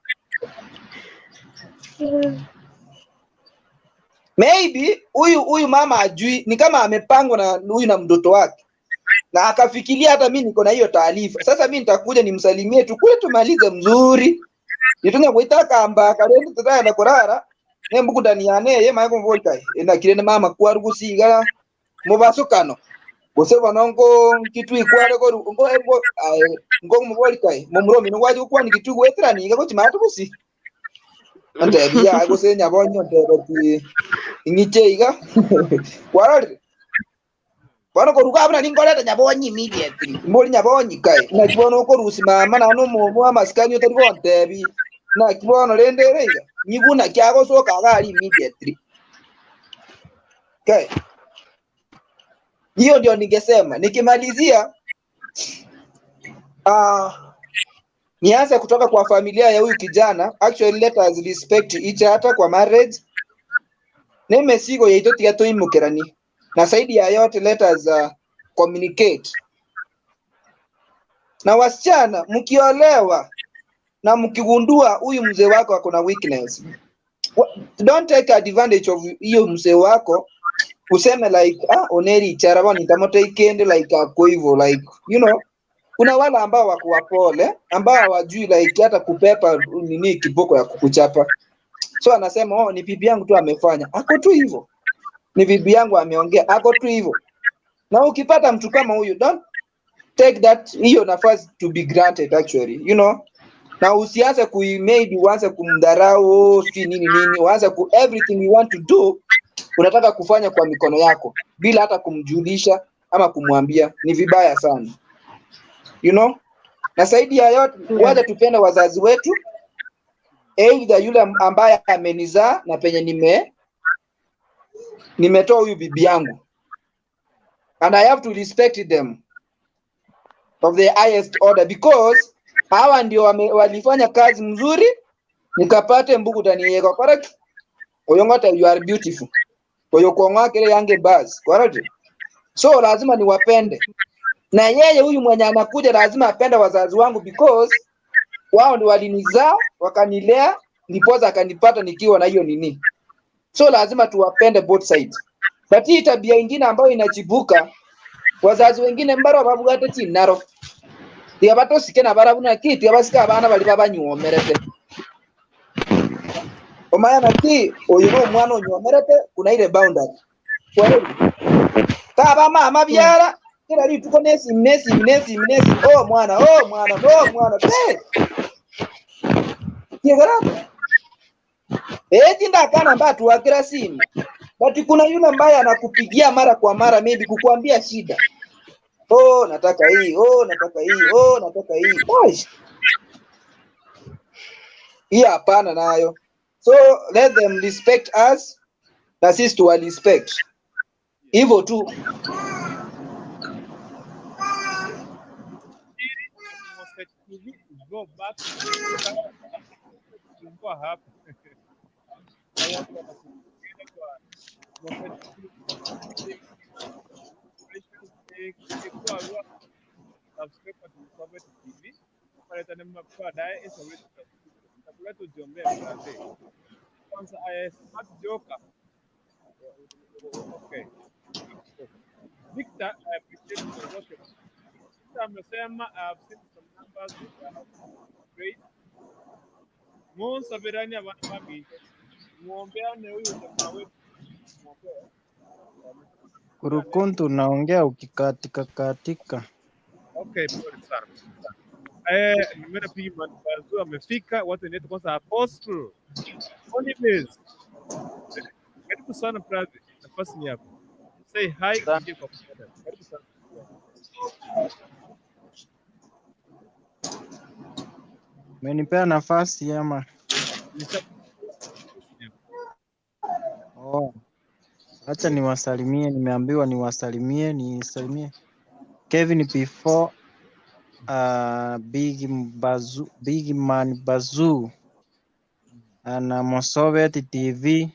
maybe huyu mama ajui ni kama amepangwa na huyu na mtoto wake na akafikiria hata mimi niko na hiyo taarifa. Sasa mimi nitakuja nimsalimie tu kule tumalize mzuri. Nitunya kuitaka amba kalende tutaya kurara nembuku ndani yane ye maiko mvolka enda kirende mama kwa rugusigara mubasukano. Gose bono nko kitu ikware koru ngo ngo ngo muboli kai mumuromi ngwaji kukwani kitu gwetera niga gochimata busi. Antebia gose nyabonyo ntebeti ing'iche iga. Kwarorire. Bono koruga abuna ningoreta nyabonyi immediately. Mbori nyabonyi kai. Naki bono okorusi mama na no momo amasikani otari gontebi. Naki bono rende ere iga. Nyiguna kyagosoka agari immediately. Kai. Hiyo ndio ningesema. Nikimalizia nianze kutoka kwa familia ya huyu kijana. Actually let us respect each other kwa marriage. Neme sigo yaito tiga toimukerani. Na zaidi ya yote let us communicate. Na wasichana mkiolewa na mkigundua huyu mzee wako ako na weakness, don't take advantage of hiyo mzee wako useme like oneri charabo nitamote ikende like ako hivyo like you know. Kuna wale ambao wako wapole ambao hawajui like hata kupepa nini kiboko ya kukuchapa. So anasema oh, ni bibi yangu tu amefanya, ako tu hivyo, ni bibi yangu ameongea, ako tu hivyo. Na ukipata mtu kama huyu, don't take that hiyo nafasi to be granted actually, you know. Na usianze kuimade, uanze kumdharau, sijui nini nini, uanze ku everything you want to do unataka kufanya kwa mikono yako bila hata kumjulisha ama kumwambia. Ni vibaya sana, you know. Na zaidi ya yote, wacha tupende wazazi wetu, either yule ambaye amenizaa na penye nimetoa huyu bibi yangu, and I have to respect them of the highest order because hawa ndio walifanya kazi mzuri nikapate mbuku taniyeka correct oyongota you are beautiful oyo kuongwa kile yange buzz correct. So lazima niwapende, na yeye huyu mwenye anakuja lazima apende wazazi wangu because wao ndio walinizaa wakanilea, ndiposa akanipata nikiwa na hiyo nini. So lazima tuwapende both sides. But hii tabia ingine ambayo inachibuka, wazazi wengine mbaro babugate chinaro tiabatosike na barabuna ki tiabasika abana bali babanywomerete omaya naki oyu no omwana onywomerete kuna ile boundary kwa kaba mama byara kila rituko nesi nesi nesi nesi oh mwana oh mwana oh mwana eh tiegara eh tinda kana mbatu wakira simu. But kuna yule ambaye anakupigia mara kwa mara maybe kukuambia shida. Oh nataka hii, oh nataka hii, oh nataka hii. Oish. Hii hapana nayo. So let them respect us na sisi tuwa respect. Hivyo tu. Go back to hapa. Victor, I appreciate your work. Victor amesema I've seen some numbers great. Munsabirani abana baminje. Muombeane huyu jamaa wetu. Kurukuntu, naongea ukikatika katika. Okay, pole sana. Nimeona pia Barzu amefika, watu wetu kwanza Apostle. Olives. Karibu sana brother. Nafasi ni yako. Say hi kwa brother. Karibu sana. Umenipea nafasi ama? Oh. Acha niwasalimie, nimeambiwa niwasalimie, nisalimie Kevin P4, Big Man Bazoo na Mosovet TV.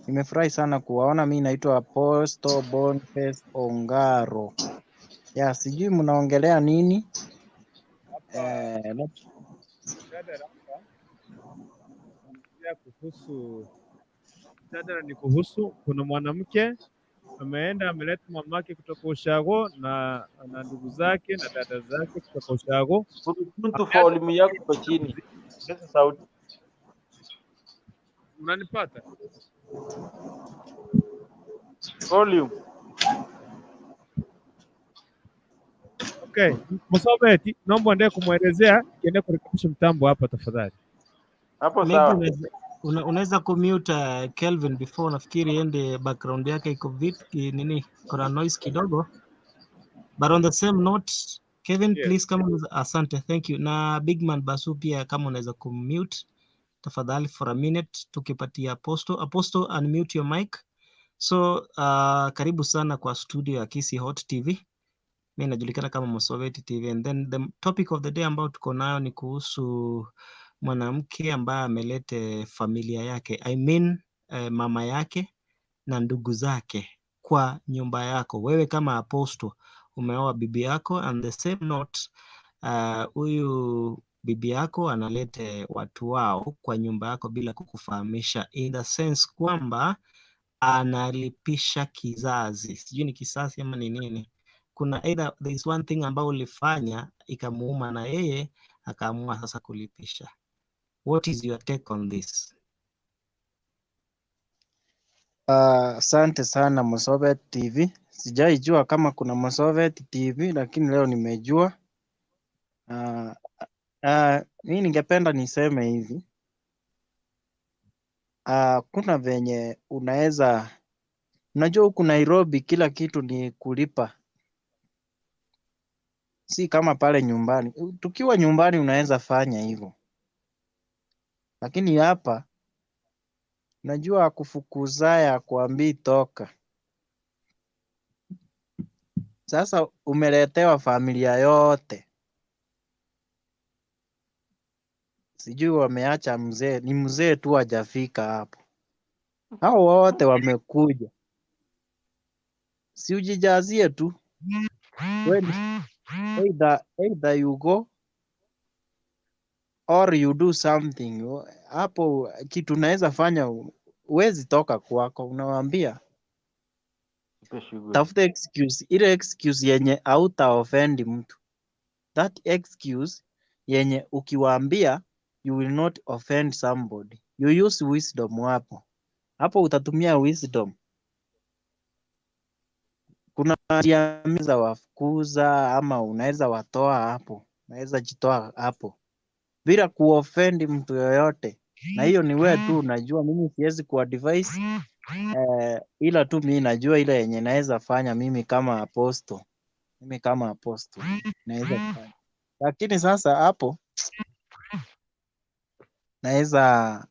Nimefurahi sana kuwaona. Mimi naitwa Apostle Boniface Ongaro. Ya, sijui mnaongelea nini? Kuhusu mjadala ni kuhusu kuna mwanamke ameenda ameleta mamake kutoka ushago na ndugu zake na dada zake kutoka ushago. Mtu volume yako iko chini. Ongeza sauti. Unanipata? Volume. Okay, Msobeti, naomba uendelee kumwelezea, kiende kurekebisha mtambo hapa tafadhali. Hapo Maybe sawa. unaweza kumute Kelvin before nafikiri ende background yake iko vipi nini, kuna noise kidogo. But on the same note, Kevin, Yes. please kama unaweza, asante, thank you. Na Bigman Basu pia kama unaweza kumute tafadhali for a minute, tukipatia Apostle. Apostle, unmute your mic. So karibu sana kwa studio ya Kisii Hot TV. Mimi najulikana kama Mosoveti TV, and then the topic of the day ambayo tuko nayo ni kuhusu mwanamke ambaye amelete familia yake, I mean, mama yake na ndugu zake kwa nyumba yako. Wewe kama apostle umeoa bibi yako, and the same note huyu bibi yako analete watu wao kwa nyumba yako bila kukufahamisha, in the sense kwamba analipisha kizazi, sijui ni kisasi ama ni nini. Kuna either there is one thing ambayo ulifanya ikamuuma na yeye akaamua sasa kulipisha. What is your take on this? Asante sana Mosovet TV. Sijaijua kama kuna Mosovet TV lakini leo nimejua. Mi ningependa niseme hivi. Kuna venye unaweza, unajua huku Nairobi kila kitu ni kulipa, si kama pale nyumbani. Tukiwa nyumbani unaweza fanya hivyo, lakini hapa najua akufukuzaya akuambii toka. Sasa umeletewa familia yote, sijui wameacha mzee, ni mzee tu hajafika hapo, hao wote wamekuja, si ujijazie tu we, either you go or you do something. Hapo kitu unaweza fanya, huwezi toka kwako, unawaambia Ipe shughuli. tafuta excuse, ile excuse yenye hauta offend mtu, that excuse yenye ukiwaambia you will not offend somebody. You use wisdom hapo hapo, utatumia wisdom. Kuna njia mingi za wafukuza ama unaweza watoa hapo, unaweza jitoa hapo bila kuoffend mtu yoyote, na hiyo ni wewe tu unajua. Mimi siwezi kuadvise ila tu mimi najua ile yenye naweza fanya mimi kama apostle, mimi kama apostle naweza kufanya, lakini sasa hapo naweza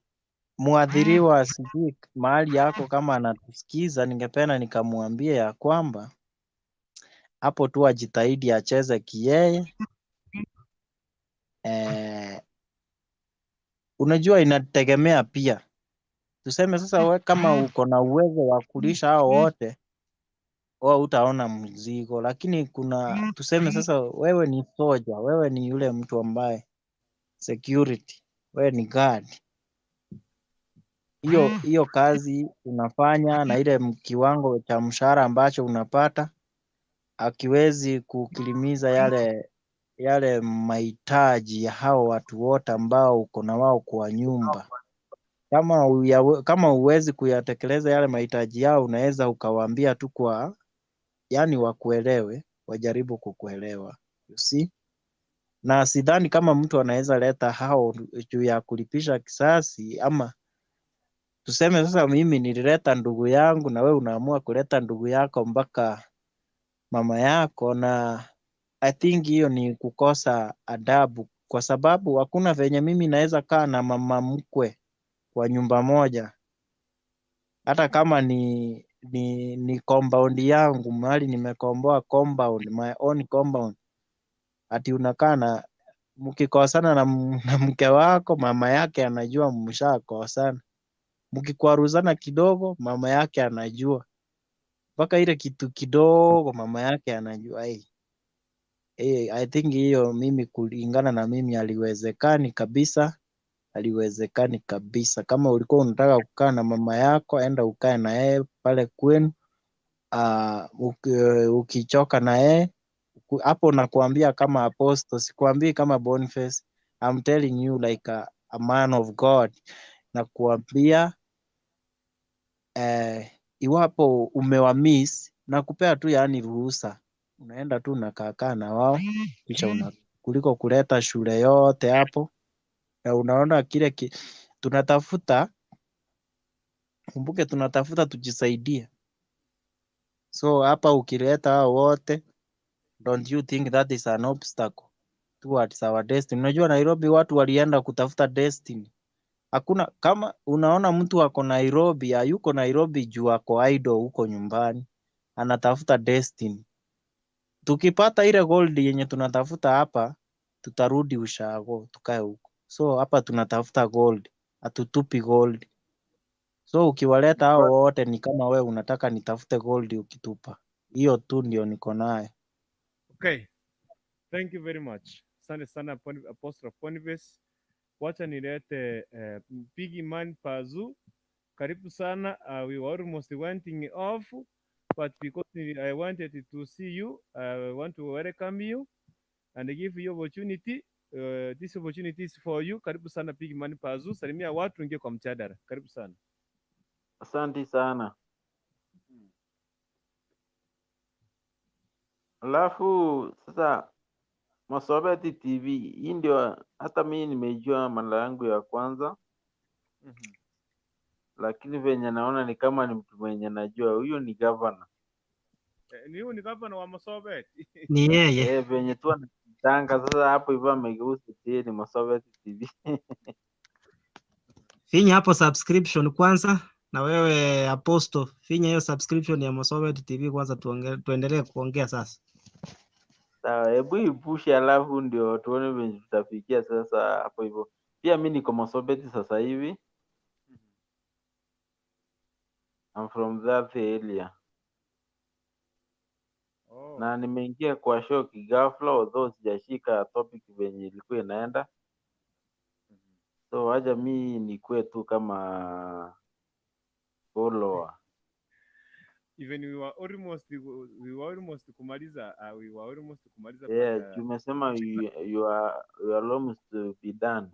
muadhiriwa, sijui mahali yako kama anatusikiza, ningependa nikamwambia ya kwamba hapo tu ajitahidi acheze kiyeye. Unajua inategemea pia, tuseme sasa we kama uko na uwezo wa kulisha hao wote, wewe utaona mzigo, lakini kuna tuseme sasa wewe ni soja, wewe ni yule mtu ambaye security, wewe ni guard, hiyo kazi unafanya na ile kiwango cha mshahara ambacho unapata akiwezi kukilimiza yale mahitaji ya hao watu wote ambao uko na wao kwa nyumba. Kama huwezi kuyatekeleza yale mahitaji yao, unaweza ukawaambia tu kwa, yani wakuelewe, wajaribu kukuelewa, you see. Na sidhani kama mtu anaweza leta hao juu ya kulipisha kisasi, ama tuseme sasa mimi nilileta ndugu yangu na we unaamua kuleta ndugu yako mpaka mama yako, na I think hiyo ni kukosa adabu, kwa sababu hakuna venye mimi naweza kaa na mama mkwe kwa nyumba moja, hata kama ni compound yangu, mahali nimekomboa compound, my own compound, ati unakaa na mkikosana na mke wako, mama yake anajua mshakosana, mkikwaruzana kidogo, mama yake anajua, mpaka ile kitu kidogo mama yake anajua. Hey, hey, I think hiyo mimi kulingana na mimi haliwezekani kabisa, haliwezekani kabisa. Kama ulikuwa unataka kukaa na mama yako, enda ukae na yeye pale kwenu. Ukichoka na yeye hapo, nakuambia kama apostle, sikuambii kama Boniface. I'm telling you like a man of God, nakuambia iwapo umewamiss, nakupea tu yani ruhusa, Unaenda tu unakaakaa na wao kisha una kuliko kuleta shule yote hapo, na unaona kile tunatafuta. Kumbuke tunatafuta tujisaidie. So hapa ukileta hao wote, don't you think that is an obstacle towards our destiny? Unajua Nairobi watu walienda kutafuta destiny. Hakuna kama unaona mtu ako Nairobi, hayuko Nairobi juu ako idle huko nyumbani, anatafuta destiny. Tukipata ile gold yenye tunatafuta hapa, tutarudi ushago tukae huko. So hapa tunatafuta gold, hatutupi gold. So ukiwaleta hao wote ni kama we unataka nitafute gold ukitupa. Hiyo tu ndio niko nayo. Okay, thank you very much. Asante sana Apostle Boniface. Wacha nilete Big Man Pazu. Karibu sana. We were almost winding off, but because I wanted to see you, I want to welcome you and give you opportunity. This opportunity is for you. Karibu sana Big Man Pazu. Salimia watu, ingie kwa mjadala. Karibu sana. Asante sana. Alafu sasa Masobeti TV hii ndio hata mimi nimeijua mara yangu ya kwanza, lakini venye naona ni kama ni mtu mwenye najua huyu ni governor. Ni huyu ni gavana wa Masobeti. Ni yeye. Venye tu anatanga sasa hapo hivyo amegeuza tie ni Masobeti TV. Finya hapo subscription kwanza, na wewe Apostle, finya hiyo subscription ya Masobet TV kwanza, tuendelee kuongea sasa. Sawa, hebu ipushe alafu ndio tuone venye tutafikia sasa hapo hivyo. Pia mi niko Masobeti sasa hivi. I'm from that area. Oh. Na nimeingia kwa show kighafla, although sijashika topic venye ilikuwa inaenda. So wacha mi nikuwe tu kama follower. Even we were almost kumaliza we were almost kumaliza, but Yeah, tumesema you are almost to be done.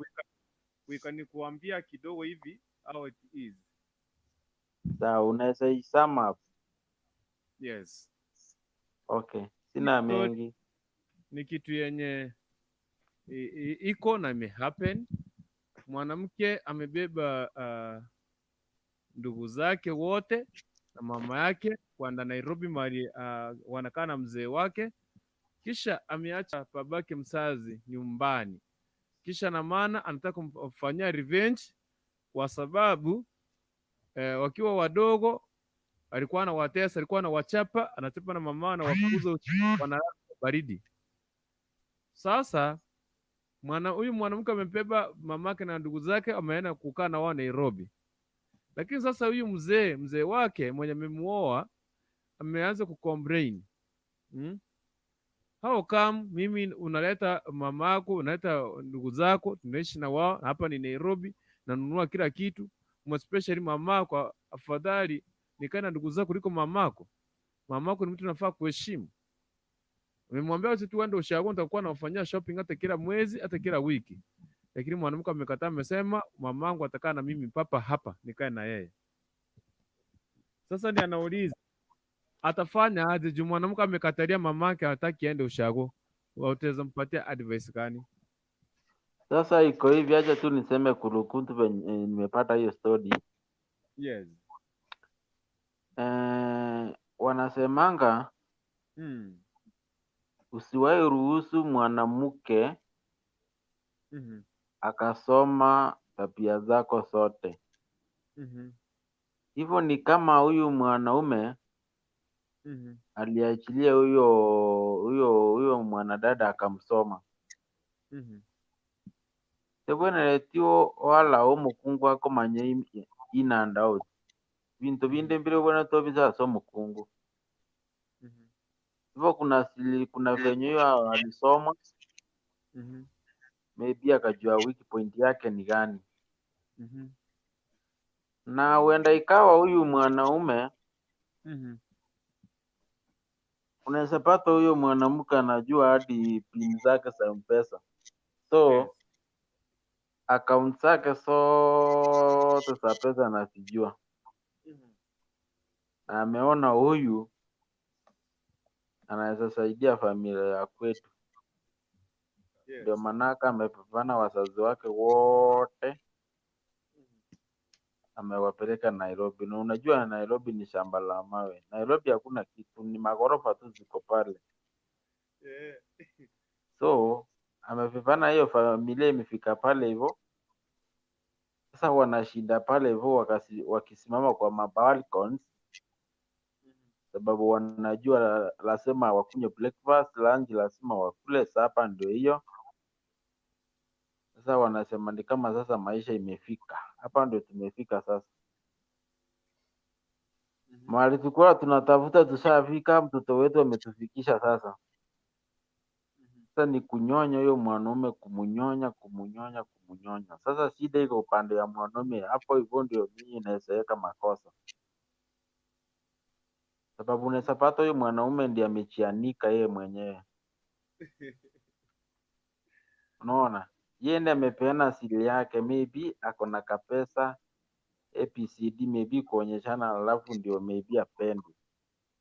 We can kuambia kidogo hivi how it is. Sawa, unaweza isum up. Yes. Okay, sina So, mengi. ni kitu yenye iko na imehappen. Mwanamke amebeba ndugu zake wote na mama yake kwenda Nairobi mahali wanakaa na mzee wake, kisha ameacha babake mzazi nyumbani, kisha na maana anataka kumfanyia revenge kwa sababu wakiwa wadogo alikuwa anawatesa, alikuwa anawachapa, anachapa na mama, anawafukuza usiku, wanalala kwa baridi. Sasa huyu mwanamke amebeba mamake na ndugu zake, ameenda kukaa na wao Nairobi. Lakini sasa huyu mzee wake mwenye amemuoa ameanza kucomplain. How come mimi unaleta mamako, unaleta ndugu zako, tunaishi na wao hapa ni Nairobi, nanunua kila kitu, especially mamako, afadhali nikae na ndugu zako kuliko mamako. Mamako ni mtu nafaa kuheshimu. Nimemwambia wacha tu uende ushago, nitakuwa nawafanyia shopping hata kila mwezi, hata kila wiki. Lakini mwanamke amekataa, amesema mamangu atakaa na mimi papa hapa, nikae na yeye. Sasa ndiye anauliza atafanya aje juu mwanamke amekatalia mamake, hataki aende ushago. Utaweza mpatia advice gani? Sasa iko hivi, acha tu niseme kurukuntu venye nimepata hiyo story. Yes. Wanasemanga usiwahi ruhusu mwanamke akasoma tabia zako zote. Hivyo ni kama huyu mwanaume aliachilia huyo mwanadada akamsoma. Tebwenereti wala omukungu akomanya in and out. Bintu binde mbire obwene tobisa ase omukungu. Hivyo kuna venye huyo alisoma, maybe akajua weak point yake ni gani. Na huenda ikawa huyu mwanaume, unaweza pata huyo mwanamke anajua hadi pin zake za M-Pesa. So account zake zote za pesa anazijua. Na ameona huyu Anaweza saidia familia ya kwetu. Ndio Yes. manaka amepambana wazazi wake wote, amewapeleka Nairobi. Na unajua Nairobi ni shamba la mawe. Nairobi hakuna kitu, ni maghorofa tu ziko pale. Yeah. So amepambana, hiyo familia imefika pale hivyo. Sasa wanashinda pale hivyo wakisimama kwa mabalcons, sababu wanajua lazima wakunywe breakfast, lunch lazima wakule, supper ndio hiyo. Sasa wanasema ni kama sasa maisha imefika hapa, ndio tumefika sasa. Mahali tulikuwa tunatafuta tushafika, mtoto wetu ametufikisha sasa. Sasa ni kunyonya huyo mwanaume, kumunyonya, kumunyonya, kumunyonya. Sasa shida iko upande ya mwanaume hapo, hivyo ndio mimi naweza weka makosa, sababu unaweza pata huyo mwanaume ndiye amechianika yeye mwenyewe, unaona, yeye ndiye amepeana asili yake, maybe ako na kapesa ABCD, maybe kuonyeshana, alafu ndio maybe apendwe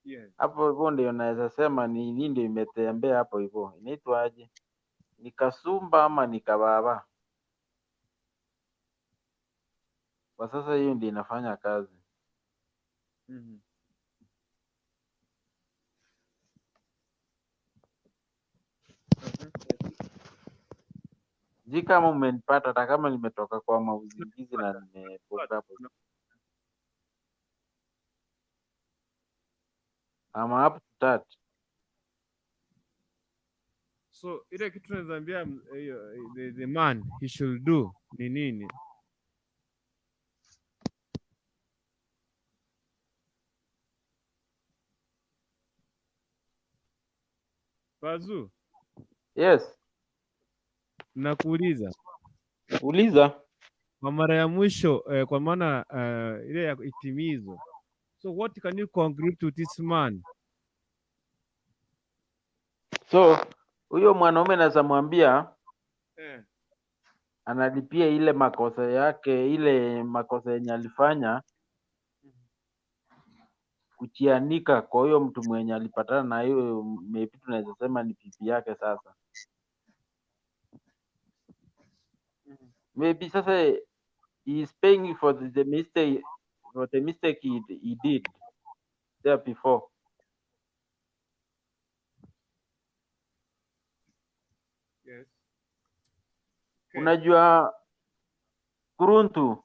Yes. hapo hivyo. Ndio naweza sema ni nini ndio imetembea hapo hivyo, inaitwaje? Ni kasumba ama ni kababa? Kwa sasa hiyo ndio inafanya kazi. Sijui kama umenipata, hata kama nimetoka kwa mauzingizi na nimepoka hapo. I'm up to that. So ile kitu naweza ambia hiyo, the man he should do ni nini? Bazu, Yes, nakuuliza uliza. kwa mara ya mwisho kwa maana ile ya itimizo. So what can you conclude to this man? So huyo mwanaume naweza mwambia analipia ile makosa yake, ile makosa yenye alifanya kuchianika kwa huyo mtu mwenye alipatana na hiyo, maybe tunaweza sema ni bibi yake. Sasa maybe sasa he is paying for the mistake, for the mistake he did there before. Yes. Okay. Unajua kuruntu,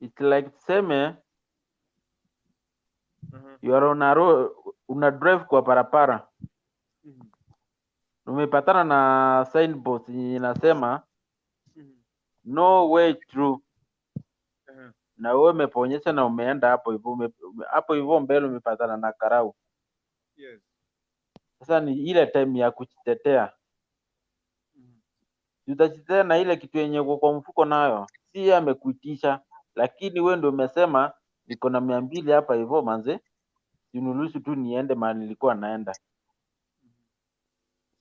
it's like tuseme you are on a road, una drive kwa barabara, umepatana na signpost yenye inasema no way through, na wewe umeponyesha na umeenda hapo hivyo, hapo hivyo mbele umepatana na karau. Yes. Sasa ni ile time ya kujitetea. Utajitetea na ile kitu yenye uko kwa mfuko nayo, si yeye amekuitisha, lakini wewe ndio umesema niko na 200 hapa hivyo manze, niruhusu tu niende mahali nilikuwa naenda.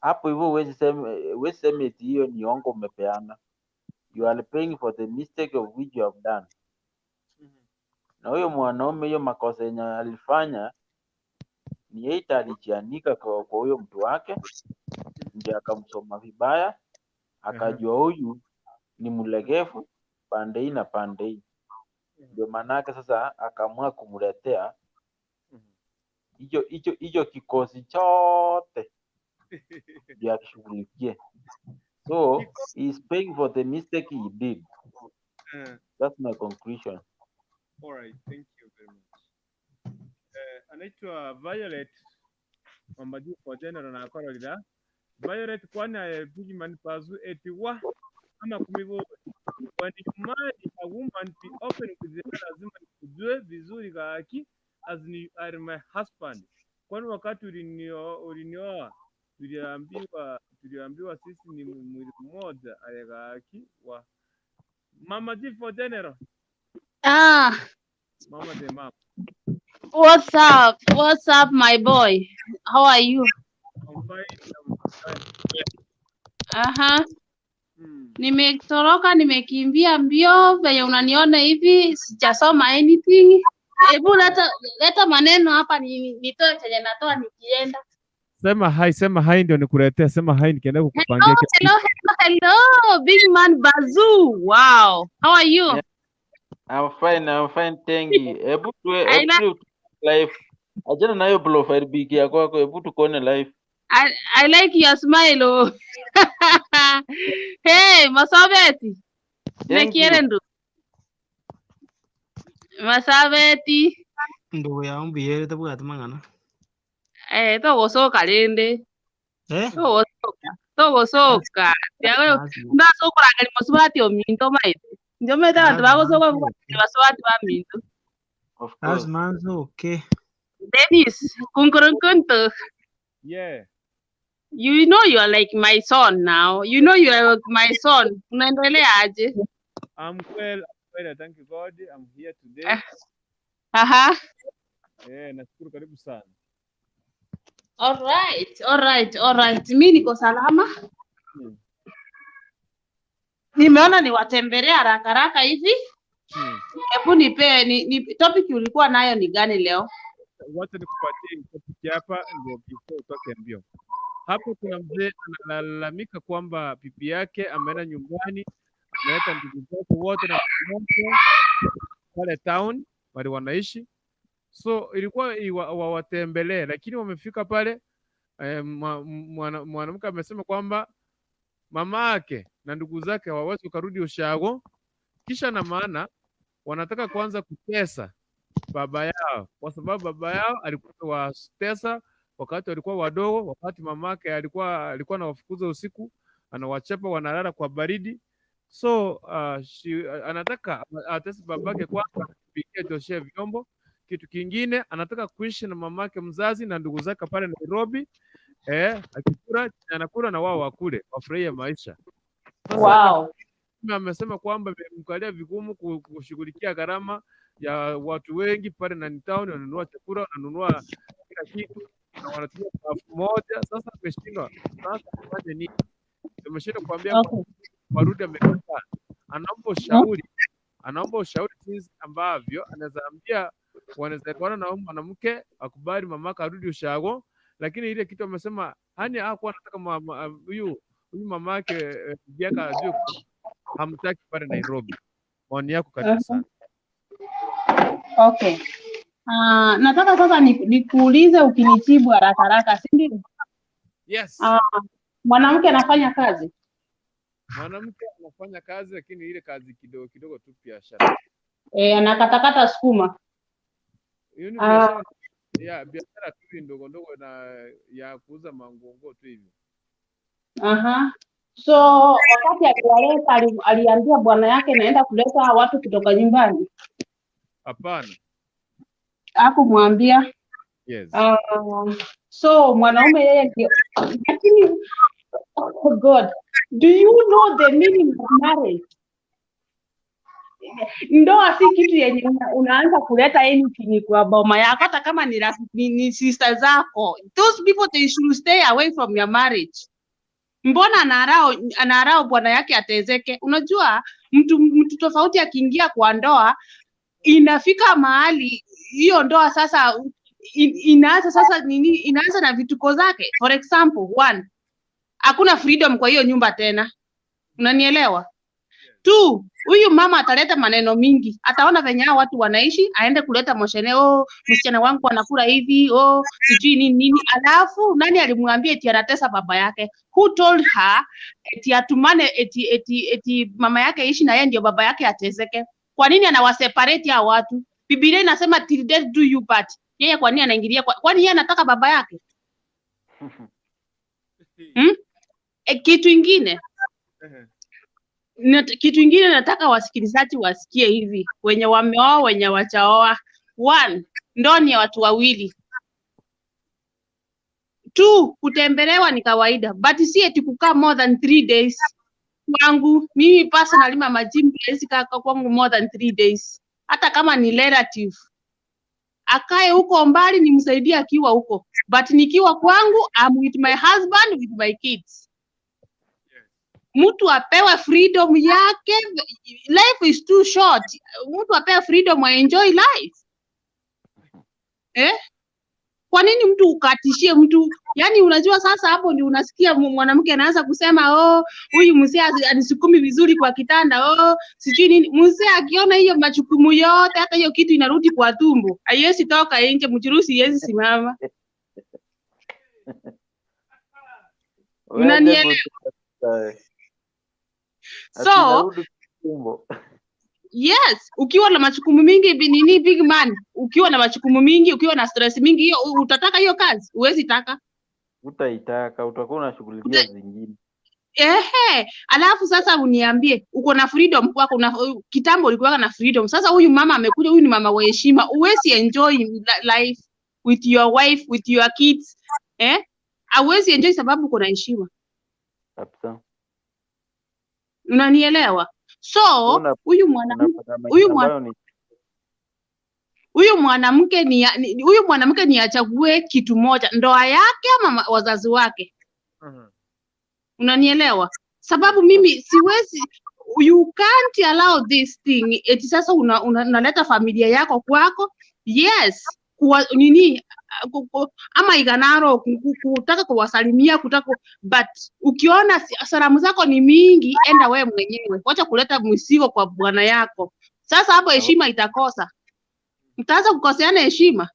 Hapo hivyo huwezi sema eti hiyo ni ongo umepeana. You are paying for the mistake of which you have done. Na huyo mwanaume hiyo makosa yenye alifanya ni either alijianika kwa huyo mtu wake, ndio akamsoma vibaya, akajua huyu ni mlegevu pande hii na pande hii, ndio maanake sasa akaamua kumletea hicho hicho hicho kikosi chote ndio akishughulikie. So he is paying for the mistake he did. That's my conclusion. All right, thank you very much. Anaitwa Violet Mambaju kwa general na akororira. Violet kwani aye big man pazu etiwa ama kumibo when you marry a woman be open with her, lazima ujue vizuri kaki as you are my husband. Kwani wakati ulinioa tuliambiwa sisi ni mwili mmoja aye kaki wa Mama G for general. Ah, Mama de mama. what's up? What's up, my boy? How are you? I'm fine, I'm fine. Aha. Nimetoroka, nimekimbia mbio venye unaniona hivi, sijasoma anything. Hebu leta maneno hapa nitoe chenye natoa nikienda. Sema hi ndio nikuletea. Sema hi nikienda kukupangia Hello, kila hello, kitu. hello, hello, big man Bazoo. Wow. How are you? Yeah, I'm fine, thank you. Hebu I like hebu tu live. Achana na hiyo profile pic ya kwako, hebu tukuone live. I like your smile. Oh. Hey, Masabeti. Thank you. Nekierendu. Masabeti. Ndugu yao mbiyere tabwati mang'ana. Eh, togosoka rende. Eh? Togosoka. Tiago Lazima. ndasokorangeri mosubati ominto maite. Njomete abanto Lazima bagosoka nsoke. basubati ba minto. Of course. Lazima nsoke. Dennis, kunkurunkuntu. Yeah. You know you are like my son now. You know you are my son. Unaendelea aje? I'm well. Thank you God. I'm here today. Aha. Eh, nashukuru, karibu sana. All right. Mi niko salama. Nimeona niwatembelee haraka haraka hivi. Hebu nipe ni topic ulikuwa nayo ni gani leo? Wacha nikupatie topic hapa ndio before utoke mbio. Hapo kuna mzee analalamika kwamba bibi yake ameenda nyumbani, ameleta ndugu zake wote na mke pale town wale wanaishi. So ilikuwa wawatembelee, lakini wamefika pale mwanamke amesema kwamba mama yake na ndugu zake hawawezi kurudi ushago, kisha na maana wanataka kwanza kutesa baba yao, kwa sababu baba yao alikuwa watesa wakati walikuwa wadogo, wakati mamake alikuwa anawafukuza usiku, anawachapa wanalala kwa baridi. So anataka atese babake kwanza, apikie toshee vyombo. Kitu kingine anataka kuishi na mamake mzazi na ndugu zake pale Nairobi, akikula anakula na wao wakule, wafurahie maisha. Sasa Wow. amesema kwamba imemkalia vigumu kushughulikia gharama ya watu wengi pale na town, wananunua chakula, wananunua kila kitu na wanatumia 1000. Sasa ameshindwa, sasa afanye nini? Ameshindwa kuambia warudi, amekataa. Anaomba ushauri jinsi ambavyo anaweza ambia wanaweza kuona na mwanamke akubali mamaka arudi ushago, lakini ile kitu amesema hani hakuwa anataka huyu mamake bibi yake ajue hamtaki pale Nairobi. Maoni yako, karibu sana. Okay. Nataka sasa nikuulize ukinijibu haraka haraka, si ndio? Yes. Mwanamke anafanya kazi? Mwanamke anafanya kazi, lakini ile kazi kidogo kidogo tu, biashara. Anakatakata sukuma. Hiyo ni biashara. Ya biashara tu ndogo ndogo na ya kuuza manguo tu hivi. Aha. So wakati aliwaleta aliambia bwana yake naenda kuleta watu kutoka nyumbani? Hapana. Hakumwambia. Yes. So mwanaume yeye ndio, lakini oh God, do you know the meaning of marriage? Ndoa si kitu yenye unaanza kuleta anything kwa boma yako, hata kama ni sister zako. Those people, they should stay away from your marriage. Mbona anaarao bwana yake atezeke? Unajua mtu tofauti akiingia kwa ndoa, inafika mahali hiyo ndoa sasa inaanza sasa nini, inaanza na vituko zake. For example, one, hakuna freedom kwa hiyo nyumba tena. Unanielewa? Two, huyu mama ataleta maneno mingi, ataona venye hao watu wanaishi, aende kuleta moshene, oh, msichana wangu anakula hivi, oh, sijui nini nini. Alafu nani alimwambia eti anatesa baba yake? Who told her eti atumane eti mama yake ishi na yeye ndio baba yake ateseke? Kwa nini anawaseparate hao watu? Biblia inasema till death do you part. Yeye kwa nini anaingilia? Kwani yeye anataka baba yake? Kitu ingine kitu ingine nataka wasikilizaji wasikie hivi, wenye wameoa, wenye wachaoa. One, ndoa ni ya watu wawili. Two, kutembelewa ni kawaida, but si eti kukaa more than 3 days. Kwangu mimi personally, Mama Jimmy hawezi kaa kwangu more than 3 days, hata kama ni relative. Akae huko mbali nimsaidie akiwa huko, but nikiwa kwangu I'm with my husband, with my kids. Mtu apewe freedom yake. Life is too short. Mtu apewe freedom, enjoy life. Eh? Kwa nini mtu ukatishie mtu? Yaani unajua sasa hapo ndio unasikia mwanamke anaanza kusema oh, huyu mzee anisukumi vizuri kwa kitanda, oh, sijui nini. Mzee akiona hiyo majukumu yote, hata hiyo kitu inarudi kwa tumbo, haiwezi toka nje, mchurusi haiwezi simama. Wewe Unanielewa? Ati So inarudi tumbo. yes, ukiwa na majukumu mingi nini, big man, ukiwa na majukumu mingi, ukiwa na stress mingi, hiyo utataka hiyo kazi? Huwezi taka. Utaitaka, utakuwa unashughulikia zingine. Ehe, alafu sasa uniambie uko na freedom kwako, kitambo ulikuwa na freedom. Sasa huyu mama amekuja, huyu ni mama wa heshima, huwezi enjoy life with your wife, with your kids, eh? Hauwezi enjoy sababu uko na heshima. Kabisa. Unanielewa? So Una huyu mwanamke unapata maisha huyu mwa, ambayo ni huyu mwanamke ni huyu mwanamke ni achague kitu moja, ndoa yake ama wazazi wake. Unanielewa? Sababu mimi siwezi, you can't allow this thing. Eti sasa unaleta familia yako kwako. Yes, kuwa, nini ama iganaro kutaka kuwasalimia kutaka but ukiona salamu zako ni mingi, enda wewe mwenyewe, wacha kuleta mzigo kwa bwana yako. Sasa hapo heshima itakosa, mtaanza kukoseana heshima.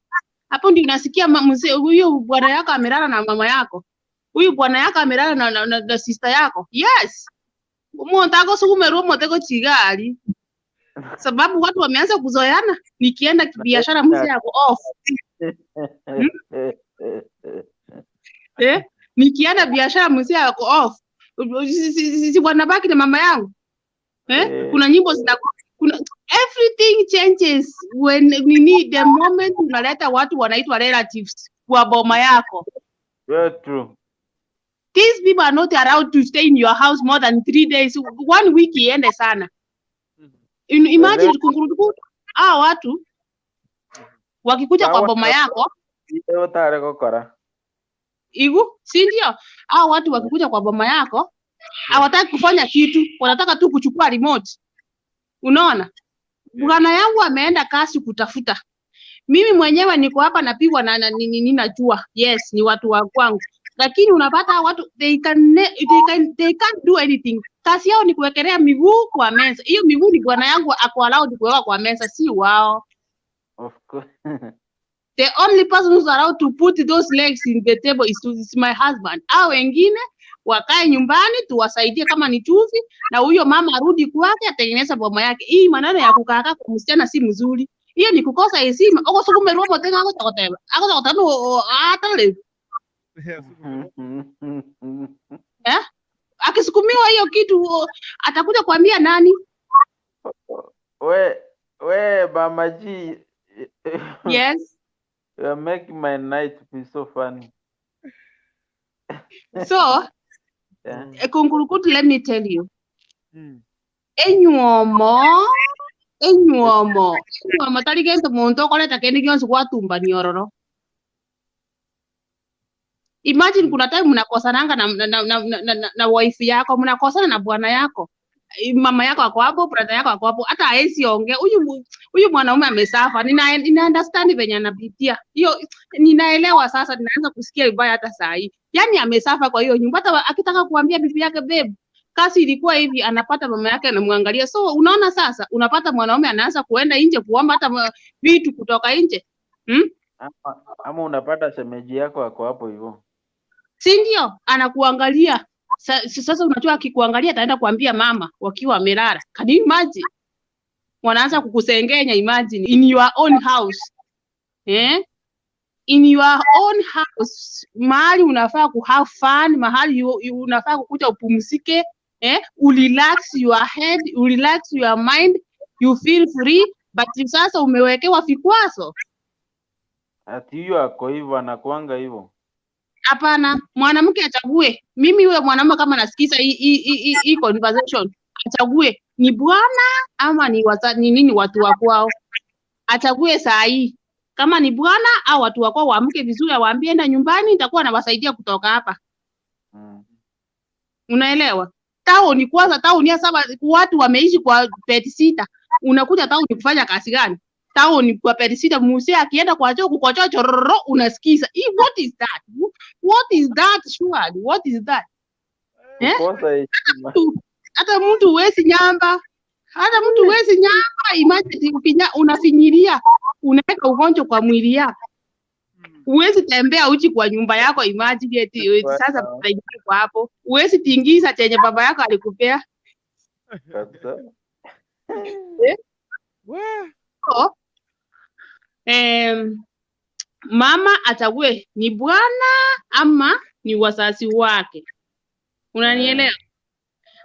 Hapo ndio unasikia mzee huyu bwana yako amelala na mama yako, huyu bwana yako amelala na sister yako. Yes, umuntu sukumerwo motego chigari, sababu watu wameanza kuzoeana. Nikienda kibiashara mzee ako off. Eh? Nikienda biashara mzee ako off, si wanabaki na mama yangu eh? Kuna nyimbo zina kuna everything changes when nini, the moment unaleta watu wanaitwa relatives kwa boma yako. Very true. These people are not allowed to stay in your house more than 3 days, 1 week iende sana. Imagine kungurudu hao watu wakikuja kwa boma yako igu, si ndio? Hao watu wakikuja kwa boma yako hawataki kufanya kitu, wanataka tu kuchukua remote. Unaona? Bwana yangu ameenda kasi kutafuta. Mimi mwenyewe niko hapa napigwa na ninajua. Yes, ni watu wa kwangu. Lakini unapata watu they can't do anything. Kazi yao ni kuwekelea miguu kwa meza. Hiyo miguu ni bwana yangu ako allowed kuweka kwa meza, si wao. Of course. The only person who's allowed to put those legs in the table is my husband. Hao wengine wakae nyumbani tuwasaidie kama ni chuvi, na huyo mama arudi kwake atengeneza boma yake. Hii maneno ya kukaa kwa msichana si mzuri. Hiyo ni kukosa heshima. Oko sukume robo tena ako takoteba. Ako takotano atale. Eh? Akisukumiwa hiyo kitu atakuja kuambia nani? We Mama G. Yes. You are making my night be so funny. So, yeah. Kungurukutu, let me tell you. Enyuomo tari gento muntu okoreta kende gionsi gwatumba nyororo. Imagine kuna time mnakosananga na wife yako, mnakosana na bwana yako. Mama yako ako hapo, brother yako ako hapo, hata haezi ongea. Huyu mwanaume amesafa. Nina understand venye anapitia. Hiyo ninaelewa sasa, ninaanza kusikia vibaya hata saa hii. Yaani amesafa kwa hiyo nyumba. Hata akitaka kuambia bibi yake babe, kazi ilikuwa hivi, anapata mama yake anamwangalia. So unaona sasa, unapata mwanaume anaanza kuenda nje kuomba hata vitu kutoka nje. Ama unapata shemeji yako ako hapo hivyo. Si ndio? Anakuangalia. Sasa unajua akikuangalia ataenda kuambia mama wakiwa wamelala. Can you imagine? Wanaanza kukusengenya, imagine in your own house. Eh? In your own house, mahali unafaa ku have fun, mahali unafaa kukuja upumzike, eh? You relax your head, you relax your mind, you feel free, but sasa umewekewa vikwazo. Ati hiyo ako hivyo, anakuanga hivyo. Hapana, mwanamke achague. Mimi yule mwanamke kama nasikiza hii conversation, achague ni bwana ama ni nini watu wa kwao. Achague saa hii. Kama ni bwana au watu wa kwao, waamke vizuri, waambie enda nyumbani, nitakuwa nawasaidia kutoka hapa. Unaelewa? Town kwanza, town ya saba watu wameishi kwa bed sita. Unakuja town kufanya kazi gani? Town kwa bedsitter, mzee akienda kwa choo kukojoa chororo unasikiza. Hii, what is that? What is that surely? What is that? Eh? Kukosa heshima. Hata mtu huwezi nyamba, hata mtu huwezi nyamba. Imagine unafinyilia, unaweka ugonjwa kwa mwili yako. Huwezi tembea uchi kwa nyumba yako, imagine eti sasa baba yako hapo. Huwezi tingiza chenye baba yako alikupea. Kabisa. Eh? So, mama achague ni bwana ama ni wazazi wake. Unanielewa?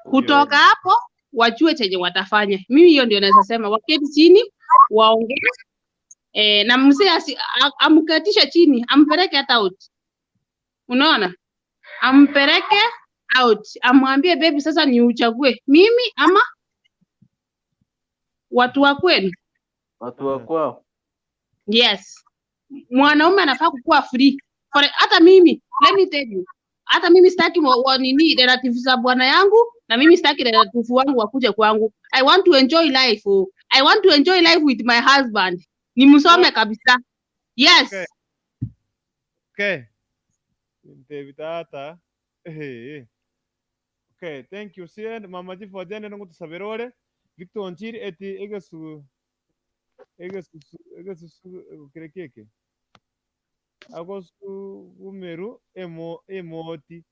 Kutoka hapo wajue chenye watafanya. Mimi hiyo ndio naweza sema, waketi chini waongee, na mzee amketishe chini, ampeleke hata out. Unaona? Ampeleke out, amwambie baby, sasa ni uchague mimi ama watu wa kwenu. Watu wa kwao. Yes. Mwanaume anafaa kukuwa free. Hata mimi, let me tell you, hata mimi sitaki nini relatives za bwana yangu, na mimi sitaki relative wangu wakuje kwangu. I want to enjoy life. Oh. I want to enjoy life with my husband. Nimsome kabisa. Yes. Okay. Okay. David tata. Hey. Okay, thank you. Sien mama ji fojene nungu tusaberore. Victor Onchiri eti egesu egesu egesu kirekeke. Agosu umeru emo emoti.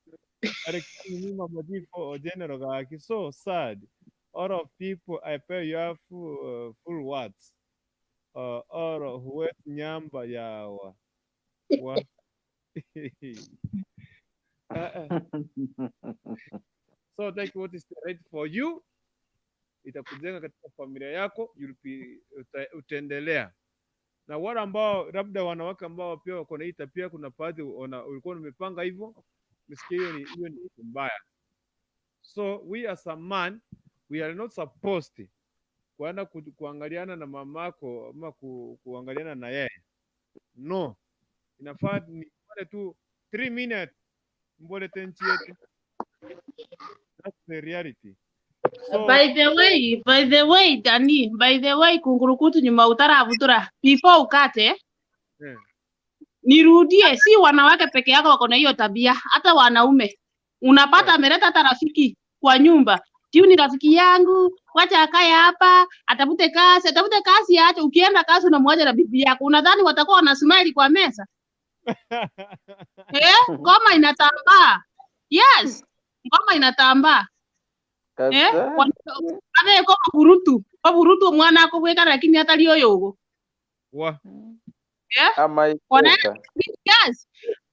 Arekini mama ji for general gaki so sad. All of people I pay you full words. Or huet nyamba yawa. Wa. So take what is right for you. Itakujenga katika familia yako, utaendelea. Na wale ambao labda wanawake ambao pia wako na hii tabia, kuna baadhi ulikuwa umepanga hivyo, msikie hiyo ni mbaya. So we as a man, we are not supposed kuenda kuangaliana na mamako ama kuangaliana na yeye. No. Inafaa ni pale tu 3 minutes mbole tenchi yetu. That's the reality. So, By the way, Dani, by the way, kungurukutu nyuma utaravutura. Before ukate, yeah. Nirudie, si wanawake peke yako wako na hiyo tabia, hata wanaume. Unapata ameleta hata rafiki kwa nyumba. Tiu ni rafiki yangu, wacha akae hapa, atafute kazi aache. Ukienda kazi unamwacha na bibi yako. Unadhani watakuwa wanasmile kwa meza? Ngoma inatambaa. Yes, ngoma inatambaa. Abe ko burutu mwana akubweka lakini hata lio yogo. Wa. Ama yes.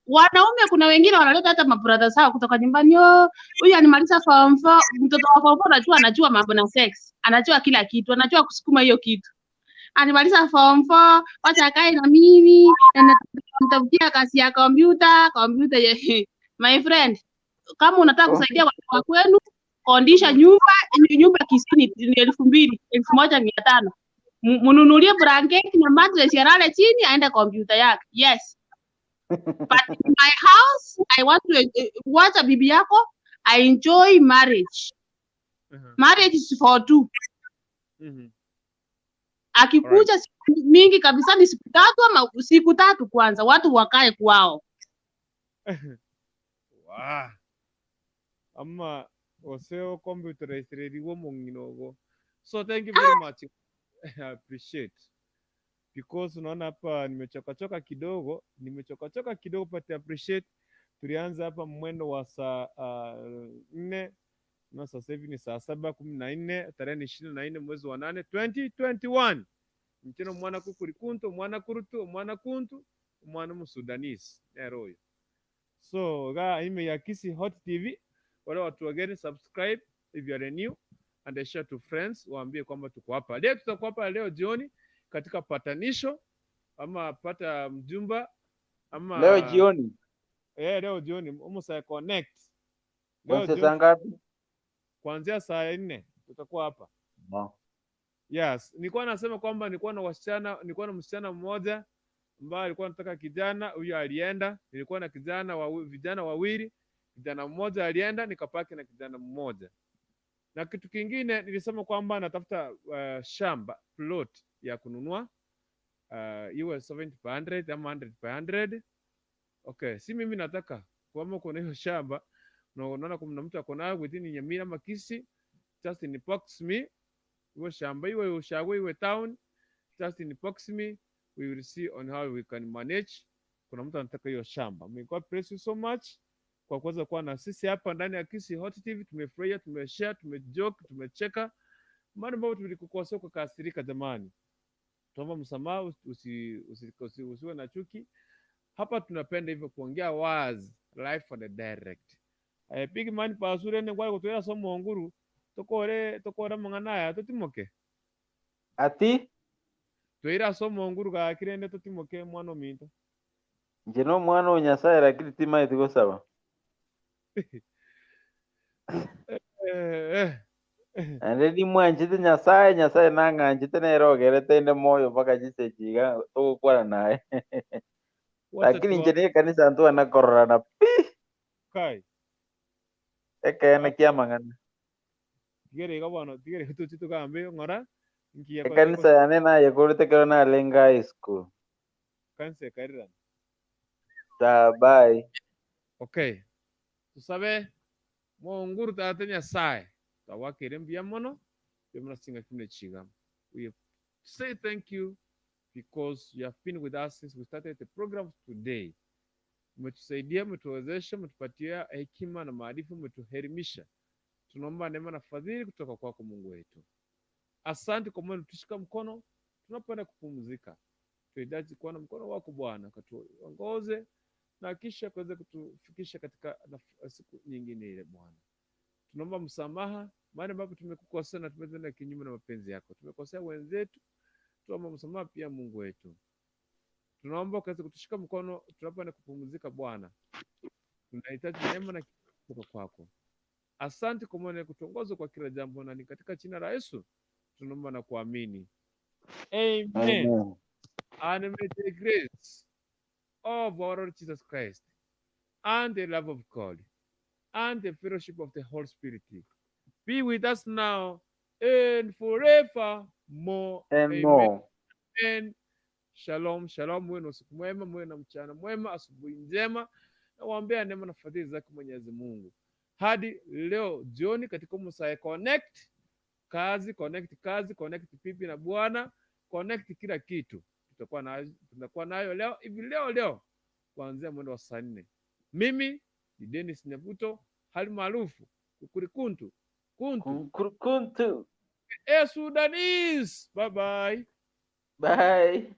Wanaume kuna wengine wanaleta hata mabrother zao kutoka nyumbani. Huyu animaliza form 4, mtoto wa form 4 anajua mambo na sex, anajua kila kitu, anajua kusukuma hiyo kitu. Animaliza form 4, wacha akae na mimi, na nitafutia kazi ya kompyuta. My friend, kama unataka kusaidia watu wa kwenu, kondisha nyumba Kisii ni 2000, 1500. Mnunulie blanketi na mattress yalale chini aende kompyuta yake. Yes. But in my house, I want to wacha bibi yako, I enjoy marriage. Marriage is for two. Akikuja siku mingi kabisa ni siku tatu ama siku tatu kwanza, watu wakae kwao. Wow. Ama oseo computer isireriwo monginogo. So thank you very much. I appreciate. Because unaona hapa nimechoka kidogo but I appreciate. Tulianza hapa mwendo wa saa 4 na sasa hivi ni saa 7:14 tarehe 24 mwezi wa 8 2021. Mchino mwana kukurikunto, mwana kurutu, mwana kuntu, mwana musudanese eroyo. So ga ime ya Kisii Hot TV. Wale watu wageni, subscribe if you are new and share to friends, waambie kwamba tuko hapa. Leo tutakuwa hapa leo jioni katika patanisho ama pata mjumba ama leo jioni. Leo jioni Musa connect. Leo jioni saa ngapi? Kuanzia saa 4 tutakuwa hapa. No. Yes, nilikuwa nasema kwamba nilikuwa na msichana mmoja ambaye alikuwa anataka kijana, huyo alienda. Nilikuwa na vijana wawili, kijana mmoja alienda, nikapaki na kijana mmoja. Na kitu kingine nilisema kwamba natafuta shamba plot ya kununua. Iwe 70 per 100 ama 100 per 100. Okay, si mimi nataka kama uko na hiyo shamba na unaona kuna mtu ako nayo within Nyamira ama Kisii, just inbox me. Iwe shamba, iwe ushago, iwe town, just inbox me, we will see on how we can manage. Kuna mtu anataka hiyo shamba. May God bless you so much kwa kuweza kuwa na sisi hapa ndani ya Kisii Hot TV. Tumefurahia, tumeshare, tumejoke, tumecheka. Maana ambapo tulikukosea ukakasirika, jamani, tuomba msamaha, usiwe na chuki. Hapa tunapenda hivyo kuongea wazi, live and direct. Big man pasure ne kwa kutwera somo nguru tokore tokora mang'ana aya totimoke. Ati twira somo nguru gakirende totimoke mwana ominto. Nje no mwana wa Nyasaye lakini timaiti gosaba. Ande nimwanchete Nyasaye, Nyasaye nang'anchete nere ogerete inde moyo mpaka chisechi iga togokwana naye. Wacha Lakini nche tuwa ni ekanisa ntwana kororana pi kai ekeene kia mang'ana. Tigere iga bono, tigere tuchi tugambe ng'ora nkiya kwa Ekanisa yane nayekorete kero narenge high school. Kanisa ekarirana. Sawa, bye. Okay, tusabe Munguru tate Nyasaye twagwakire mbuya mono byomunasinga kimwe chiga. We say thank you because you have been with us since we started the program today. Umetusaidia, umetuwezesha, umetupatia hekima na maarifa, umetuelimisha. Tunaomba neema na fadhili kutoka kwako Mungu wetu. Asante kwa maana tushika mkono tunapoenda kupumzika. Tunahitaji kuona mkono wako Bwana, katuongoze na kisha kuweza kutufikisha katika siku nyingine ile Bwana. Tunaomba msamaha maana ambapo tumekukosea na tumetenda kinyume na mapenzi yako. Tumekosea wenzetu, tunaomba msamaha pia Mungu wetu. Tunaomba ukaweze kutushika mkono tunapoenda kupumzika Bwana. Tunahitaji neema na kutoka kwako. Asante kwa maana kutuongoza kwa kila jambo, na ni katika jina la Yesu tunaomba na kuamini. Amen. Amen. And may the grace of our Lord Jesus Christ and the love of God and the fellowship of the Holy Spirit be with us now and forevermore. And Amen. more. Amen. Shalom, shalom. Muwe na usiku mwema, muwe na mchana mwema, asubuhi njema. Nawaombea neema na fadhili zake Mwenyezi Mungu. Hadi leo jioni katika Musae Connect, kazi connect, kazi connect, pipi na Bwana connect, kila kitu tutakuwa nayo leo hivi leo leo kuanzia mwendo wa saa 4. Mimi ni Dennis Nyabuto, hali maarufu Kukurikuntu Kuntu Kukuntu. Sudanese. Bye bye. Bye.